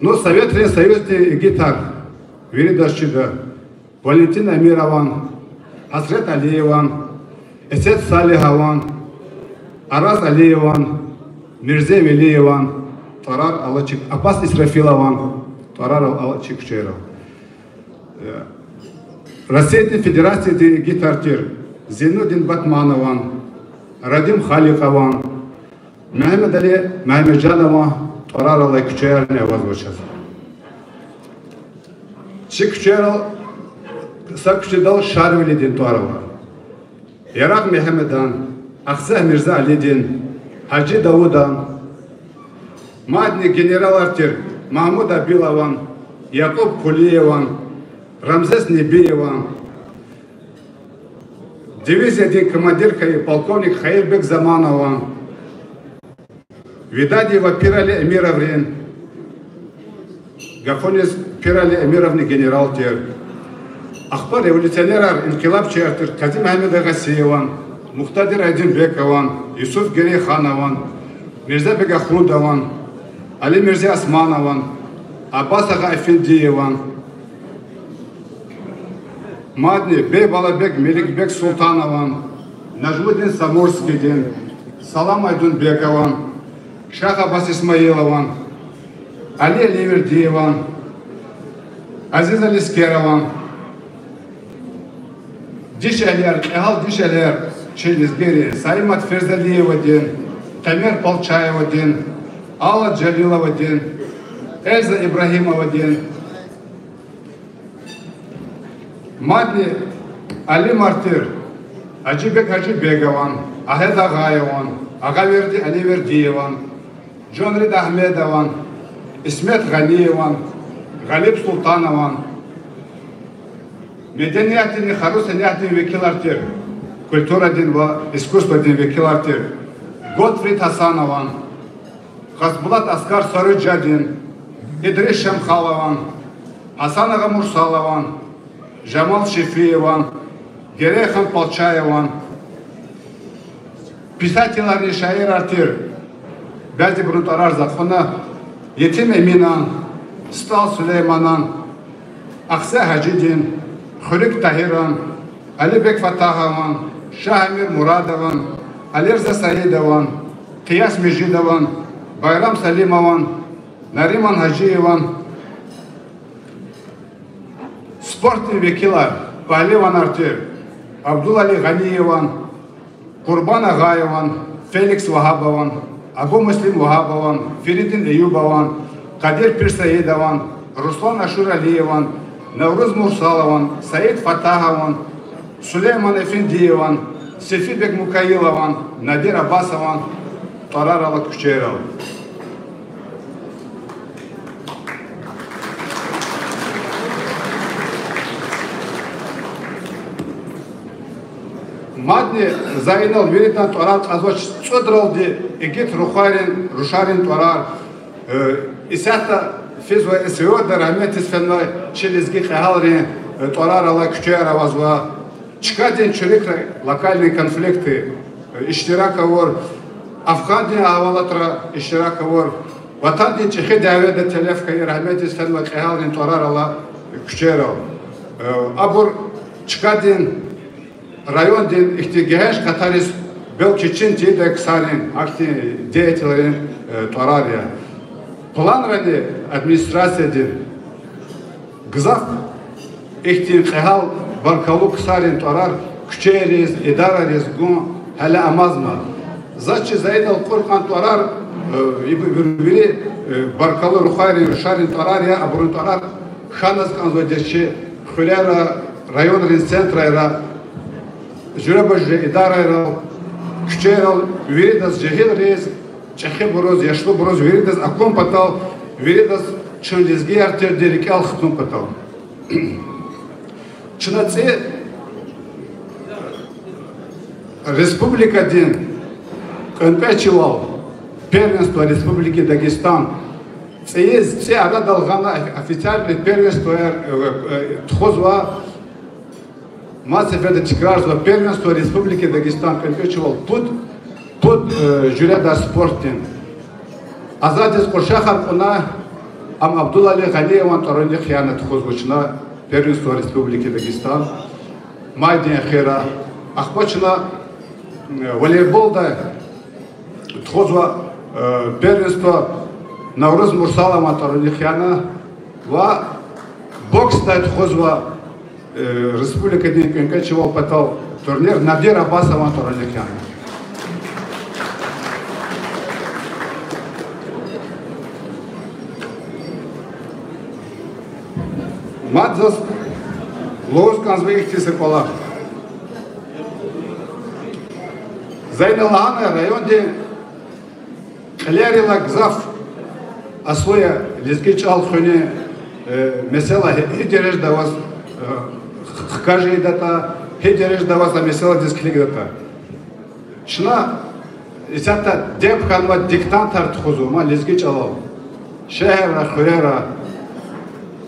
Ну, Советрин Союздин игитар виридаз чида: Валентин Амирован, Гьасрет Алиеван, Эсет Салигьован, Араз Алиеван, Мирзе Велиеван тӀварар ала чи, Аббас Исрафилован тӀварар ала чи куьчейрал. Россиядин Федерациядин игитар тир Зейнудин Батманован, Радим Халикьован, Мегьамед-Али Мегьамеджанован тӀварар алай куьчеярни авазва чаз. Чи куьчейрал са куьчедал Шарвилидин тӀвар ава. Ярагъ Мегьамедан, Ахцегь Мирза Алидин, Гьажи Давудан, мадни генералар тир Магьмуд Абилован, Якьуб Кулиеван, Рамзес Небиеван, дивизиядин командир хьайи полковник Хаирбек Заманован, Видадиева Пирали Эмироврин, гафуниз Пирали Эмировни генерал тир. Ахпа революционерар, инкъилабчияр тир Къази-Мегьамед Агъасиеван, Мукьтадир Айдунбекован, Юсуф Герейханован, Мирзабег Ахундован, Али-Мирзе Османован, Аббас-агъа Эфендиеван, мадни Бейбалабег Меликбег Султанован, Нажмудин Самурскийдин, Салам Айдунбекован, Шах-Аббас Исмаилован, Али Аливердиеван, Азиз Алискерован, дишегьлияр, кьегьал дишегьлияр чи лезгийрин: Саимат Ферзалиевадин, Къемер Палчаевадин, Алла Жалиловадин, Эльза Ибрагьимовадин, мадни алимар тир Гьажибег Гьажибегован, Агьед Агъаеван, Агъаверди Аливердиеван, Жонрид Агьмедован, Исмет Гъаниеван, Гъалиб Султанован, медениятдинни хару сенятдин векилар тир культурадин ва искусствадин векилар тир Готфрид Гьасанован, Хасбулат Аскар Сарыджадин, Идрис Шемхалован, Гьасан-агъа Мурсалован, Жамал Шефиеван, Герейхан Палчаеван, писателарни шаирар тир, бязибурун тӀварар за кьуна, Етим Эминан, СтӀал Сулейманан, Ахцегь Гьажидин, Хуьруьг Тагьиран, Алибек Фатагьован, Шагьамир Мурадован, Алирза Саидован, Къияс Межидован, Байрам Салимован, Нариман Гьажиеван, спортдин векилар, пагьливанар тир Абдулали Гъаниеван, Къурбан Агъаеван, Феликс Вагьабован, Абумуслим Вагьабован, Феридин Эюбован, Къадир Пирсаидован, Руслан Ашуралиеван, Навруз Мурсалован, Саид Фатагьован, Сулейман Эфендиеван, Сефибек Мукаилован, Надир Аббасован тӀварар ала куьчейрал. Мадни за инал виридан тӀварар кьазвач цӀудралди игит рухвайрин, рушарин тӀварар. Э, исятда физва СВО-да рагьметдиз фенвай чи лезги кьегьалрин, э, тӀварар алай куьчеяр авазва. Чкадин чуьруькра локальный конфликтра, э, иштирак авур, Афгъандин агьвалатра иштирак авур, Ватандин ЧӀехи дяведа телеф хьайи рагьметдиз фенвай кьегьалрин тӀварар ала куьчейрал. Э, абур чкадин, райондин ихьтин гегьенш къатариз белки чин тийидай ксарин, ахьтин деятелрин, э, тӀварар я. Планрани администрациядин гзаф ихьтин кьегьал баркаллу ксарин тӀварар куьчейриз, идарариз гун гьеле амазма. Заз чи за инал кьур кьван тӀварар, э, ибур вири, э, баркаллу рухвайрин, рушарин тӀварар я, абурун тӀварар хьаназ кӀанзавайди я чи хуьрера, районрин центрайра, жуьреба-жуьре идарайрал, куьчейрал виридаз, жегьилриз, чӀехибуруз, яшлубуруз, виридаз акун патал, виридаз чун лезгияр тирди рикӀел хтун патал. Чна цӀи республикадин кӀвенкӀвечивал, первенство Республики Дагестан, цӀийиз цӀи арадал гъана, официальный первенствояр, э, э, тухузва, мад сеферда тикрарзава, первенство Республики Дагестан кӀвенкӀвечивал пуд, пуд, э, жуьреда спортдин. Азадиз кьуршахар кьуна, ам Абдулали Гъаниеван тӀварунихъ яна тухузва чна первенство Республики Дагестан майдин эхира. Ахпа чна, э, волейболда тухузва, э, первенство Навруз Мурсалован тӀварунихъ яна ва боксдай тухузва, э, республикадин кӀвенкӀвечивал патал турнир Надир Аббасован тӀварунихъ яна. Мад заз лугьуз кӀанзава ихьтин са кӀвалах. За ина лагьана, райондин кьилерила гзаф аслу я лезги чӀал хуьнин, э, месэла гьи-, гьи дережада аваз, э, хкаж ийидатӀа, гьи дережада аваз а месэладиз килигдатӀа. Чна исятда деб хьанва, диктантар тухузва ма лезги чӀалал шегьерра, хуьрера.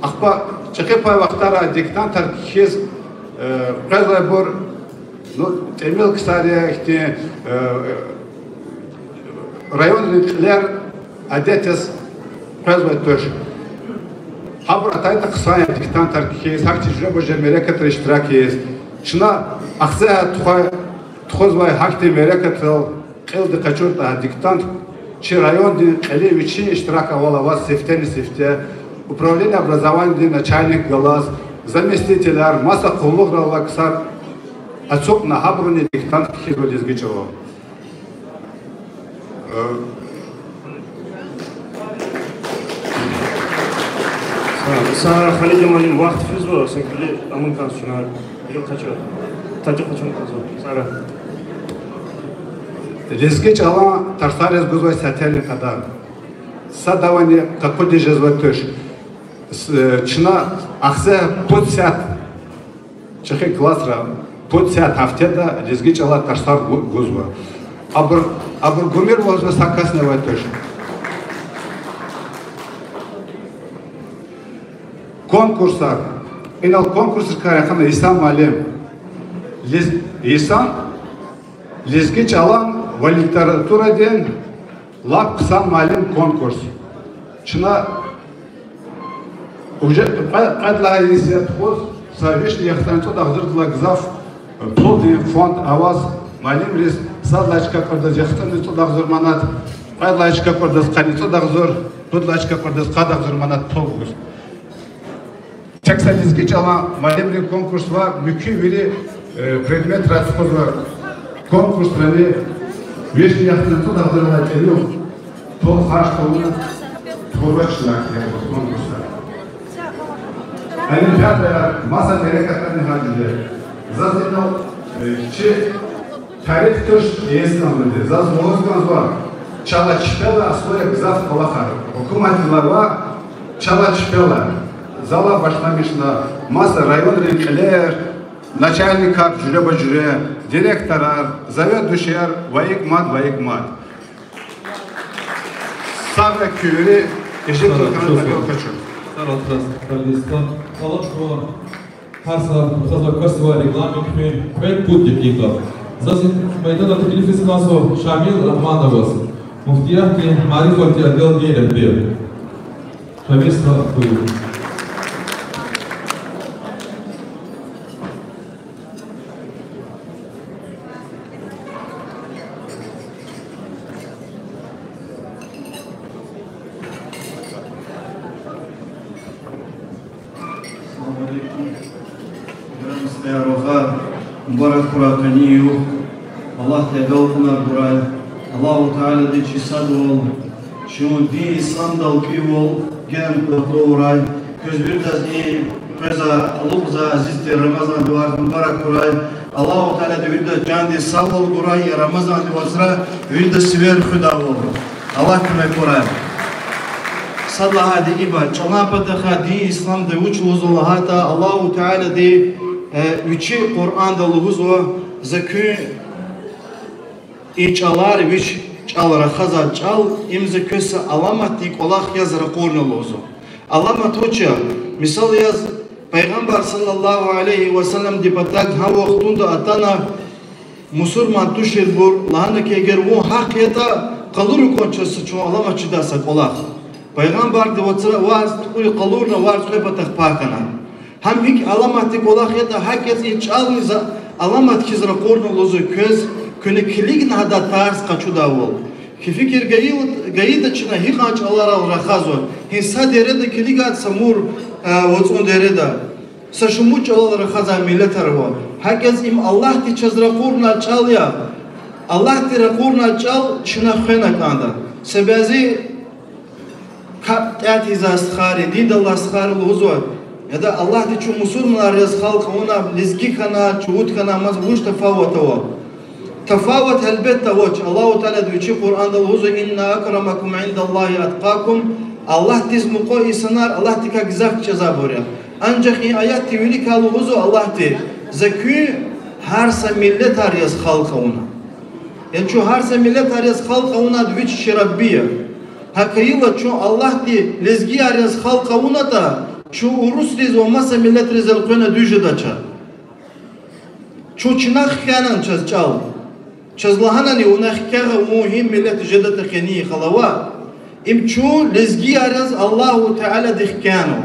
Ахпа чӀехи пай вахтара диктантар кхьиз, э, къвезвайбур, ну, тӀимил ксар я ихьтин, э, районрин кьилер адет яз къвезвай туш. Гьабур атайтӀа хъсан я диктантар кхьиз, гьахьтин жуьреба-жуьре мярекатра иштирак ийиз. Чна Ахцегьа тухвай, тухузвай гьахьтин мярекатрал кьилди къачуртӀа диктант, чи райондин кьилин вичин иштирак авал аваз сифтени-сифте, управление образованиядин начальник галаз, заместителар, маса къуллугърал алай ксар ацукьна, гьабуруни диктант кхьизва лезги чӀалал. Э, са, са хали жамалин вахт физва, са гуьле амун кӀанз чна, гуьле къача, тадиз къачун кӀанзва. Сара. Лезги чӀалан тарсариз гузвай сятерин кьадар. Садавайни къакъудиз жезвай туш. С-, э, чна Ахцегьа пуд сят чӀехи классра, Пуд сят гьафтеда лезги чӀалай тарсар гу-, гузва. Абур, абур гумир лугьузва, са касни авай туш. Конкурсар. Инал конкурсрикай рахана Иса муаллим. Лез-, Иса лезги чӀалан ва литературадин лап хъсан муаллим конкурс. Чна уже кьве-, кьвед лагьай йис я тухуз, са вишни яхцӀурни цӀуд агъзурдалай гзаф пулдин фонд аваз муаллимриз, сад лагьай чка кӀвалдаз яхцӀурни цӀуд агъзур манат, кьвед лагьай чка кӀвалдаз къанни цӀуд агъзур, пуд лагьай чка кӀвалдаз къад агъзур манат пул гуз. Тек са лезги чӀалан муаллимрин конкурс ва муькуь вири, э, предметрай тухузвай конкурсрани вишни яхцӀурни цӀуд агъзурдалай кӀевил пул харж тавуна тухузвач чна конкурсда. Олимпиадаяр, маса мярекатарни гьа жуьре. Заз инал, э, чи тарих туш иесамди. Заз лугьуз кӀанзава, чалай чпелай аслу я гзаф кӀвалахар. Гьукуматдилай ва чалай чпелай. Залай башламишна маса районрин кьилер, начальникар жуьреба-жуьре, директорар, заведующийяр ва икӀ мад, ва икӀ мад. Сагърай куьн вири, ижи тарикъ тарикъ къачу. Гьар са хазва касвай регламент куьн кьвед-пуд декьикьа. Заз и майданда теклифиз кӀанзава Шамил Рагьмановаз, муфтиятдин мярифатдин отделдин регьбер. Шамил стха, буюр. Салам алейкум. Играми стхаяр-вахар, мубарак хьурай къенин югъ. Аллагьди агалкьунар гурай. Аллагьу Таалади чи садвал, чун дин исламдал кӀевал генани кӀватӀалурай. Квез виридаз и къвезвай, алукьзавай азиз тир Рамазандин вацра мубарак хьурай. Аллагьу Таалади виридаз чандин сагъвал гурай, и Рамазандин вацра виридаз сивер хуьдайвал. Аллагь куьмек хьурай. Сад лагьайди ибур, чӀалан патахъай дин исламда вуч лугьузва лагьайтӀа, Аллагьу Таалади, э, вичи Къуръанда лугьузва: За куьн и чӀалар, вич чӀал рахазвай чӀал, им За квез са аламатдин кӀвалах яз ракъурна лугьузва. Аламат вуч я? Мисал яз, Пайгъамбар صلى الله عليه وسلمдин патав гьа вахтунда атана мусурман туширбур, лагьана хьи, эгер вун гьахъ ятӀа, къалура кӀан чаз са чун аламат чидай са кӀвалах. Пайгъамбарди вацра варз туькӀуьр къалурна, варз кьве патахъ пай хьана. Гьам гьикӀ аламатдин кӀвалах ятӀа, гьакӀ яз и чӀални за аламат хьиз ракъурна лугьузва квез, куьне килигна гьадай тарс къачудайвал. Куь фикир гайи-, гайида чна гьикьван чӀаларал рахазва, гьин са дереда килигайтӀа са мур, э, вацӀун дереда. Са шумуд чӀалал рахазвай миллетар ава. ГьакӀ яз им Аллагьди чаз ракъурна чӀал я. Аллагьди ракъурна чӀал чна хвена кӀанда. Са бязи капӀ тӀягьиз стхайри, диндал алай стхайри лугьузва: яда, Аллагьди чун мусурманар яз халкь авуна, лезги хьана, чувуд хьана, мад вуч тафават ава? Тафават гьелбетда авач. Аллагьу Таалади вичи Къуръанда лугьузва: إن أكرمكم عند الله أتقاكم. Аллагьдиз мукьва инсанар Аллагьдикай гзаф кичӀезвайбур я. Анжах и аятдин виликай лугьузва Аллагьди: За куьн гьар са миллетар яз халкь авуна. Яни чун гьар са миллетар яз халкь авунайди вич чи Рабби я. ГьакӀ хьайила чун Аллагьди лезгияр яз халкь авунатӀа, чун урусриз ва маса миллетриз элкъвена дуьз жедач. Чун чна хкянани чаз чӀал? Чаз лагьанани вуна хкягъа, вун гьи миллет жедатӀа къенин йикъал ава? Им чун лезгияр яз Аллагьу Таалади хкянава.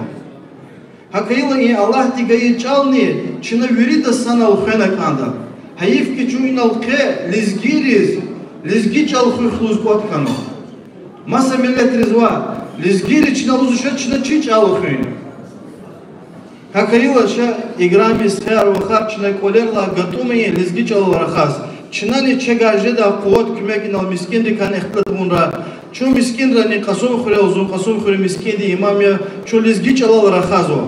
ГьакӀ хьайила и Аллагьди гайи чӀални чна вирида санал хвена кӀанда. Гьайиф хьи, чун инал къе лезгийриз лезги чӀал хуьх лугьуз кӀватӀ хьанва. Маса миллетриз ваъ, лезгийриз чна лугьузвач чна чи чӀал хуьн. ГьакӀ хьайила ша, играми стхаяр-вахар, чна кӀвалерилай гатӀумайин лезги чӀалал рахаз. Чнани чавай жедай къуват, куьмек инал мискӀиндикай ихтилат авунра. Чун мискӀинрани, Кьасумхуьрел, зун Кьасумхуьруьн мискӀиндин имам я, чун лезги чӀалал рахазва.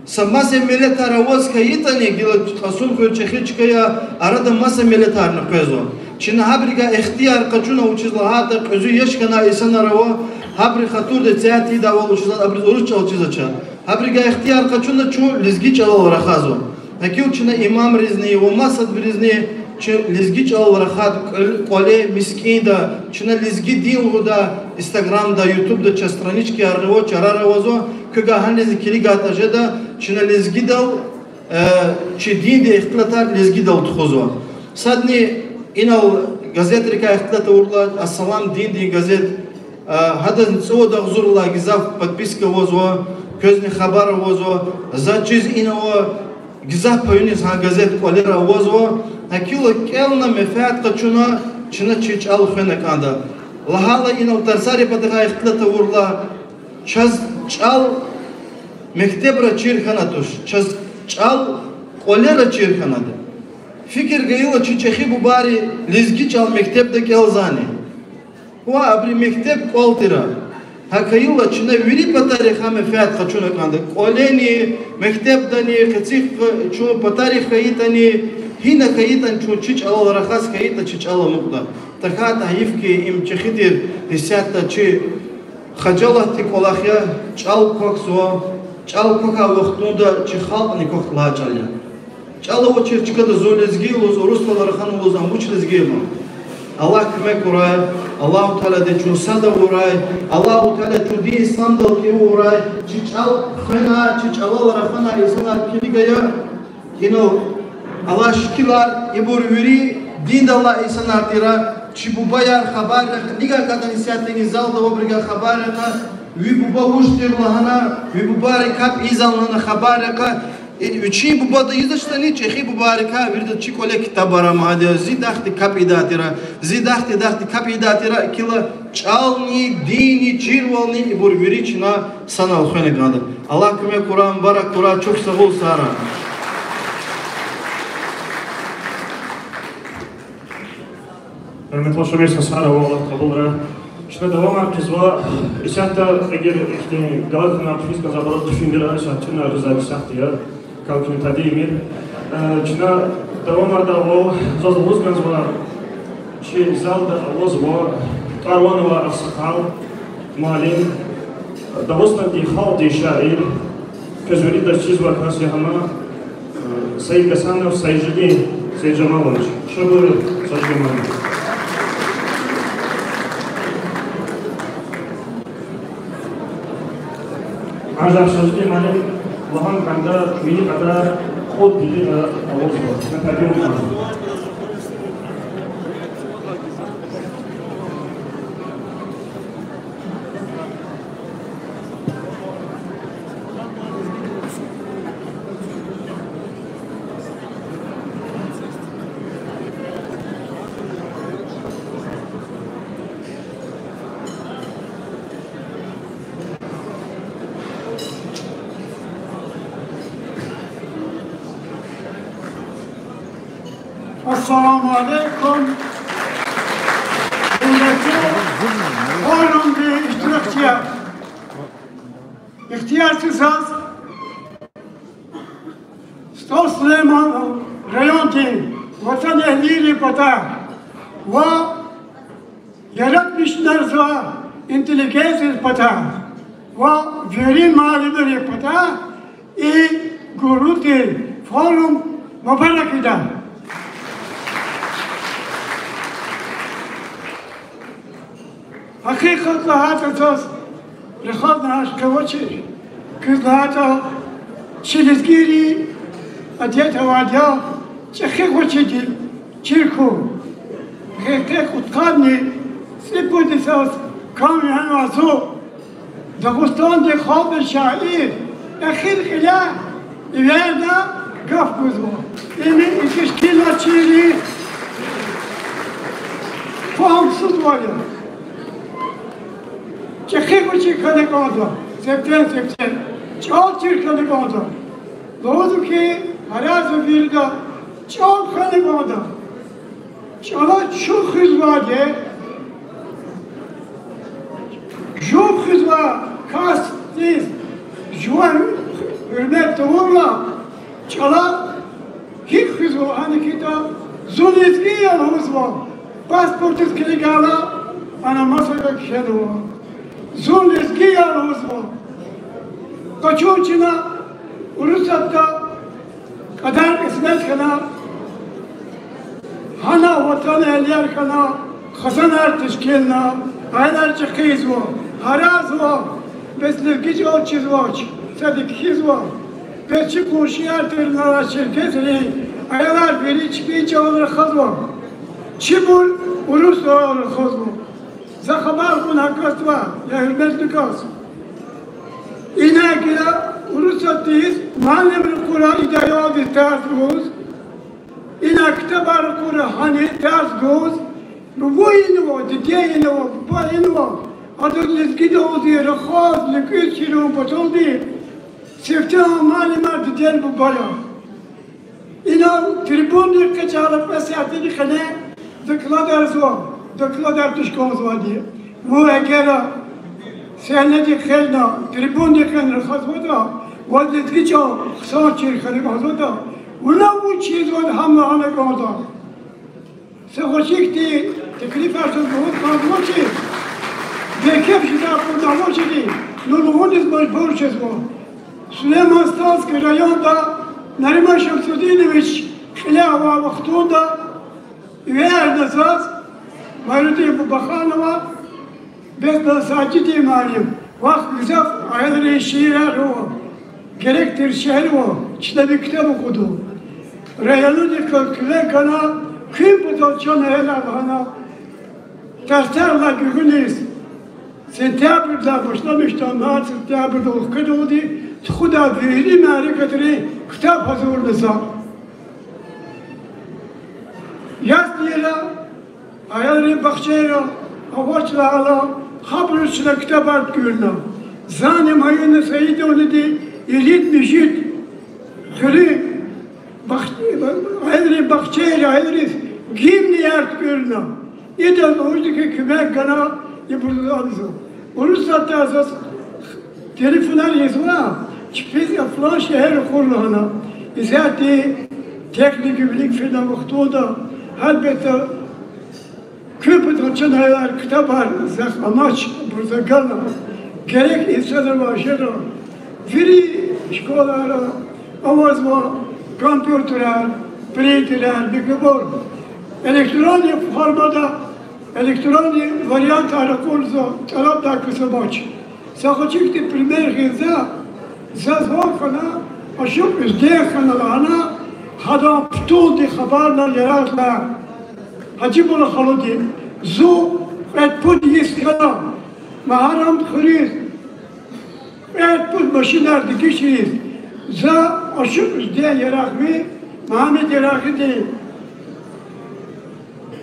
Са маса миллетар аваз хьайитӀани, гила Кьасумхуьр чӀехи чка я, арада маса миллетарни къвезва. Чна гьабурувай ихтияр къачуна, вучиз лагьайтӀа кьуьзуь яш хьанвай инсанар ава, гьабурун хатурда цяй тийидайвал, вучиз лагьайтӀа абуруз урус чӀал чизвач. Гьабурувай ихтияр къачуна, чун лезги чӀалал рахазва. Гьакӏ хьайила чна имамризни ва масадбурузни чи лезги чӏалал рахад кӏвал-, кӏвале мискӏинда, чна лезги дин лугьуда, Instagram-да, YouTube-да чаз страничкаяр ава, чарар авазва, квевай гьанизни килигайтӏа жеда, чна лезгидал, э, чи диндин ихтилатар лезгидал тухузва. Садни инал газетрикай ихтилат авурла, Ассалам диндин газет, э, гьадазни цӏувад агъзурралай гзаф подписка авазва, квезни хабар авазва, заз чиз инал ава, гзаф паюниз гьа газет кӏвалера авазва, гьакӏ хьайила кӏелна менфят къачуна, чна чи чӏал хвена кӏанда. Лагьайла инал тарсарин патахъай ихтилат авурла, чаз чӏал мектебра чир хьана туш, чаз чӏал кӏвалера чир хьанатӏа. Фикир гайила чи чӏехи бубайри лезги чӏал мектебда кӏелзавани? Ва абуру мектеб кӏвал тир. Гьакӏ хьайила чна вири патарихъ гьа менфят къачуна кӏанда. Кӏвалени, мектебдани, къецихъ чун патарихъ хьайитӏани, гьина хьайитӏани чун чи чӏалал рахаз хьайитӏа чи чӏал амукьда. ТахьайтӀа гьайиф хьи, им чӀехи тир гьисятда чи хажалатдин кӀвалах я, чӀал квахьзава, чӀал квахьай вахтунда чи халкьни квахь лагьай чӀал я. ЧӀал авачир чкада зун лезги лугьуз, урусдал рахана лугьуз, ам вуч лезги я? Аллагь куьмек гурай, Аллагьу Таалади чун сад авурай, Аллагьу Таалади чун дин исламдал кӀевурай, чи чӀал хвена, чи чӀалал рахана инсанар килига я. Инал Аллагь шикилар, ибур вири диндал алай инсанар тир, чи бубаяр хабар рекъа, гьикьван кӀанда исятда и залда авайбурувай хабар рекъа, ви буба вуж тир лагьана, ви бубайрин капӀ ийизвани лагьана хабар рекъа, и вичин бубади ийизвачтӀани, чӀехи бубайрикай вирида чи кӀвале ктабар ама гьада, зи дахди капӀ ийидай тир, зи дахди, дахди капӀ ийидай тир, кила чӀални, динни, чирвални ибур вири чна санал хвена кӀанда. Аллагь куьмек гурай, мубарак гурай, чухсагъул сара. Гьуьрметлу Шамил сара, Аллагь кьабулрай. Чна давамар хъийизва, исятда эгер ихьтин галатунар хъфиз кӀанзавайбуруз хъфин вирар, исятда чна риза исятда я, калкин тадимир. Э, чна давамардайвал заз лугьуз кӀанзава, чи залда авазва тӀвар-ван авай агъсакъал, муаллим, Дагъустандин халкьдин шаир, квез виридаз чизвай кас я гьама, э, Саид Гасанов Сайжидин Саиджамалович. Ша буюр, Сайжидин муаллим. Анжах Сайжидин муаллим лагьана кӀанда, вини кьадар кьуд декьикьа авазва, на подъём кӀанда. Ассаламу алейкум, гьуьрметлу форумдин иштиракчияр! Ихтияр це заз СтӀал Сулейманан райондин ватанэгьлийрин патай ва яратмишунар за интеллигенциядин патай ва вири муаллимрин патай и гуьруьдин форум мубарак ийида. Гьакъикъат лагьайтӀа, заз рахазни гьахъ авачир, квез лагьайтӀа, чи лезгийрин адет авайди я чӀехи гъвечӀиди чир хьун. Гъекъе кьудкъанни цӀипуд йисаз кам вегьенвай зун Дагъустандин халкьдин шаир, эхир кьиляй эвердай гаф гузва. Им и тешкилатчийрин фагьумсузвал я. ЧӀехи гъвечӀи хьана кӀанда, цепден-цепден чӀал чир хьана кӀанда. Лугьузва хьи, гьарайзава вирида чӀал хьана кӀанда. ЧӀала чун хуьзвайди, жув хуьзвай касдиз жуван гьуьрмет тавурла, чӀала гьикӀ хуьзва, гьана хьайитӀа, зун лезги я лугьузва, паспортдиз килигайла, ана масада кхьенва, зун лезги я лугьузва. Къачун чна Урусатда Адан кьисмет хьана, гьана ватан аялар хьана, хизанар тешкилна, аялар чӀехи ийизва, гьарайзава, бес лезги чӀал чизвач, садик хьизва, бес чи къуншияр тир Нара-Черкесрин аялар вири чпин чӀалал рахазва. Чибур урус чӀалал рахазва. За хабар кьуна касдивай, я гьуьрметлу кас. Ина гила Урусатдиз муаллимар ракъура, идайалдиз тарс гуз, ина ктабар ракъура, гьана тарс гуз, буба инва, диде инва, буба инва, адаз лезги чӀалалди рахаз, луькӀуьз чирун паталди, сифте муаллимар дидени буба я. Инал трибундин къе чӀала кьве сятдин къене докладарзава, докладар туш кӀанзавайди. Вун эгер сенедик хвена, трибундин къене рахазватӀа, ваз лезги чӀал хъсан чир хьана кӀанзаватӀа, вуна вуч чизватӀа, гьам лагьана кӀанда. Са гъвечӀи хьтин теклифар заз лугьуз кӀанзавачир, бейкеф жедай акъуднавачирди, ну лугьуниз мажбур жезва. Сулейман-Стальский районда Нариман Шамсудинович кьиле авай вахтунда эверна заз, Майрудин Бубаханова, бес Сажидин муаллим, вахт гзаф аялрин шиирар ава, герек тир шиир ава, чна ви ктаб акъудун. Районудихъ куьмек гана, куьн патал чан аялар лагьана, тарсарилай гуьгъуьниз, сентябрдилай башламишда, март-сентябрдал хкведалди тухудай вири мярекатрин ктаб гьазурна за. Яслийра, аялрин бахчайра, авачлайла, гьабуруз чна ктабар туькӀуьрна. Зани Майина Саидовнади ирид-муьжуьд хуьруьн бах-, аялрин бахчайра аялриз гимнияр туькӀуьрна. Идаз лугьуз хьи, куьмек гана ибур лагьана за. Урусатдай заз телефонар ийизва, чпиз флан шегьер ракъур лагьана. Исятда техника вилик фена вахтунда, гьелбетда, куьн патал чан аялар ктабар захъ амач, абур за гана. Герек инсанар важера, вири школайра авазва компьютерар, принтерар, микробур. Электронный формада, электронный вариантар ракъурзава, тӀалабдай кас амач. Са гъвечӀи хьтин пример гъиз за, заз ван хьана, ашукь Уьзден хьана лагьана, гьадан путунди хабарна ярагъла. Гьажибулла халуди, зун кьвед-пуд йис хьана, Магьарамд хуьруьз, кьвед-пуд машинар дегишиз, за ашукь Уьзден ярагъви, Мугьаммед Ярагъидин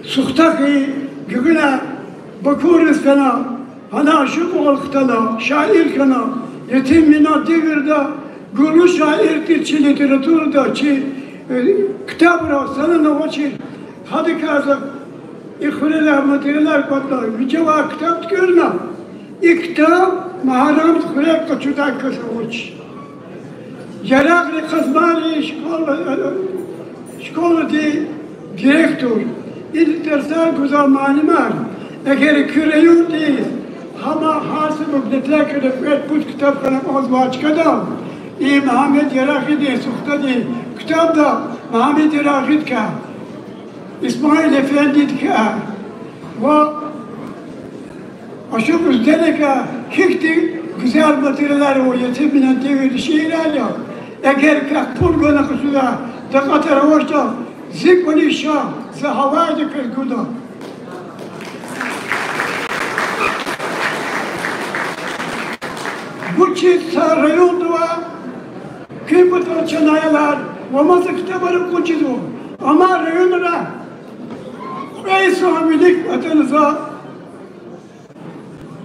сухта хьи, гуьгъуьна Бакуриз фена, гьана ашукьвал хтана, шаир хьана, Етим Минан девирда гурлу шаир тир чи литературада, чи, э, ктабра санана авачир. Гьадакай за и хуьрелай материалар кӀватӀна, вичивай ктаб туькӀуьрна. И ктаб Магьарамд хуьре къачудай кас авач. Ярагъри Къазмайрин школа, школадин директор, и тарсар гузвай муаллимар, эгер куь райондиз гьам гьар са библиотекада кьвед-пуд ктаб хьана кӀанзавай чкадал, и Мугьаммед Ярагъидин сухтадин ктабда Мугьаммед Ярагъидикай, Исмаил эфендидикай ва ашукь Уьзденикай, гьихьтин гуьзел материалар ва Етим Минан девирдин шиирар я. Эгер квехъ пул гана къачудай такьатар авачтӀа, зи кӀвализ ша, за гьавайда квез гуда. Вучиз са районда ва куь патал чан аялар ва маса ктабар акъудиз жезва, амай районра кьве йисан вилик атана за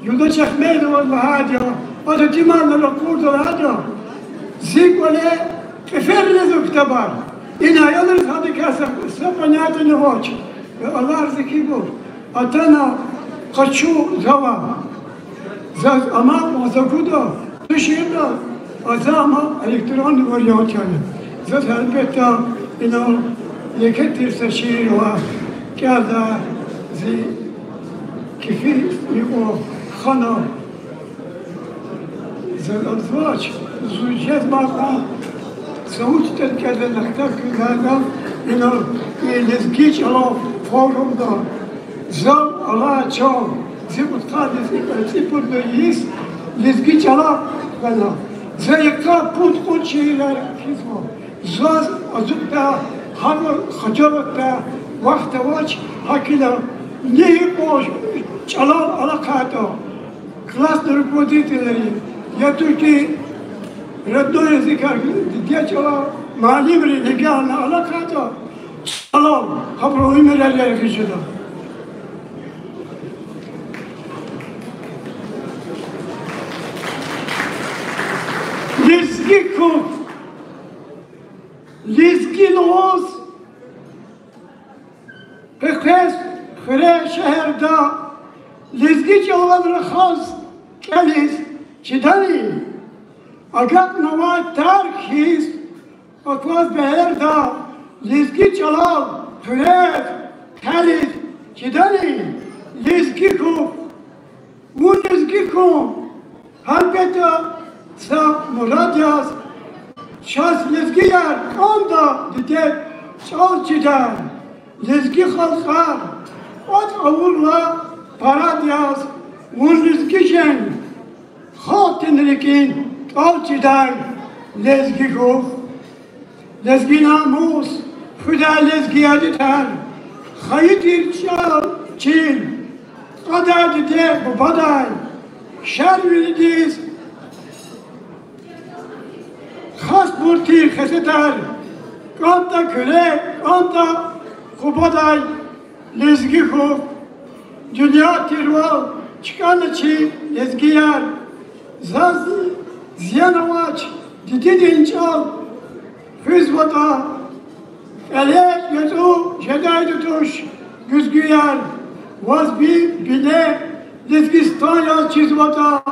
Юлдаш Ахмедоваз лагьайди я, ада Димана ракъурда лагьайди я, зи кӀвале кьиферна зи ктабар. Ина аялриз гьадакай са, са понятиени авач. Я Аллагь, за кибур атана къачу зава. Заз амай кьван за гуда, туширда, а за ама электронный вариант яни. Заз гьелбетда инал еке тир са шиир ва кӀелдай зи кефи микьва хана. Заз азвач, зун жезмай кьван Савуч тӀваркӀелди нахтар куьдайла, ина и лезги чӀалан форумда зал алай чан, зи кьудкъад лезги цӀипурда йис лезги чӀала хьана. За йикъа пуд-кьуд шиирар кхьизва. Заз азукьдай, гьакӀ хажалатдай вахт авач, гьакӀ ина ни гьикьван чӀалал алахъайтӀа, классный руководительри, я тушир родной языкар, диде чӀала, муаллимри легелна алахъайтӀа, чӀалал гьабурун уьмуьрар яргъи жеда. Лезги хьухь, лезги лугьуз, къекъвез хуьре, шегьерда, лезги чӀалал рахаз кӀелиз чидани, агакьнавай тар хьиз акваз бегьерда, лезги чӀалал хуьрез, хъелиз чидани, лезги хьухь, вун лезги хьун, гьелбетда, са мурад яз, чаз лезгияр кӀанда дидед чӀал чидай, лезги халкьар кӀватӀ авурла парад яз, вун лезги жен, халкьдин рикӀин тӀал чидай, лезги хьухь. Лезги намус хуьдай, лезги адетар, хайи тир чӀал, чил, кьадай диде-бубадай, шарвилидиз хасбур тир хесетар, кӀантӀа куьре, кӀантӀа Къубадай, лезги хьухь. Дуьнья тирвал чкӀана чи лезгияр, заз зиян авач дидедин чӀал хуьзватӀа, кӀеле яцӀу жедайди туш гуьзгуьяр, ваз би бине Лезгистан яз чизватӀа,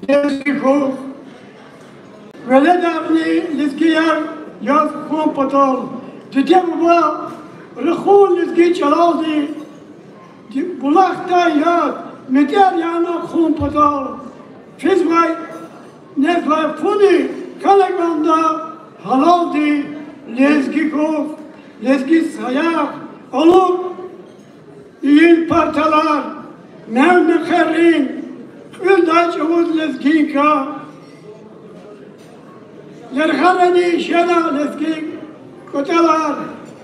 лезги хьухь. Веледарни лезгияр яз хьун патал, диде-буба рахун лезги чӀалалди, ди-, булахдай яд метӀер яна хъун патал, физвай незвай фуни хьана кӀанда гьалалди, лезги хьухь. Лезги саягъ алукь ийин парталар, мел мехъерин кьуьлдай чӀавуз лезгинка, яргъарани шена лезги кӀватӀалар,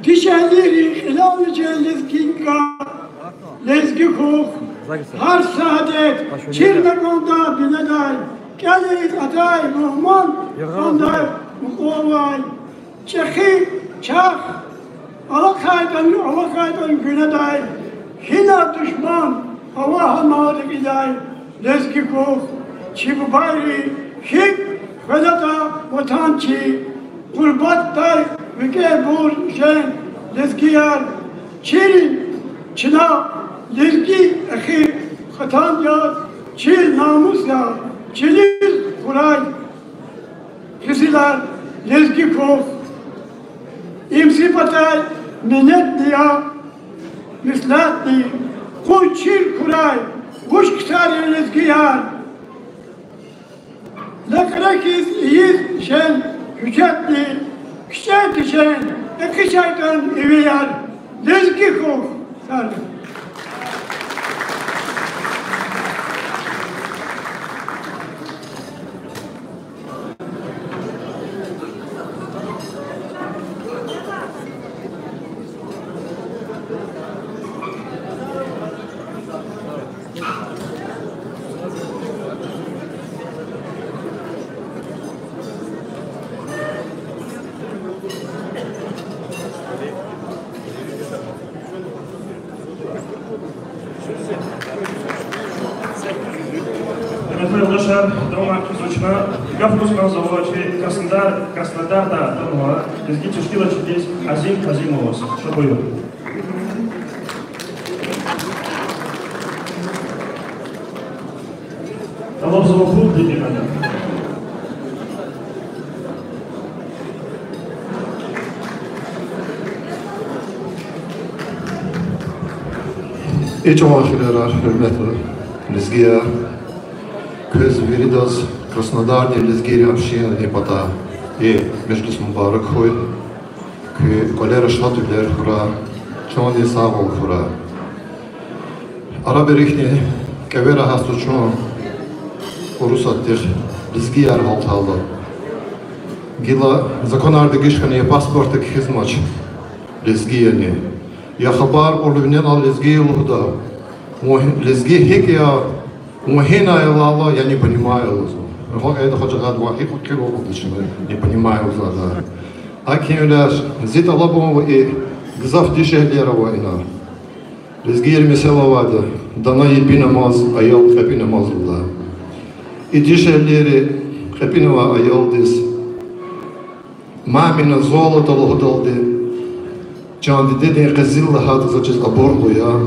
дишегьлийрин кьилелни жен лезгинка, лезги хьухь. Гьар са адет чирна кӀанда бинедай, кӀелиз атай мугьман кӀандай мукьвал. ЧӀехи чахъ алахъайтӀани, алахъайтӀани гуьнедай, гьинар душман ава гьа мал рекьидай, лезги хьухь. Чи бубайри гьикӀ хвенатӀа ватан чи, гъурбатдай викӀегьбур жен лезгияр, чирин чна лезги эхир хатан яз, чил намус я, чилиз хьурай къизилар, лезги хьухь. Им зи патай минетни я, меслятни, къуй чир хьурай вуч ксар я, лезгияр. Лекьре хьиз ийиз жен гьуьжетни, кичӀе тежен экъичайтӀан ивияр, лезги хьухь. Сагърай. Гьуьрметлу юлдашар, давамар хъийизва чна. Гаф гуз кӀанзава чи Краснодар, Краснодарда атанвай лезги тешкилатчидиз Азим Азимоваз. Ша буюр. ТӀалабзава пул дидинада. И чӀаван хирерар, гьуьрметлу лезгияр, квез виридаз Краснодардин лезгийрин общинадин патай. И межлис мубарак хьуй, куь кӀвалера шадвилер хьурай, чандин сагъвал хьурай. Арабрихъни кӀевера гьатзава чун Урусатдихъ лезгияр гьалтайла. Гила законар дегиш хьана, я паспортда кхьизмач лезги яни, я хабар кьурла винел лезги я лугьуда, вун лезги гьикӀ я, вун гьинай лагьайла, я не понимаю лугьузва. Гьа кьвед хъжагъад ва гьикӀ кӀелда чна не понимаю лугьузвайда. ГьакӀ хьайила зи тӀалабун ва и гзаф дишегьлияр ава ина. Лезгийри месел авайди: дана епинамаз, аял кьепӀинамаз лугьуда. И дишегьлийри кьепӀинавай аялдиз мамина золото лугьудалди, чан дидедин къизил лагьайтӀа, заз чиз абур къуй я.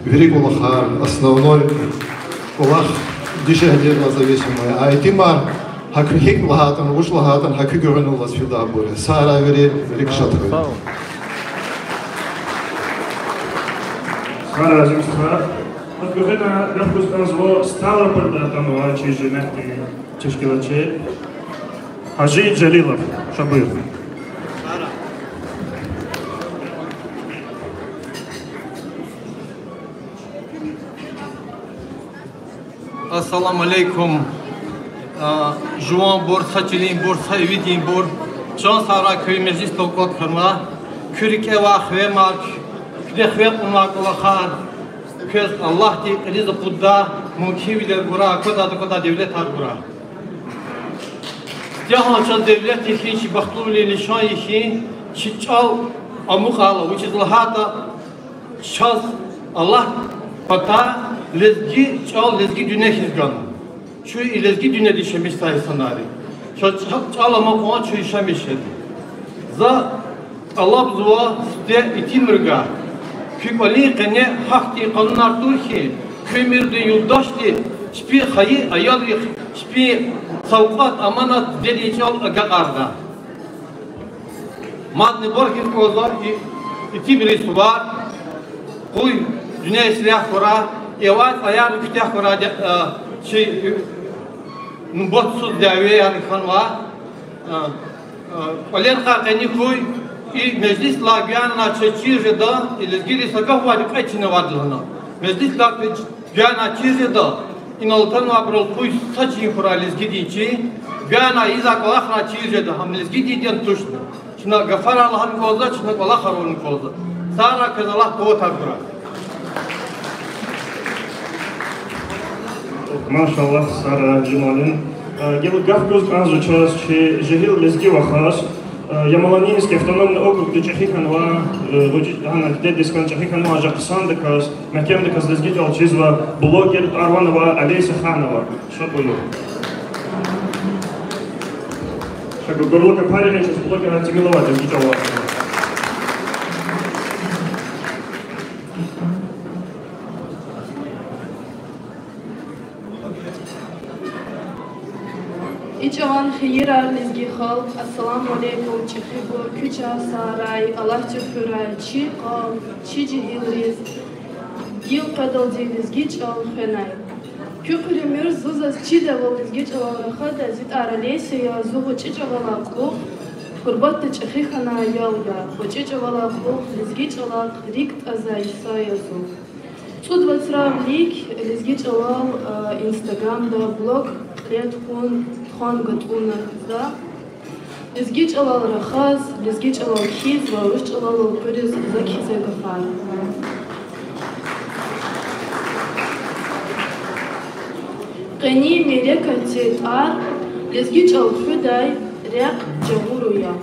Вири кӀвалахар, основной кӀвалах дишегьлийрилай зависимый я. А итимар гьа куь гьикӀ лагьайтӀани, вуч лагьайтӀани, гьа куь гуьгъуьналлаз фидайбур я. Сагърай вири, вирик шад хьуй. Сагърай, азим стха. Ам гуьгъуьна гаф гуз кӀанзава Ставропольда атанвай чи жемятдин тешкилатчи Гьажи Жалилов. Ша буюр. Ассаламу алейкум. А, жуванбур, са чилинбур, са ивидинбур, чан сагърай куь межлисдал кӀватӀ хьанвай, куь рикӀе авай хиве мак, куьне хиве кьунвай кӀвалахар, квез Аллагьди кьилиз акъуддай мумкинвилер гурай, аквадай-таквадай девлетар гурай. Сифтегьан чаз девлет я хьи, чи бахтлувилин лишан я хьи, чи чӀал амукьайла, вучиз лагьайтӀа чаз Аллагьди патай лезги чӀал лезги дуьнья хьиз гана. Чун и лезги дуьньядиз яшамиш жезвай инсанар я. Чаз чӀал, чӀал амукьун чун яшамиш жеда. За тӀалабзава сифте итимривай: куь кӀвалин къене гьахьтин къанунар тур хьи, куь уьмуьрдин юлдашди чпин хайи аялрихъ чпин савкьват, аманат, дидедин чӀал агакьарда. Мадни баркиз кӀанзава и итимрин сувар, къуй дуьнья ислягь хьурай, и авай цӀаяр куьтягь хьурай, чи нубатсуз дявеяр хьанвай. КӀвалерикай къени хьуй, и межлисдилай гуьгъуьнай чаз чир жеда, и лезгийрин са гаф авайди кьве чин авайди лагьана. Межлисдилай гуьгъуьнай чир жеда, инал атанвайбурал къуй са чин хьурай лезгидин чин, гуьгъуьнай ийизвай кӀвалахрай чир жеда, гьам лезгидин тушни. Чна гафарар лагьана кӀанзава, чна кӀвалахар авуна кӀанзава. Сагърай, квез Аллагьди къуватар гурай. Машаллагь, Сара Жумалин. Гила гаф гуз кӀанзава чаз чи жегьил лезги вахаз, Ямало-Ненецкий автономный округда чӀехи хьанвай, гъана дидедиз хьана чӀехи хьанвай, жа хъсандаказ, мягькемдаказ лезги чӀал чизвай блогер, тӀвар-ван авай Олеся Ханова. Ша буюр. Ша гу-, гурлу капари гъин чаз блогерар тӀимил авай лезги чӀалал. И чӀаван хийирар, лезги халкь, ассаламу алейкум, чӀехибур, куь чан сагърай, Аллагьди хуьрай чи къавм, чи жегьилриз гила къведалди лезги чӀал хвенай. Куь къуьремир, зун заз чидайвал лезги чӀалал рахадай, зи тӀвар Олеся я, зун гъвечӀи чӀавалай кьулухъ гьурбатда чӀехи хьанвай аял я, гъвечӀи чӀавалай кьулухъ лезги чӀалахъ рикӀ тӀазвай йисан я зун. ЦӀуд вацран вилик лезги чӀалал, а, Инстаграмда блог кьиле тухун тухван гатӀунна за. Лезги чӀалал рахаз, лезги чӀалал кхьиз ва урус чӀалал элкъуьриз за кхьизвай гафар. Къенин мярекатдин тӀвар: лезги чӀал хуьдай рехъ жагъурун я.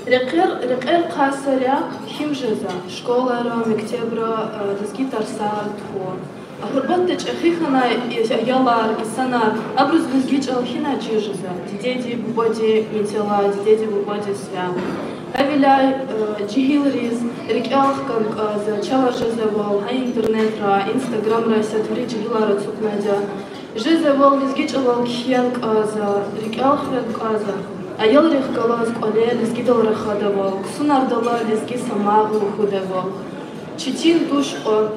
Рекьер, рекьер хъсан рехъ гьим жезва? Школайра, мектебра, э, лезги тарсар тухун. А гьурбатда чӀехи хьанвай аялар, инсанар, абуруз лезги чӀал гьинай чир жезва? Дидеди, бубади мецелай, дидеди, бубади сивяй. Гьавиляй, э, жегьилриз рикӀел хкун кӀанзава, чавай жезвайвал, гьа интернетра, инстаграмра исятда вири жегьилар ацукьнавайди я. Жезвайвал лезги чӀалал кхьена кӀанзава, рикӀел хвена кӀанзава. Аялрихъ галаз кӀвале лезгидал рахадайвал, ксунардалай лезги самагъ лугьудайвал. Четин туш кьван.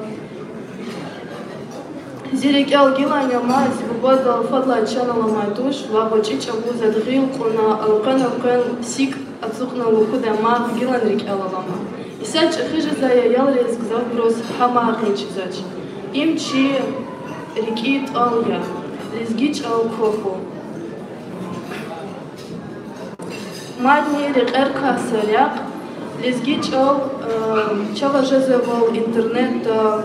Зи рикӀел гилани ама, зи бубадал фадлай чан аламай туш, ва гъвечӀи чӀавуз ада гъил кьуна, элкъвена-элкъвена сикӀ ацукьна лугьудай марф гилани рикӀел алама. Исятда чӀехи жезвай аялриз гзафбуруз гьа марфни чизвач. Им чи рикӀин тӀал я, лезги чӀал квахьун. Мадни рекьерикай са рехъ, лезги чӀал, э, чавай жезвайвал интернетда,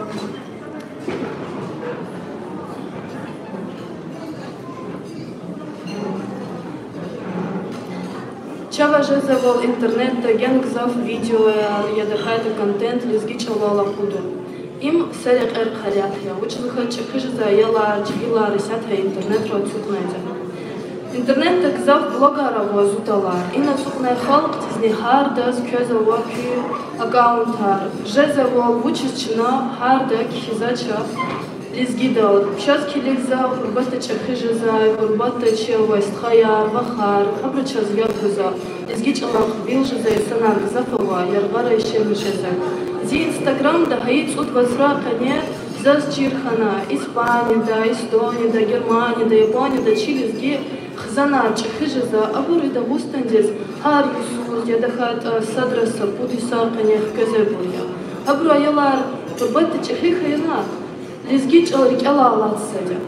чавай жезвайвал интернетда гена гзаф видеояр я тахьайтӀа контент лезги чӀалал акъудун. Им са рекьерикай рехъ я, вучиз лагьайтӀа чӀехи жезвай аялар, чилелар исятда интернетра ацукьнайтӀа. Интернетда гзаф блогар ава, зуталар. Ина ацукьнавай халкьдизни гьардаз квез ава куь аккаунтар. Жезвайвал вучиз чна гьарда кхьизвач лезгидал. Чаз килигзава гьурбатда чӀехи жезвай, гьурбатда чи авай стхаяр, вахар, гьабуру чаз яб гузва. Лезги чӀалахъ вил жезвай инсанар гзаф ава, яргъара ишлемишзава. Зи инстаграмда гьа и цӀуд вацран къене заз чир хьана, Испанияда, Эстонияда, Германияда, Японияда чи лезги хизанар чӀехи жезва, абур и Дагъустандиз гьар йисуз, я тахьайтӀа садра са пуд йисан къене хквезвайбур я. Абурун аялар гьурбатда чӀехи хьайила, лезги чӀал рикӀелай алатзавайди я.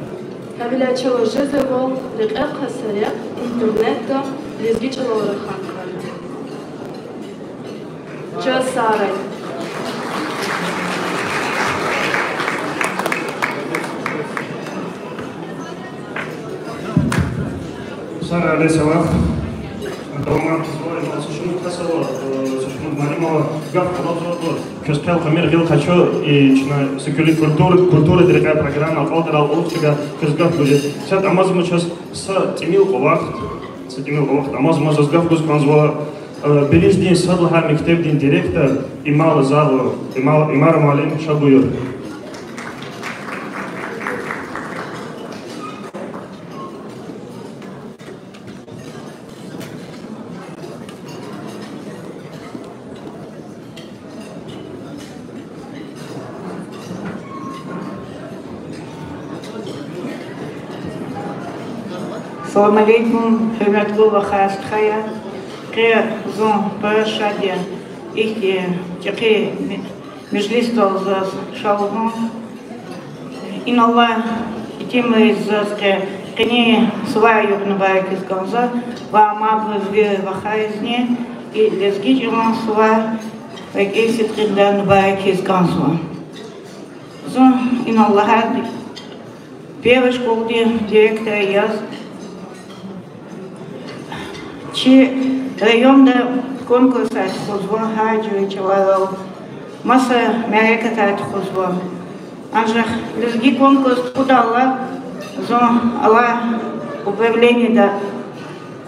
Гьавиляй чавай жезвайвал рекьерикай са рехъ интернетда лезги чӀалал рахун кӀанда. Чаз сагърай. Сагърай, Леся, вахъ. Давамар хъийизва, са шумуд кас ава, э, са шумуд муаллим ава, гаф къалурзавайбур. Квез хъел кьамир гъил къачу, и чна са куьруь культура, культурадин рекьяй программа акьалтӀарал кьулухъ тага квез гаф гуз жез. Сад амазма чаз са тӀимил кьван вахт, са тӀимил кьван вахт амазма заз гаф гуз кӀанзава, э, Белиждин сад лагьай мектебдин директор Имал Азагъу, Имал, Имар муаллим, ша буюр. Салам алейкум, гьуьрметлу вахар-стхаяр. Къе зун пара шад я ихьтин чӀехи межлисдал заз ша лугьун. Инал алай итимриз заз къе къенин сувар юкьва мубарак ийиз кӀанзава, ва амайбуруз, вири вахаризни, и лезги чӀалан сувар рикӀин сидкьидай мубарак ийиз кӀанзава. Зун инал лагьайди, первый школдин директор яз. Чи районда конкурсар тухузва гьар жуьре чӀаларал, маса мярекатар тухузва. Анжах лезги конкурс тухудайла, зун алай управлениеда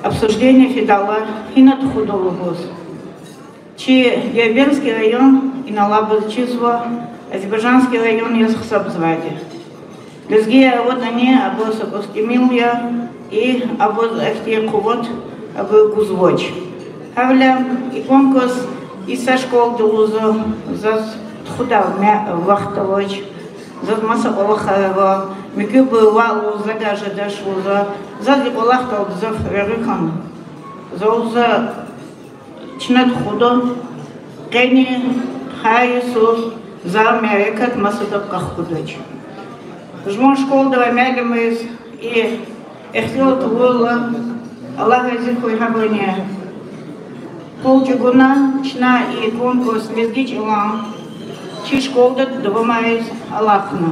обсуждение фидайла, гьина тухуда лугьуз. Чи Дербентский район инал алайбуруз чизва, Азербайжанский район яз гьисабзавайди. Лезгияр аватӀани, абур са кӀус тӀимил я, и абуруз ахьтин къуват абур гузвач. Гьавиляй и конкурс и са школада лугьузва, заз тухудай ме-, вахт авач, заз маса кӀвалахар ава, муькуьбур ваъ лугьуз, завай жедач лугьузва, заз и кӀвалахдал гзаф регъуь хьана. За лугьузва, чна тухуда, къени гьар йисуз за мярекат масадав къахкудач. Жуван школадавай муаллимриз и ихтилат авурла, Аллагь рази хьуй гьабурни, къул чӀугуна, чна и конкурс лезги чӀалан чи школада давамариз алахъна.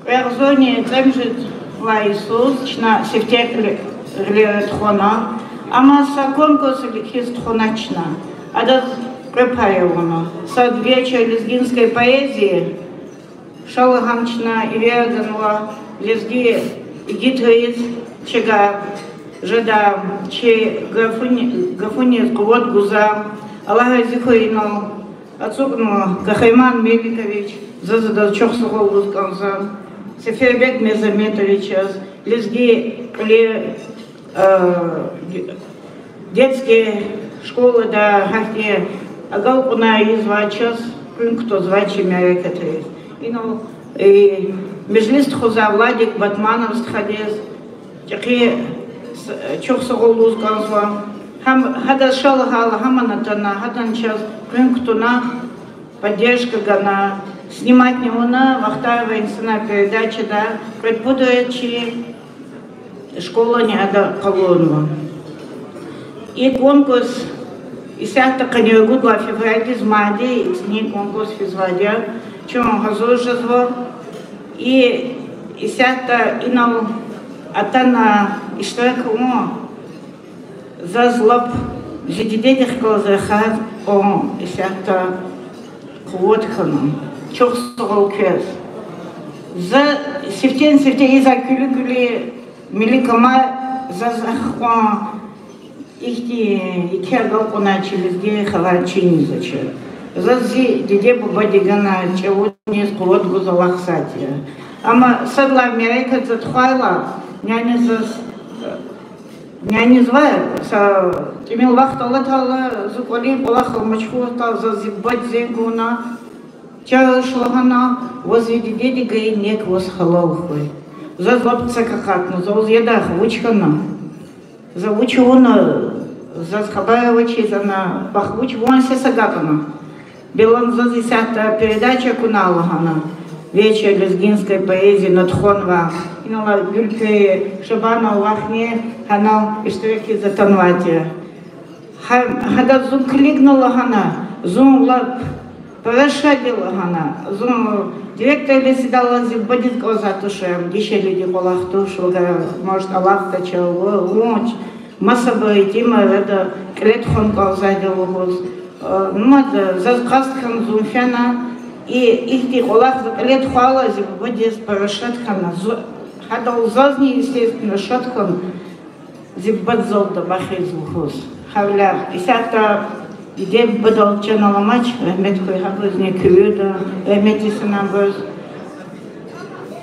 Кьве агъзурни цӀемуьжуьд лагьай йисуз чна сифте кьили-, кьилера тухвана, амма са конкурс хьиз тухванач чна. Адаз кьве пай авуна. Сад вечер лезгинской поэзии, ша лагьана чна эвер ганва лезги игитриз, чавай жедай, чи гафуни-, гафуниз къуват гузвай, Аллагь рази хьуй инал ацукьнавай Кагьриман Меликович, заз адаз чухсагъул лугьуз кӀанзава, Сефербек Мезаметовичаз, лезги кьуьлер, э, детский школада гьахьтин агалкьунар ийизвай чаз, къуьн кутазвай чи мярекатриз. Инал, э, Межлис тухузвай Владик Батманов стхадиз чӀехи с-, чухсагъул лугьуз кӀанзава. Гьам, гьадаз ша лагьайла гьамни атана, гьадан чаз къуьн кутуна, поддержка гана, сниматни авуна, вахтар авай инсанар передачада, кьвед-пуд лагьай чи школани ада къалурнава. И конкурс исятда къанни ругуд лагьай февралдиз мадни цӀинин конкурс физвайди я. Чун гьазур жезва. И исятда инал атана иштирак авун заз лап зи дидедихъ галаз рахаз кьван исятда къуват хьана. Чухсагъул квез. За сифтени-сифте ийизвай куьлуь-куьлуь милли камар заз ахкьван ихьтин еке агалкьунар чи лезги халкьдин чизвач. Заз зи диде-бубади ганвай чӀавузни къуват гуз алахъзавайди я. Амма сад лагьай мярекат за тухвайла, няниз заз, няниз ва са тӀимил вахт алатайла, зун кӀвалин кӀвалахал машгъултӀа, заз зи бубади зенг авуна, чан руш лагьана, ваз ви дидеди гайи нек ваз гьалал хьуй. Заз лап цак акъатна, за ваз ядайди вуч хьана. За вуч авуна, заз хабар авачиз ана, вахъ вуч ван сес агакьна. Белан заз исятда передача акуна лагьана, Вечер лезгинской поэзии, на тухванва. Инал Гуьлпери Шабанова вахни гьанал иштиракиз атанвайди я. Гьа-, гьадаз зун килигна лагьана, зун лап пара шад я лагьана, зун директордиз идалай зи бубадиз кӀанзавай туш, ам дишегьлидин кӀвалах туш, вагар, может, алахъдача, ву-, вуч, масабур итимар ада кьиле тухун кӀанзавайди лугьуз. Э, ну, мад, заз къаст хьана зун фена, и ихьтин кӀвалах за кьиле тухвайла зи бубадиз пара шад хьана. Зу-, гьадал зазни, естественно, шад хьана. Зи бубади зал дамахиз лугьуз. Гьавиляй исятда диде-бубадал чан аламач, рагьмет хьуй гьабурузни, куьруьда рагьмет ийин абуруз.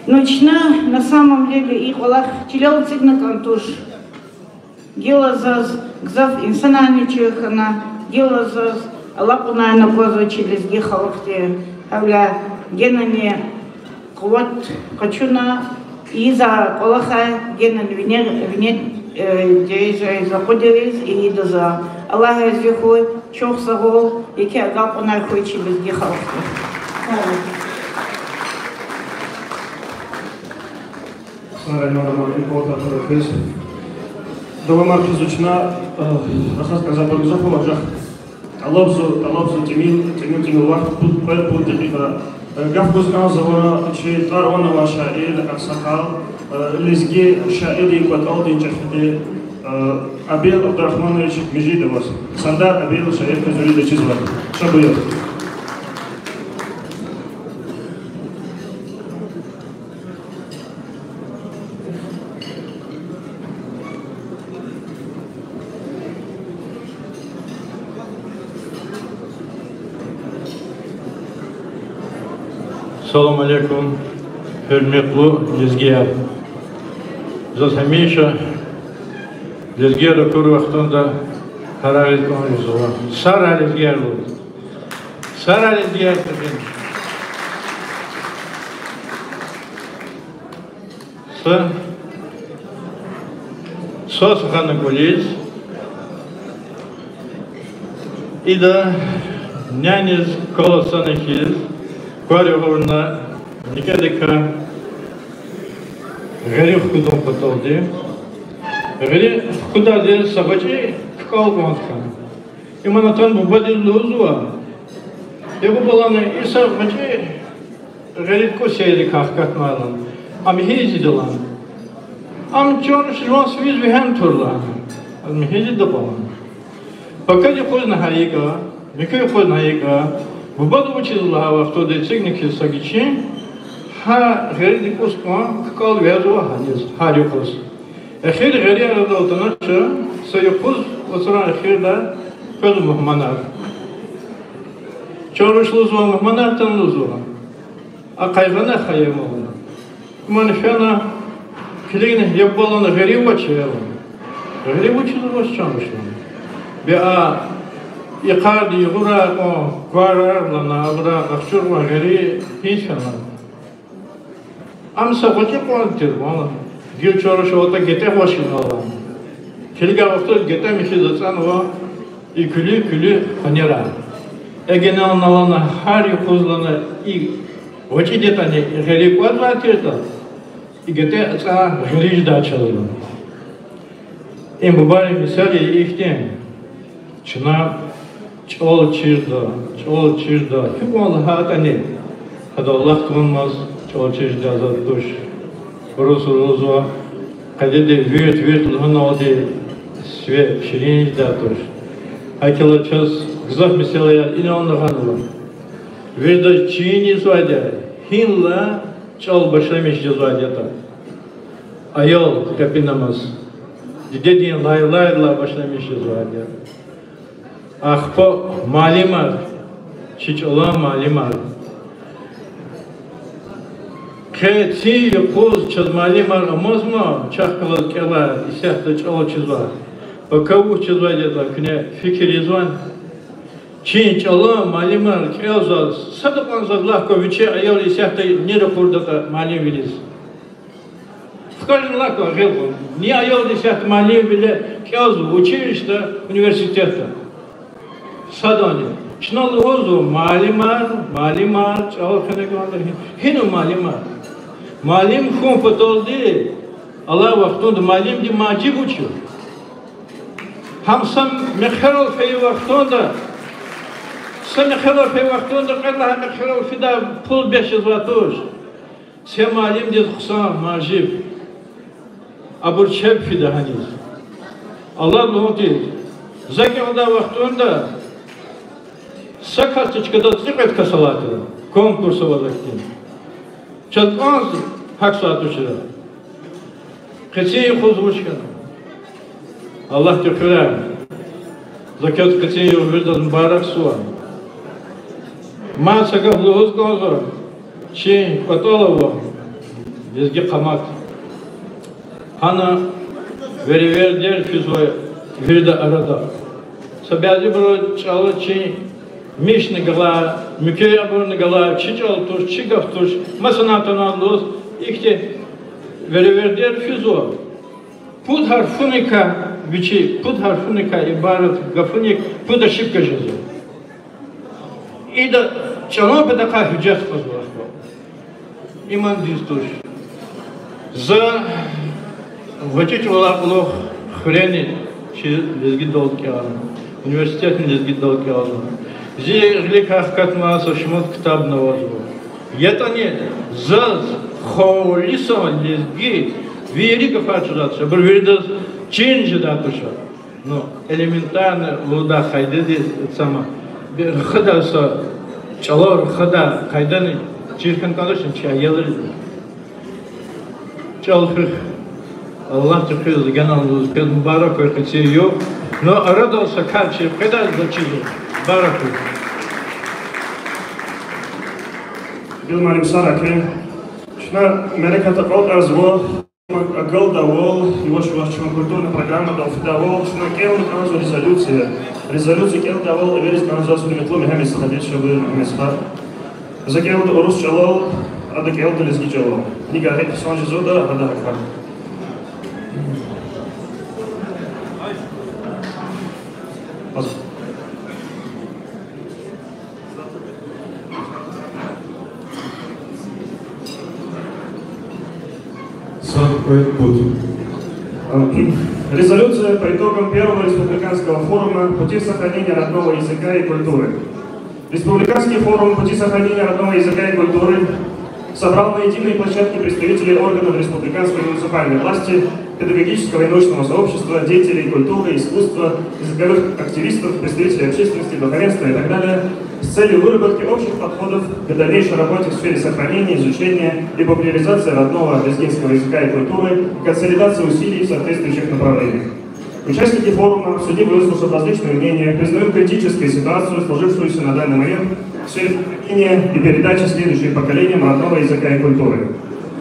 Ну, чна, на самом деле, и кӀвалах чилел эцигна кӀан туш. Гила заз гзаф инсанарни чир хьана, гила заз алакьунарни аквазва чи лезги халкьди. Гьавиляй генани къуват къачуна, ийизвай кӀвалахар генани вине, вине, э, дережайриз, акъудиз ийидайла. Аллагь рази хьуй, чухсагъул, еке агалкьунар хьуй чи лезги халкьди. Сара Ивановна, и кӀвалах хьурай квез. Давамар хъийизва чна, э, рахаз кӀанзавайбур гзаф ава, анжах тӀалабзава, тӀалабзава тӀимил, тӀимил, тӀимил вахт, пуд, кьве-пуд декьикьа. Э, гаф гуз кӀанзава чи тӀвар ван авай шаир, агъсакъал, э, лезги шаиррин кӀватӀалдин чӀехиди, э, Абил Абдурагьманович Межидоваз. Сардар Абил шаир квез вирида чизвай. Ша, буюр. Салам алейкум, гьуьрметлу лезгияр! Заз гьамиша лезгияр акур вахтунда гьарайиз кӀан жезва. Сара лезгияр лугьуз. Сара лезгияр лугьуз. Са, са сагъана кӀвализ, ида няниз кӀвалахзавай хьиз, квар югъ авуна, никӀедикай гъери хкудун паталди. Гъери хкудайди са гъвечӀи кӀал кьван хьана. Им атана бубадиз лугьузва: Я буба, лана, и са гъвечӀи гъери кӀус я, идакай хкатнай, лана. Ам михьиз ийида, лана. Ам чан руш жуван сивиз вегьена тур, лана. Ам михьиз ийида, лана. Пака юкъузна гьа икӀа, муькуь юкъузна гьа икӀа, бубади вучиз лагьай вахтунда эцигна хьиз са гичин, гьа гъери кӀус кьван кӀал вязва гьаниз, гьар юкъуз. Эхир гъери арадал атанача, са юкъуз вацран эхирда къвезва мугьманар. Чан руш лугьузва, мугьманар атана лугьузва. А къайгъана, хайи мугьман. Ман фена, килигна, я буба, лана, гъери вач, я лана. Гъери вучиз вач, чан руш, лана. Бес а йикъарди югъурай кьван кварар, лана, абурай къахчурвай гъери гьич фена. Ам са гъвечӀи кьван тир, ван, гила чара шаватӀа гетӀе гъваш хьанва. Килигай вахтунда гетӀе михьиз ацӀанва и куьлуь-куьлуь къванера. Эгенал налана гьар юкъуз лагьана и гъвечӀи гетӀани гъери кӀватӀзавай тиртӀа, и гетӀе ацӀан гъери жедай чаз лагьана. Им бубайрин мисал я ихьтин. Чна чӀал чирда, чӀал чирда, гьикьван лагьайтӀани, гьада Аллагь тавунмаз чӀал чир жедай затӀ туш. Урусри лугьузва, къадиди вирт, вирт лугьуналди сиве ширин жедай туш. ГьакӀ хьайила чаз гзаф месэлаяр инал лагьанва. Виридаз чин ийизвайди я, гьинла чӀал башламиш жезвайди ятӀа. Аял къепинамаз, дидедин лайлайрилай башламиш жезвайди я. Ахпа муаллимар, чи чӀалан муаллимар. Къе цин юкъуз чаз муаллимар амазма, чахъ галаз кӀелай, исятда чӀал чизвай. Пака вуч чизвайди ятӀа куьне фикир ийизвани? Чи чӀалан муаллимар кӀелзаваз, садакьван заз лагь кван вичи аял исятда ни ракъурдатӀа муаллимвилиз. Скажем, лагь кван гъил кьун. Ни аялди исятда муаллимвиле кӀелзава училищеда, университетда? Садани. Чна лугьузва муаллимар, муаллимар, чӀал хуьнай кӀанда гьи-, гьинва муаллимар? Муаллим хьун паталди, алай вахтунда муаллимдин мажиб вуч я? Гьам са мехъерал фейи вахтунда, са мехъерал фейи вахтунда кьвед лагьай мехъерал фидай пул бес жезвай туш. Са муаллимдиз хъсан мажиб. Абур чеб фида гьаниз. Алад лугьун тир, за кӀелдай вахтунда са касдин чкадал цӀикьвед кас алай тир, конкурс аваз ахьтин. Чаз кӀанз гьахьзавай тушира. Къенин юкъуз вуч хьана? Аллагьди хуьрай. За квез къенин югъ виридаз мубаракзава. Мад са гаф лугьуз кӀанзава, чи кӀватӀал ава лезги къамат. Гьана веревер дер физва вирида арада. Са бязибуру чӀала чи мишна галай, муькуь абурна галай, чи чӀал туш, чи гаф туш, масанатана лугьуз, ихьтин веревер дер физва. Пуд гьарфуникай, вичи пуд гьарфуникай ибарат гафуник пуд ошибка жезва. Ида чӀалан патахъай гьуьжет кьазва ахпа. Иман дуьз туш. За гъвечӀи чӀавалай кьулухъ хуьрени чи лезгидалди кӀелна, университетни лезгидалди кӀелна. Зи гъиликай хкатнавай са шумуд ктабни авазва. ЯтӀани заз халисан лезги вири гафар чизвай туш, абур виридаз чир жедай туш. Ну, элементарно лугьудай къайдадиз цама, рахадай са чӀалал рахадай къайдани чир хьана кӀанзавачни чи аялриз. ЧӀал хуьх, Аллагьди хуьз, генани лугьуз, квез мубарак хьуй къенин югъ. Ну, арадал са кар чир къведай за чизва. Мубарак хьуй. Гила муаллим, сара квез. Чна мярекат акьалтӀарзава, агалдайвал, иваш-иваш чна культурный программадал фидайвал, чна кӀелна кӀанзава резолюция. Резолюция кӀелдайвал, эвериз кӀанзава гьуьрметлу Мегьамед Сахаби, Шабир Мегьамед Сахаб. За кӀелда урус чӀалал, ада кӀелда лезги чӀалал. Ни гьакӀ хъсан жезва ада гьакӀ. Резолюция по итогам первого республиканского форума «Пути сохранения родного языка и культуры». Республиканский форум «Пути сохранения родного языка и культуры» собрал на единой площадке представителей органов республиканской и муниципальной власти, педагогического и научного сообщества, деятелей культуры, искусства, языковых активистов, представителей общественности, духовенства и так далее с целью выработки общих подходов к дальнейшей работе в сфере сохранения, изучения и популяризации родного лезгинского языка и культуры и консолидации усилий в соответствующих направлениях. Участники форума, обсудив и выслушав различные мнения, признают критической ситуацию, сложившуюся на данный момент в сфере сохранения и передачи следующим поколениям родного языка и культуры.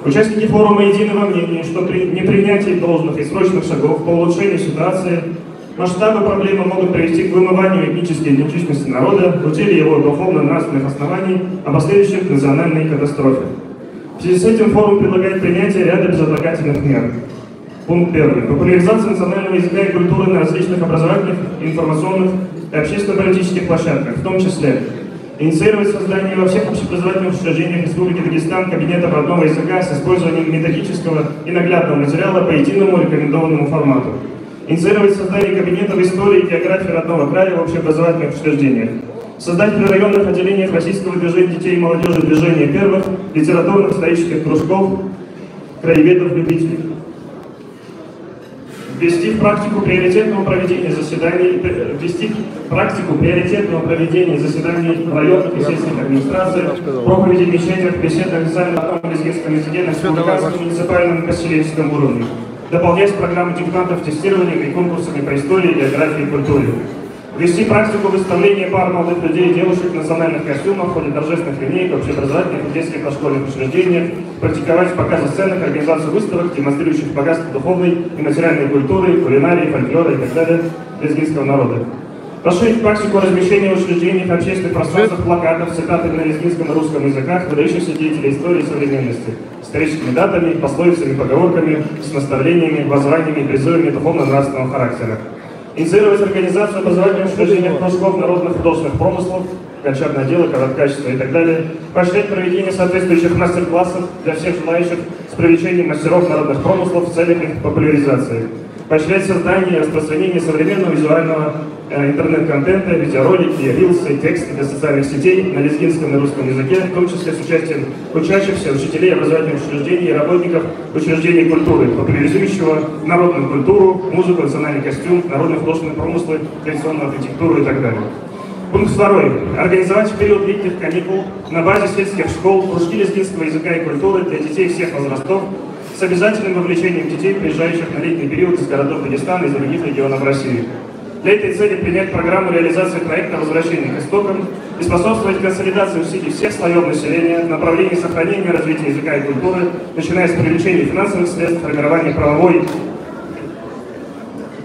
Участники форума едины во мнении, что при непринятии должных и срочных шагов по улучшению ситуации масштабы проблемы могут привести к вымыванию этнической идентичности народа, утере его духовно-нравственных оснований, обостряющих национальные катастрофы. В связи с этим форум предлагает принятие ряда безотлагательных мер. Пункт первый. Популяризация национального языка и культуры на различных образовательных, информационных и общественно-политических площадках, в том числе инициировать создание во всех общеобразовательных учреждениях Республики Дагестан кабинетов родного языка с использованием методического и наглядного материала по единому рекомендованному формату. Инициировать создание кабинетов истории и географии родного края в общеобразовательных учреждениях. Создать при районных отделениях Российского движения детей и молодёжи движение первых литературных исторических кружков краеведов-любителей. Ввести в практику приоритетного проведения заседаний, ввести в практику приоритетного проведения заседаний районных и сельских администраций, проповеди в мечетях, бесед на официальном родном лезгинском языке на республиканском, муниципальном и поселенческом уровне. Дополнять программу диктантов тестированием и конкурсами по истории, географии и культуре. Ввести практику выставления пар молодых людей и девушек в национальных костюмах в ходе торжественных линеек в общеобразовательных и детских дошкольных учреждениях, практиковать показы сценок, организацию выставок, демонстрирующих богатство духовной и материальной культуры, кулинарии, фольклора и так далее лезгинского народа. Расширить практику размещения в учреждениях и общественных пространствах плакатов с цитатами на лезгинском и русском языках выдающихся деятелей истории и современности, историческими датами, пословицами, поговорками, с наставлениями, воззваниями и призывами духовно-нравственного характера. Инициировать организацию образовательных учреждений, кружков народных художественных промыслов, гончарное дело, кавардкачество и так далее. Поощрять проведение соответствующих мастер-классов для всех желающих с привлечением мастеров народных промыслов в целях их популяризации. Поощрять создание и распространение современного визуального, э, интернет-контента, видеоролики, рилсы, тексты для социальных сетей на лезгинском и русском языке, в том числе с участием учащихся, учителей образовательных учреждений и работников учреждений культуры, популяризующего народную культуру, музыку, национальный костюм, народные художественные промыслы, традиционную архитектуру и так далее. Пункт второй. Организовать в период летних каникул на базе сельских школ кружки лезгинского языка и культуры для детей всех возрастов с обязательным вовлечением детей, приезжающих на летний период из городов Дагестана и из других регионов России. Для этой цели принять программу реализации проекта «Возвращение к истокам» и способствовать консолидации усилий всех слоёв населения в направлении сохранения и развития языка и культуры, начиная с привлечения финансовых средств, формирования правовой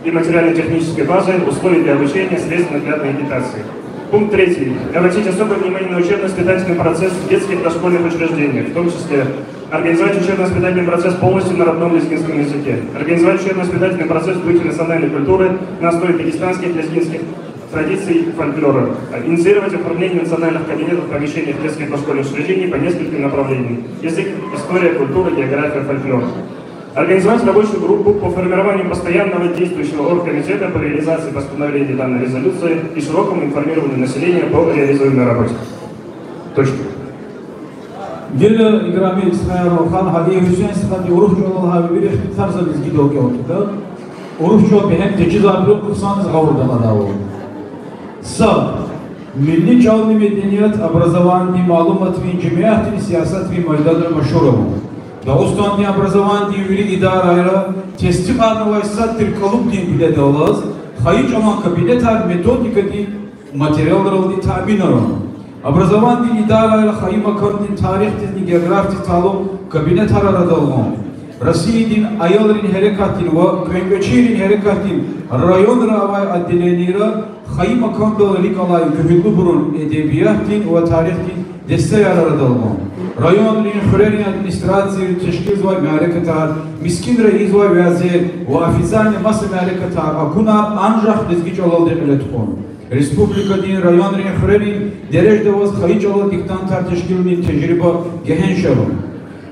и материально-технической базы, условий для обучения, средств наглядной агитации. Пункт третий. Обратить особое внимание на учебно-воспитательный процесс в детских дошкольных учреждениях, в том числе организовать учебно-воспитательный процесс полностью на родном лезгинском языке, организовать учебно-воспитательный процесс в духе национальной культуры на основе дагестанских лезгинских традиций, фольклора, инициировать оформление национальных кабинетов в помещениях детских дошкольных учреждений по нескольким направлениям: язык, история, культура, география, фольклор. Организовать рабочую группу по формированию постоянного действующего оргкомитета по реализации постановлений данной резолюции и широкому информированию населения по реализуемой работе. Точка. Гила играми Исмаил Руханов, гьа и Гьуьсейн стхади урус чӀалал гьа вири ихтисарза лезгидал кӀелда. Урус чӀал бегьем течиз абуру хъсандиз гъавурда кьадайвал. Са. Милли чӀални меденият образованидин, малуматвин, жемятдин, сиясатвин майданра машгьур авун. Дагъустандин образованидин вири идарайра тестикьарнавай сад тир кӀалубдин билет алаз хайи чӀалан кабинетар методикадин материалралди таъминарун. Образованидин идарайра хайи макандин тарихдизни географиядиз талукь кабинетар арадал гъун. Россиядин аялрин гьерекатдин ва кӀвенкӀвечийрин гьерекатдин районра авай отделенийра хайи макандал рикӀ алай гуьгьуьллубурун эдебиятдин ва тарихдин дестеяр арадал гъун. Районрин, хуьрерин администрацийри тешкилзавай мярекатар, мискӀинра ийизвай вязе ва официальный маса мярекатар акунар анжах лезги чӀалалди кьиле тухун. Республикадин районрин, хуьрерин дережада аваз хайи чӀалал диктантар тешкилунин тежриба гегьеншарун.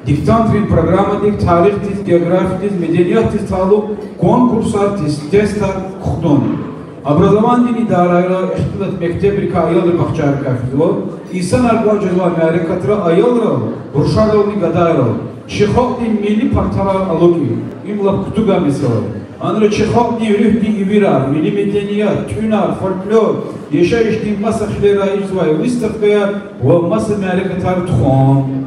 Диктантрин программадик тарихдиз, географиядиз, медениятдиз талукь конкурсар, тес-, тестар кухтун. Образованидин идарайра ихтилат мектебрикай, аялрин бахчайрикай физва, инсанар кӀватӀ жезвай мярекатра аялрал, рушарални гадайрал, чи халкьдин милли парталар алукӀун. Им лап кутугай месэла. Анра чи халкьдин руьгьдин ивирар, милли меденият, тӀуьнар, фольклор, яшайишдин маса хилерай ийизвай выставкаяр ва маса мярекатар тухун.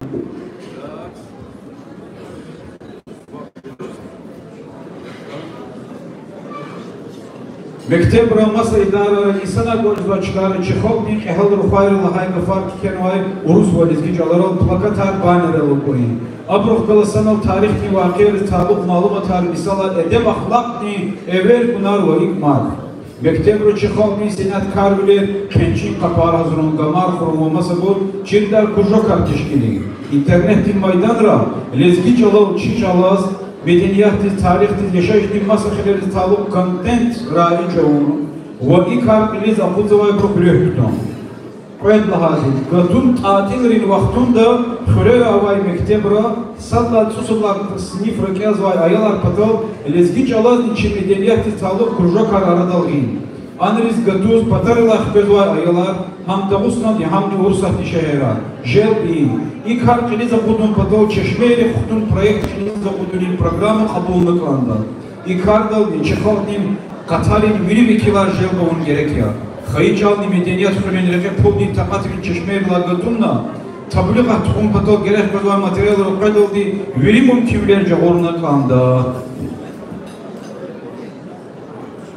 Мектебра, маса идарайра, инсанар кӀватӀ жезвай чкайра чи халкьдин кьегьал рухвайри лагьай гафар кхьенвай урус ва лезги чӀаларал плакатар, баннерар алукӀун. Абурухъ галаз санал тарихдин вакъиайриз талукь малуматар, мисалар, эдеб-ахлакьдин эвер-гунар ва икӀ мад. Мектебра чи халкьдин сеняткарвилер, хъенчӀин къапар гьазурун, гамар хурун ва масабур чирдай кружокар тешкилин. Интернетдин майданра лезги чӀалал, чи чӀалаз, медениятдиз, тарихдиз, яшайишдин маса хилериз талукь контент раиж авун ва и кар кьилиз акъудзавайбурухъ руьгь кутун. Кьвед лагьайди, гатун тӀатилрин вахтунда хуьрера авай мектебра сад лагьай цӀусад лагьай синифра кӀелзавай аялар патал лезги чӀалазни чи медениятдиз талукь кружокар арадал гъин. Анриз гатуз патарилай хквезвай аялар гьам Дагъустандин, гьамни Урусатдин шегьерра желб ийин. И кар кьилиз акъудун патал чешмейрихъ хтун проект кьилиз акъудунин программа кьабулна кӀанда. И кардалди чи халкьдин къатарин вири векилар желб авун герек я. Хайи чӀални меденият хуьнин рекье пулдин такьатрин чешмейрилай гатунна, таблигъат тухун патал герек къвезвай материалрал къведалди вири мумкинвилер жагъурна кӀанда.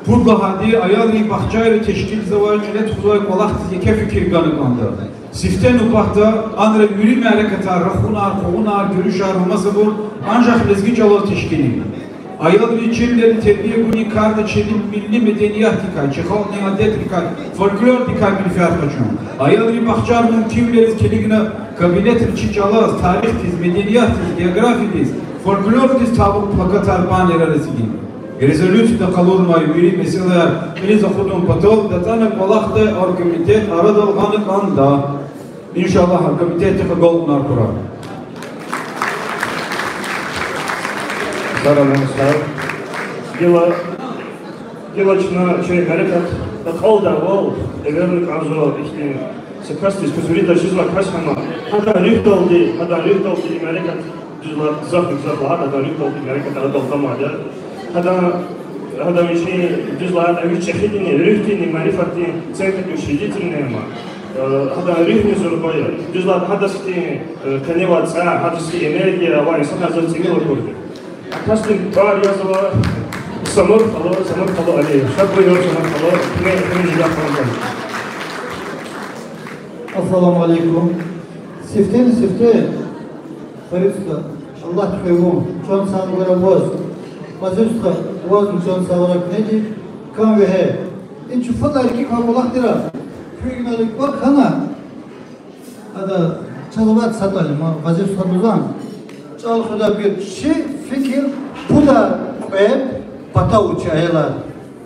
Пуд лагьайди, аялрин бахчайра тешкилзавай кьиле тухузвай кӀвалахдиз еке фикир гана кӀанда. Сифте нубатда анра вири мярекатар, рахунар, къугъунар, гуьруьшар ва масабур анжах лезги чӀалал тешкилин. Аялриз чирвилерин тербия гунин карда чилин милли медениятдикай, чи халкьдин адетрикай, фольклордикай менфят къачун. Аялрин бахчайра мумкинвилериз килигна кабинетра чи чӀалаз, тарихдиз, медениятдиз, географиядиз, фольклордиз талукь плакатар, баннерар эцигин. Резолюцияда къалурнавай вири месэлаяр кьилиз акъудун патал датӀана кӀвалахдай оргкомитет арадал гъана кӀанда. Иншаллагь, оргкомитетдихъ агалкьунар хьурай. Сара Мусар. Гила, гила чна чи мярекат акьалдайвал эверна кӀанзава ихьтин са касдиз, куьз вирида жезва кас гьама. Гьадан руьгьдалди, гьадан руьгьдалди и мярекат, дуьз лагьайтӀа, гзаф-гзаф лагьайтӀа, гьадан руьгьдалди мярекат арадал гъамайди я. Гьадан, гьадан вичин, дуьз лагьайтӀа, вич чӀехидини, руьгьдини, марифатдин центр, учредительни ама. Э, гьадан руьгьни зурба я. Дуьз лагьайтӀа, гьадаз хьтин, э, къеневай цӀай, гьадаз хьтин энергия авай инсанар заз тӀимил акурди. А касдин тӀвар язва Самур халу, Самур халу Алиев. Ша буюр, Самур халу, куьне, куьне жеда кьван. Ассаламу алейкум. Сифтени-сифте, Фарид стха, Аллагьди хвейи вун, чан сагъвал гурай ваз. Вазиф стха, вазни чан сагъвал гурай, куьнеди кам вегьей. И чун фадлай рикӀик квай кӀвалах тир, куьгьне лукӀвар хьана. Ада чаз авай са талима, Вазиф стха, лугьузва. ЧӀал хуьда гуьр чи фикир пуда кьвед патав чи аялар.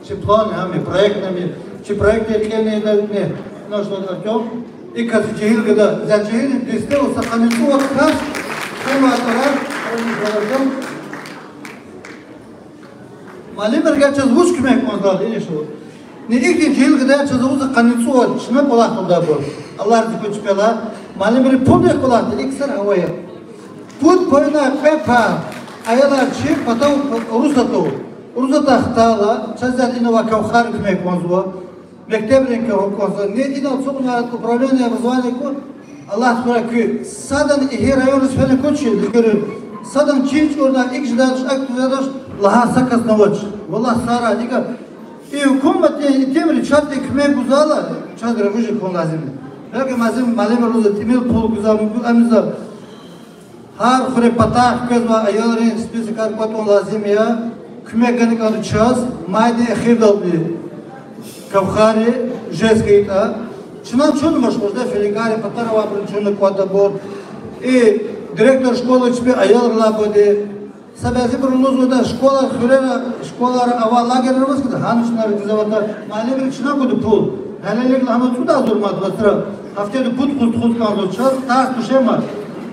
Чи план гьам я, проект гьам я, чи проект кӀелни, да, не, наш Артём. И кас жегьил гада, за жегьил десте ва са къанни цӀувад кас, хьанвай тӀварар, Артём. Муаллимрикай чаз вуч куьмек кӀанзавайди инишвал. Ни ихьтин жегьил гадаяр чаз авуз къанни цӀувад, чна кӀвалах кьилдайбур. Аллагьди куьч пела, муаллимрин пулдихъ кӀвалахда, и ксар гьава я. Пуд пай ина кьве пай, аялар чи патав Урусатда. Урусатда хтайла, чаз яд ина авай кавхар куьмек кӀанзава. Мектебрин кавхар кӀанзава. Ни инал ацукьнавай управление образования ку, Аллагьди хуьрай куь, садан и гьи районриз фена кучи, лугьур, садан чин чӀурна, икӀ жедач, акӀ жедач лагьай са касни авач. Валлагь, сара, икӀа, и гьукуматдин итимри чаз и куьмек гузвайла, чаз регъуьжи хьун лазим я. Гьакӏ муаллим-, муаллимри лугьузва, тӀимил пул гузвай, мумкин, амиза гьар хуьре патай хквезвай аялрин списокар кӀватӀун лазим я. Куьмек гана кӀанда чаз майдин эхирдалди кавхари жез хьайитӀа. Чна чун машгъул жеда, филигайрин патара авайбурни чун кӀватӀда абур. И директор школы чпи аялрилай бади. Са бязибуру лугьузвайди, школа хуьрера, школара авай лагерьра аваз хьайитӀа, гьана чна рикӀиз аватӀа, муаллимри чна гуда пул. Гьелелиг лагьана цӀуд агъзур мад вацра, гьафтеда пуд къуз тухуз кӀанзава чаз, тарс тушир мад.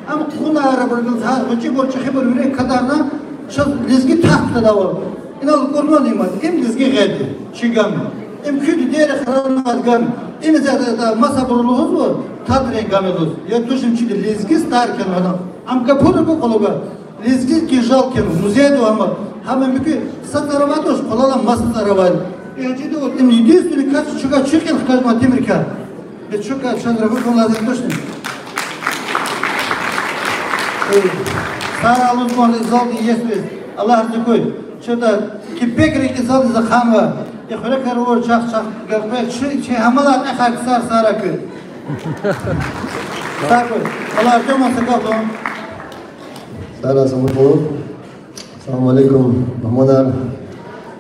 Ам хъунайбур гьа гъвечӀибур, чӀехибур вири кадарна, чаз лезги тахт кутадайвал. Инал кӀурман имад, им лезги гъед я, чи гам я. Им куь дидейри хранвай гам я. Им за, за, за масабуру лугьузва, тадрин гам я лугьуз. Я тушим чиди лезги стар кхьенвай гьадан. Ам капура гукъалуга. Лезги кинжал кхьенва, музейда ама, гьама муькуь са цӀар авай туш, къвалал ам маса цӀар авай. Э, чиди вот им единственный кас, чука чуькьин хкажма темирка. Э, чука чан рагу кон лазим тушни. Э, сара лугьуз кӀан залди иесвиз. Аллагь рази хьуй. Чуда кипек рикӀи залдиз ахъанва. Э, хуьрекар авур чахъ-чахъ гапе, чи, чи гьамала тӀехар ксар сара куь. Сагъ хьуй. Аллагь Артёма са гаф лугьун. Сара, салам алейкум. Салам алейкум, мугьманар,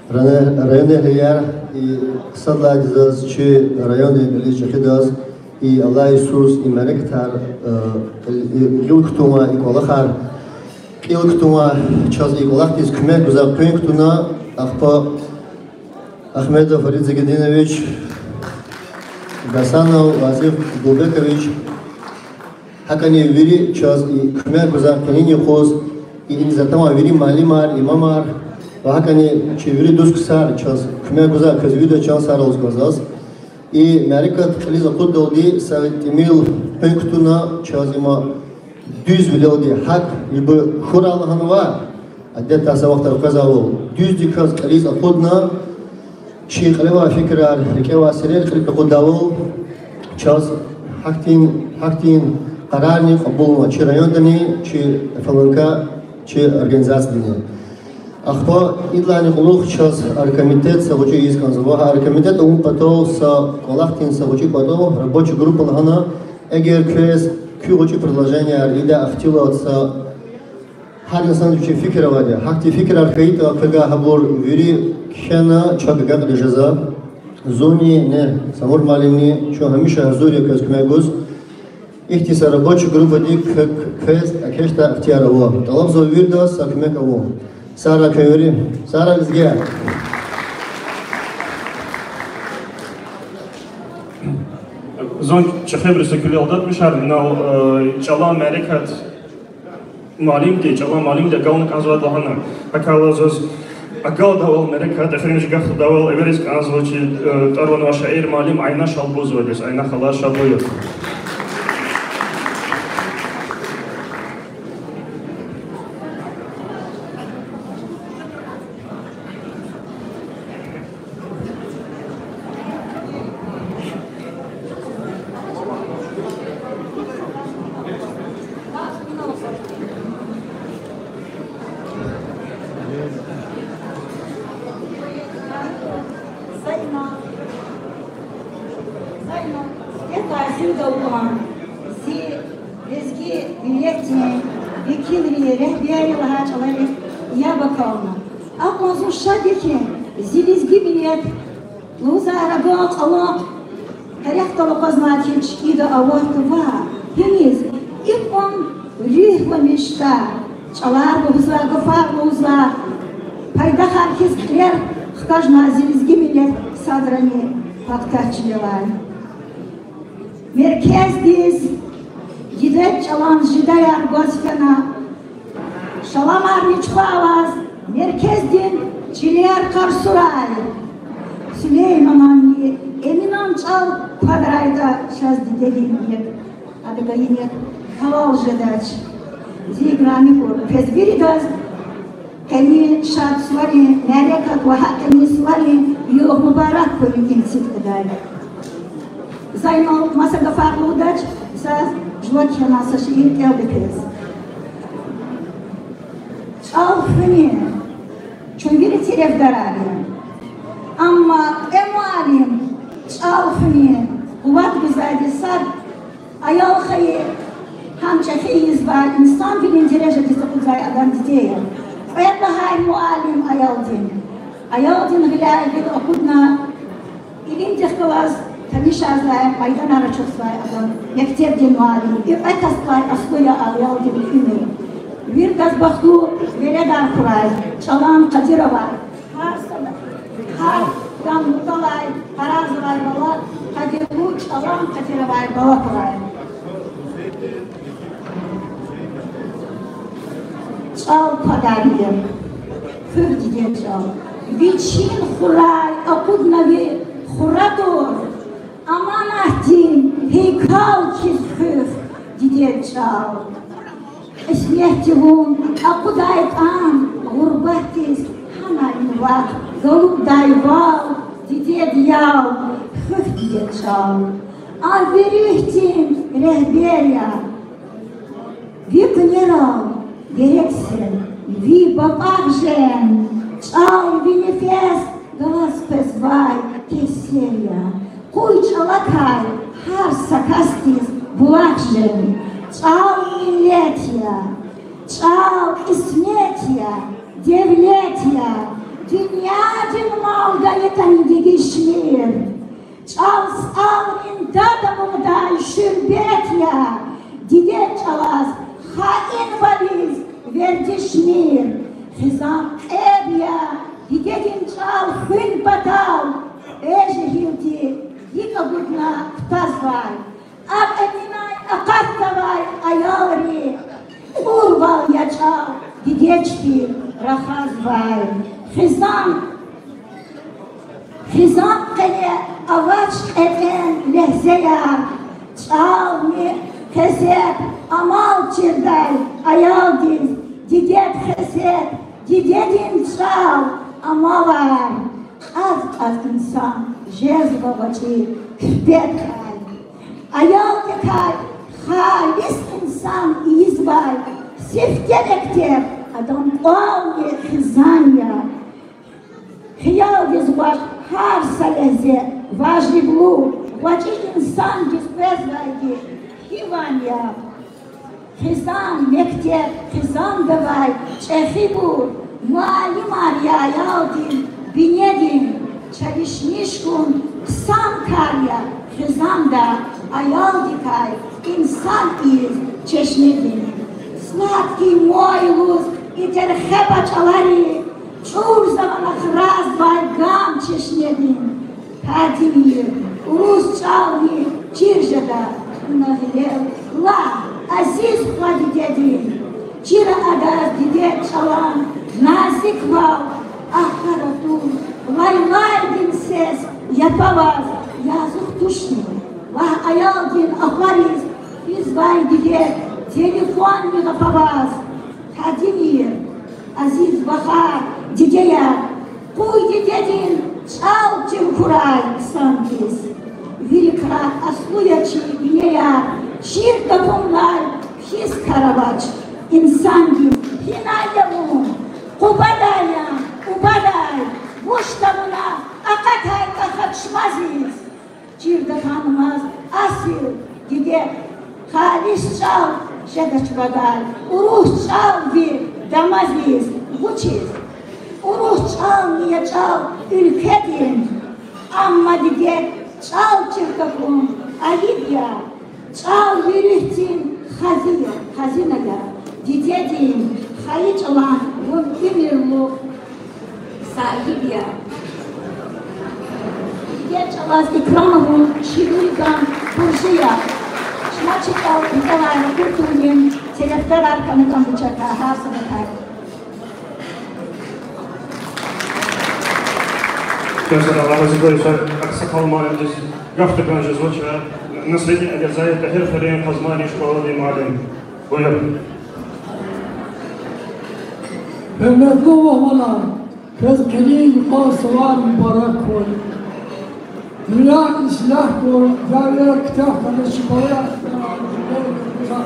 район-, районэгьлияр, и сад лагьайди заз чи райондин милли чӀехидаз, И Аллагьди йисуз и мярекатар, э, и гъил кутунвай, и кӀвалахар кьил кутунвай, чаз и кӀвалахдиз куьмек гузвай къуьн кутуна, ахпа Ахмедов Фарид Загидинович, Гасанов Вазиф Гулбекович, гьакӀни вири чаз и куьмек гузвай къенин юкъуз, и иниз атанвай вири муаллимар, имамар ва гьакӀни чи вири дуст ксар чаз куьмек гузвай, квез вирида чан сагърай лугьуз кӀанзава заз. И мярекат кьилиз акъуддалди са тӀимил къуьн кутуна, чаз има дуьзвилелди гьакӀ либо хьурай лагьанва, адетдай са вахтара къвезвайвал, дуьздаказ кьилиз акъудна, чи кьилевай фикирар, рикӀевай сирер кьилив акъуддайвал, чаз гьахьтин, гьахьтин къарарни кьабулнава чи райондани, чи Ф Л Н К, чи организациядини. Ахпа идалайни кьулухъ чаз оргкомитет са гъвечӀи ийиз кӀанзава. Гьа оргкомитет авун патал са кӀвалахдин са гъвечӀи патал рабочая группа лагьана, эгер квез куь гъвечӀи предложенияр ийидай ихтилат са, гьар инсандиз вичин фикир авайди я. Гьахьтин фикирар хьайитӀа, квевай гьабур вири кхьена, чак агакьариз жезва. Зунни, ни Самур муаллимни, чун гьамиша гьазур я квез куьмек гуз. Ихьтин са рабочая группадик квез экечӀдай ихтияр ава. ТӀалабзава виридаз са куьмек авун. Сагърай куьн вири. Сагърай лезги. Зун чӀехибуру са куьлел датмишар, инал, э, чӀалан мярекат муаллимди, чӀалан муаллимди агална кӀанзавайди лагьана. ГьакӀ хьайила заз агалдайвал мярекат, эхиримжи гаф лугьудайвал, эвериз кӀанзава чи, э, тӀвар-ван авай шаир муаллим Айна Шалбузовадиз. Айна хала, шад хьуй. Зайна, Зайна, сифте тахсир гайи зи лезги миллетдин векилри, регьбери лагьай чӀаларихъ яб акална. Акьван зун шад я хьи, зи лезги миллет лугьузвай раган кьалан къерехдал акъвазнавай чи чкӀида аватда ва гьиниз икьван руьгьламишда чӀалар лугьузва, гафар лугьузва, пайдахар хьиз кьилер хкажна зи лезги миллет садрани пактач чилелай. Меркездиз дидед чӀалан жидаяр гваз фена, шаламарни чухвалаз меркездин чилер къарсурай. Сулеймананни Эминан чӀал квадрайтӀа, чаз дидедин нек, адавай нек гьалал жедач. Зи играми хьуй, квез виридаз къенин шад суварин мярекат ва гьа къенин суварин югъ мубарак хьуй им сидкьидай. Зайна, маса гафар лугьудач, заз жува кхьена са шиир кӀелда квез. ЧӀал хуьни чун вири терефдарар я. Амма кьве муаллим чӀал хуьни къуват гузвайди сад аял хайи, гьам чӀехи ийизвай, инсанвилин дережадиз акъудзавай адан диде я. Кьвед лагьай муаллим аялдин, аялдин гъиляй гъил акъудна, илимдихъ галаз танишарзавай, майданар ачухзавай адан мектебдин муаллим. И кьве касдилай аслу я аялдин уьмуьр. Виридаз бахтлу веледар хьурай, чӀалан къадир авай, гьар са, гьар са нуктадилай къарагъзавай бала къадирлу, чӀалан къадир авай бала хьурай. ЧӀал квадар я, хуьх, диде чӀал. Вичин хурай акъудна ви хура тӀур, аманатдин гьейкал хьиз хуьх, диде чӀал. Кьисметди вун акъудай кьван гъурбатдиз, гьанани вахъ галукьдай вал, дидед ял, хуьх, диде чӀал. Ам ви руьгьдин регьбер я, ви къуьнерал герек сел, ви бапӀагъ жен, чӀал ви нефес галаз къвезвай кесел я. Къуй чӀалакай гьар са касдиз булах жен. ЧӀал миллет я, чӀал кьисмет я, девлет я, дуьньядин малда ятӀани дегишмир. ЧӀал СтӀалрин дад амукьдай шуьрбет я, дидед чӀалаз хаинвализ вердишмир. Хизан кьеб я, дидедин чӀал хуьн патал, э, жегьилди, гьикӀ агудна кутазвай. АкӀ эминай акъатзавай аялри, кьурвал я чӀал дидед чпи рахазвай. Хизан Хизан къене авач кьетӀен легьзеяр, чӀални хесет амал чирдай аялдиз, дидед хесет, дидедин чӀал, амалар. Кьаз-кьаз инсан жезва гъвечӀи куьпедкай. Аялдикай халис инсан ийизвай сифте мектеб адан кӀвални хизан я. Хиялдиз гъваш гьар са легьзе важиблу, гъвечӀи инсандиз къвезвайди гьи ван я. Хизан, мектеб, хизандавай чӀехибур, муаллимар я аялдин бинедин, чалишмиш хьун хъсан кар я хизанда, аялдикай инсан ийиз чешнедин. Сладкий мой лугьуз итерхеб а чӀалари, чӀурзавана хразвай гам чешнедин. Къадимир, урус чӀални чир жеда, вуна гъилел лагь, азиз хва дидедин. Чира адаз дидед чӀалан назиквал ахкар атун, лайлайдин сес япаваз язух тушни? Лагь, аялдин ахвариз физвай дидед телефонни гапаваз. Къадимир, азиз вахар, дидеяр, къуй дидедин чӀал чир хьурай хъсандиз. Виликра аслу я чи бинеяр, чир тахьунлай хьиз кар авач инсандиз. Гьинай я вун, Къубадай я, Къубадай, вуч тавуна акъатай тахачмазиз? Чир тахьанмаз асил дидед халис чӀал жедач вавай, урус чӀал ви дамаз ийиз вучиз? Урус чӀални я чӀал уьлкведин, амма дидед чӀал чир тахьун айиб я. ЧӀал ви руьгьдин хази-, хазина я. Дидедин хайи чӀалан вун уьмуьрлу сагьиб я. Дидед чӀалаз икрам авун шиируникай буржи я. Чна чи кӀвал рикӀелай ракъур тавунин терефдарар хьана кӀанда чакай, гьар са патай. Чан сагъ, Аллагь рази хьуй, са аксакъал муаллимдиз гаф такӀан жезва чна, Насреддин Алирзаев, ТӀагьирхуьрен Къазмайрин школадин муаллим. Буюр. Гьуьрметлу вахвалар, квез къенин юкьван сувар мубарак хьуй. Дуьнья ислягь хьуй, дявеяр куьтягь хьана, чи балаяр хьана.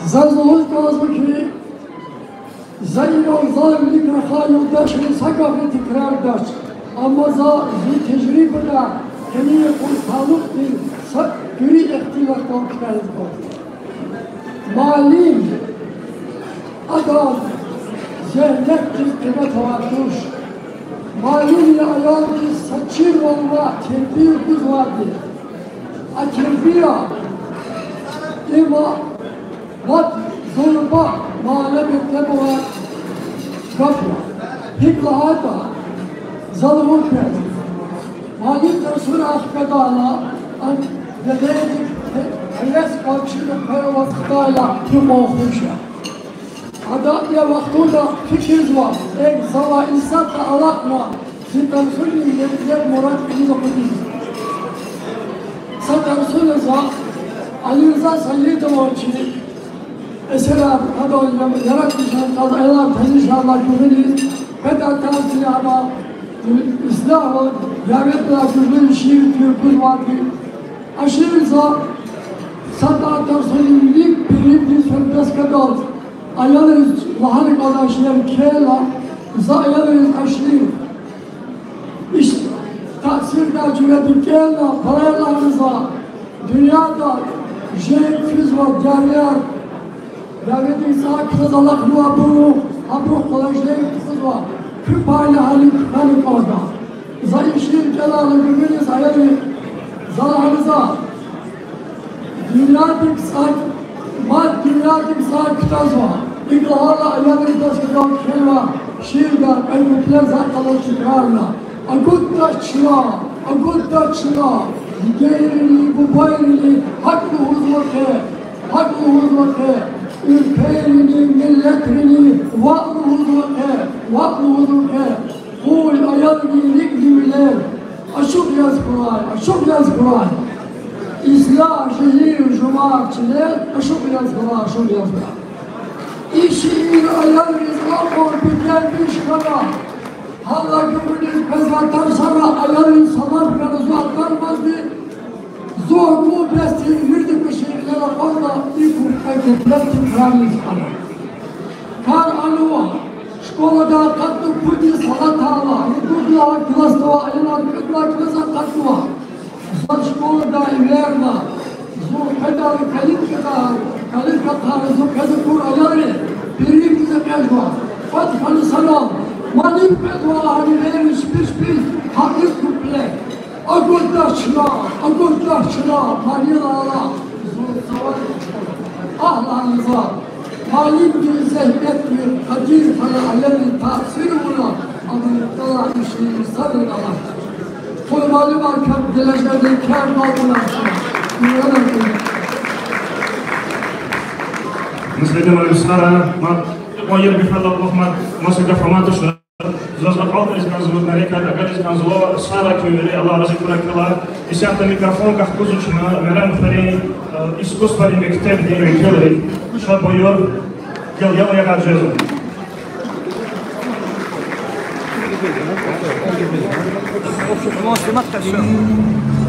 Заз лугьуз кӀанзава хьи, за инал, за вилик рахай юлдашри са гафни тикрардач, амма за зи тежрибада къенин юкъуз талукьдин са куьруь ихтилатдал кӀелзава. Муаллим, адан зегьметдиз къимет авай туш. Муаллим я аялдиз са чирвал ва тербия гузвайди. А тербия, има мад зурба мана мектеб авай гаф я. ГьикӀ лагьайтӀа, за лугьун квез, муаллим тарсуна ахкведайла, а дидедин гьевес къанчина къвел алаз хтайла гьикьван хуш я. Ада я вахтунда фикирзава, эгер завай исятда алакьна, зи тарсунин мекьнеб мурад ийиз акъудиз. Са тарсуна за Алирза Саидован чи эсерар, адан я-, яратмишун кӀвалер, аялар танишарна гуьгъуьниз, къе тарсуна ада ислягьвал, дяведилай гуьгъуьниз шиир тир гузвайди. А шиир за сад лагьай тарсунин вилик переводдиз фербес кадалз, аялриз лагьана кӀанда шиир кхьейла, за аялриз а шиир иш таъсирдай жуьреда кӀелна, пара лагьана за, дуьньяда женг физва дявеяр, дяведин цӀай кваз алахънава абуру, абурухъ галаз женг тухузва, куь пайни гьалик хьана кӀанда. За Аллагьни гуьгъуьниз аял, за лагьана за, дуьньядик сад, мад дуьньядик сад кутазва. ИкӀ лагьайла аялриз дас кӀвал кхьенва, шиирда кьве куплет за къалал тикрарна. Агуддач чна, агуддач чна, дидейрини, бубайрини гьакӀ лугьузва къе, гьакӀ лугьузва къе, уьлквейрини, миллетрини ваъ лугьузва къе, ваъ лугьузва къе. Къуй аялри, рикӀ вилер, ашукь яз хьурай, ашукь яз хьурай. Ислягь жегьил жуван чилел, ашукь яз хьурай, ашукь яз хьурай. И шиир аялриз акьван бегенмиш хьана. Гьаллай гуьгъуьниз къвезвай тарсара аялриз салам хьана зун атанмазди, зун гьа кьван бес тир вирида кӀвачи кьилел акъвазна, икӀ кьве куплет тикрарзава. Кар анава, школадай акъатна пуд йис алатайла, рукугъ лагьай классда авай аялар кьуд лагьай классда акъатнава. Заз школадай эверна, зун къведайла калиткада, калиткадикай зун къвез акур аялри периндиз экъечӀзава. Фад хьана санал, муаллим къведайла гьана эверна шпи-шпиз гьа и куплет. Агуддач чна, агуддач чна, манила ала, зун савад. Агь, лагьана за, муаллимдин зегьметдин къадир хьана, аялрин таъсир авуна, амма икӀ лагьай шиир садра ала. Къуй муаллимар кам гележегдин кардал авуна чна. Дуьньяда. Муслим Алимсара, ма, ма ер бихьала Аллагь, ма, маса гаф аматушна. Заз акьалтӀариз кӀанзава, нарекать агализ кӀанзава, сагърай куьн вири, Аллагь рази хьурай квелай. Исятда микрофон кахкузва чна Мерем Фарин, э, искусствайрин мектебдин векилри. Ша буюр, гел, гел, ягъар жезва. Тамам, снимать, всё.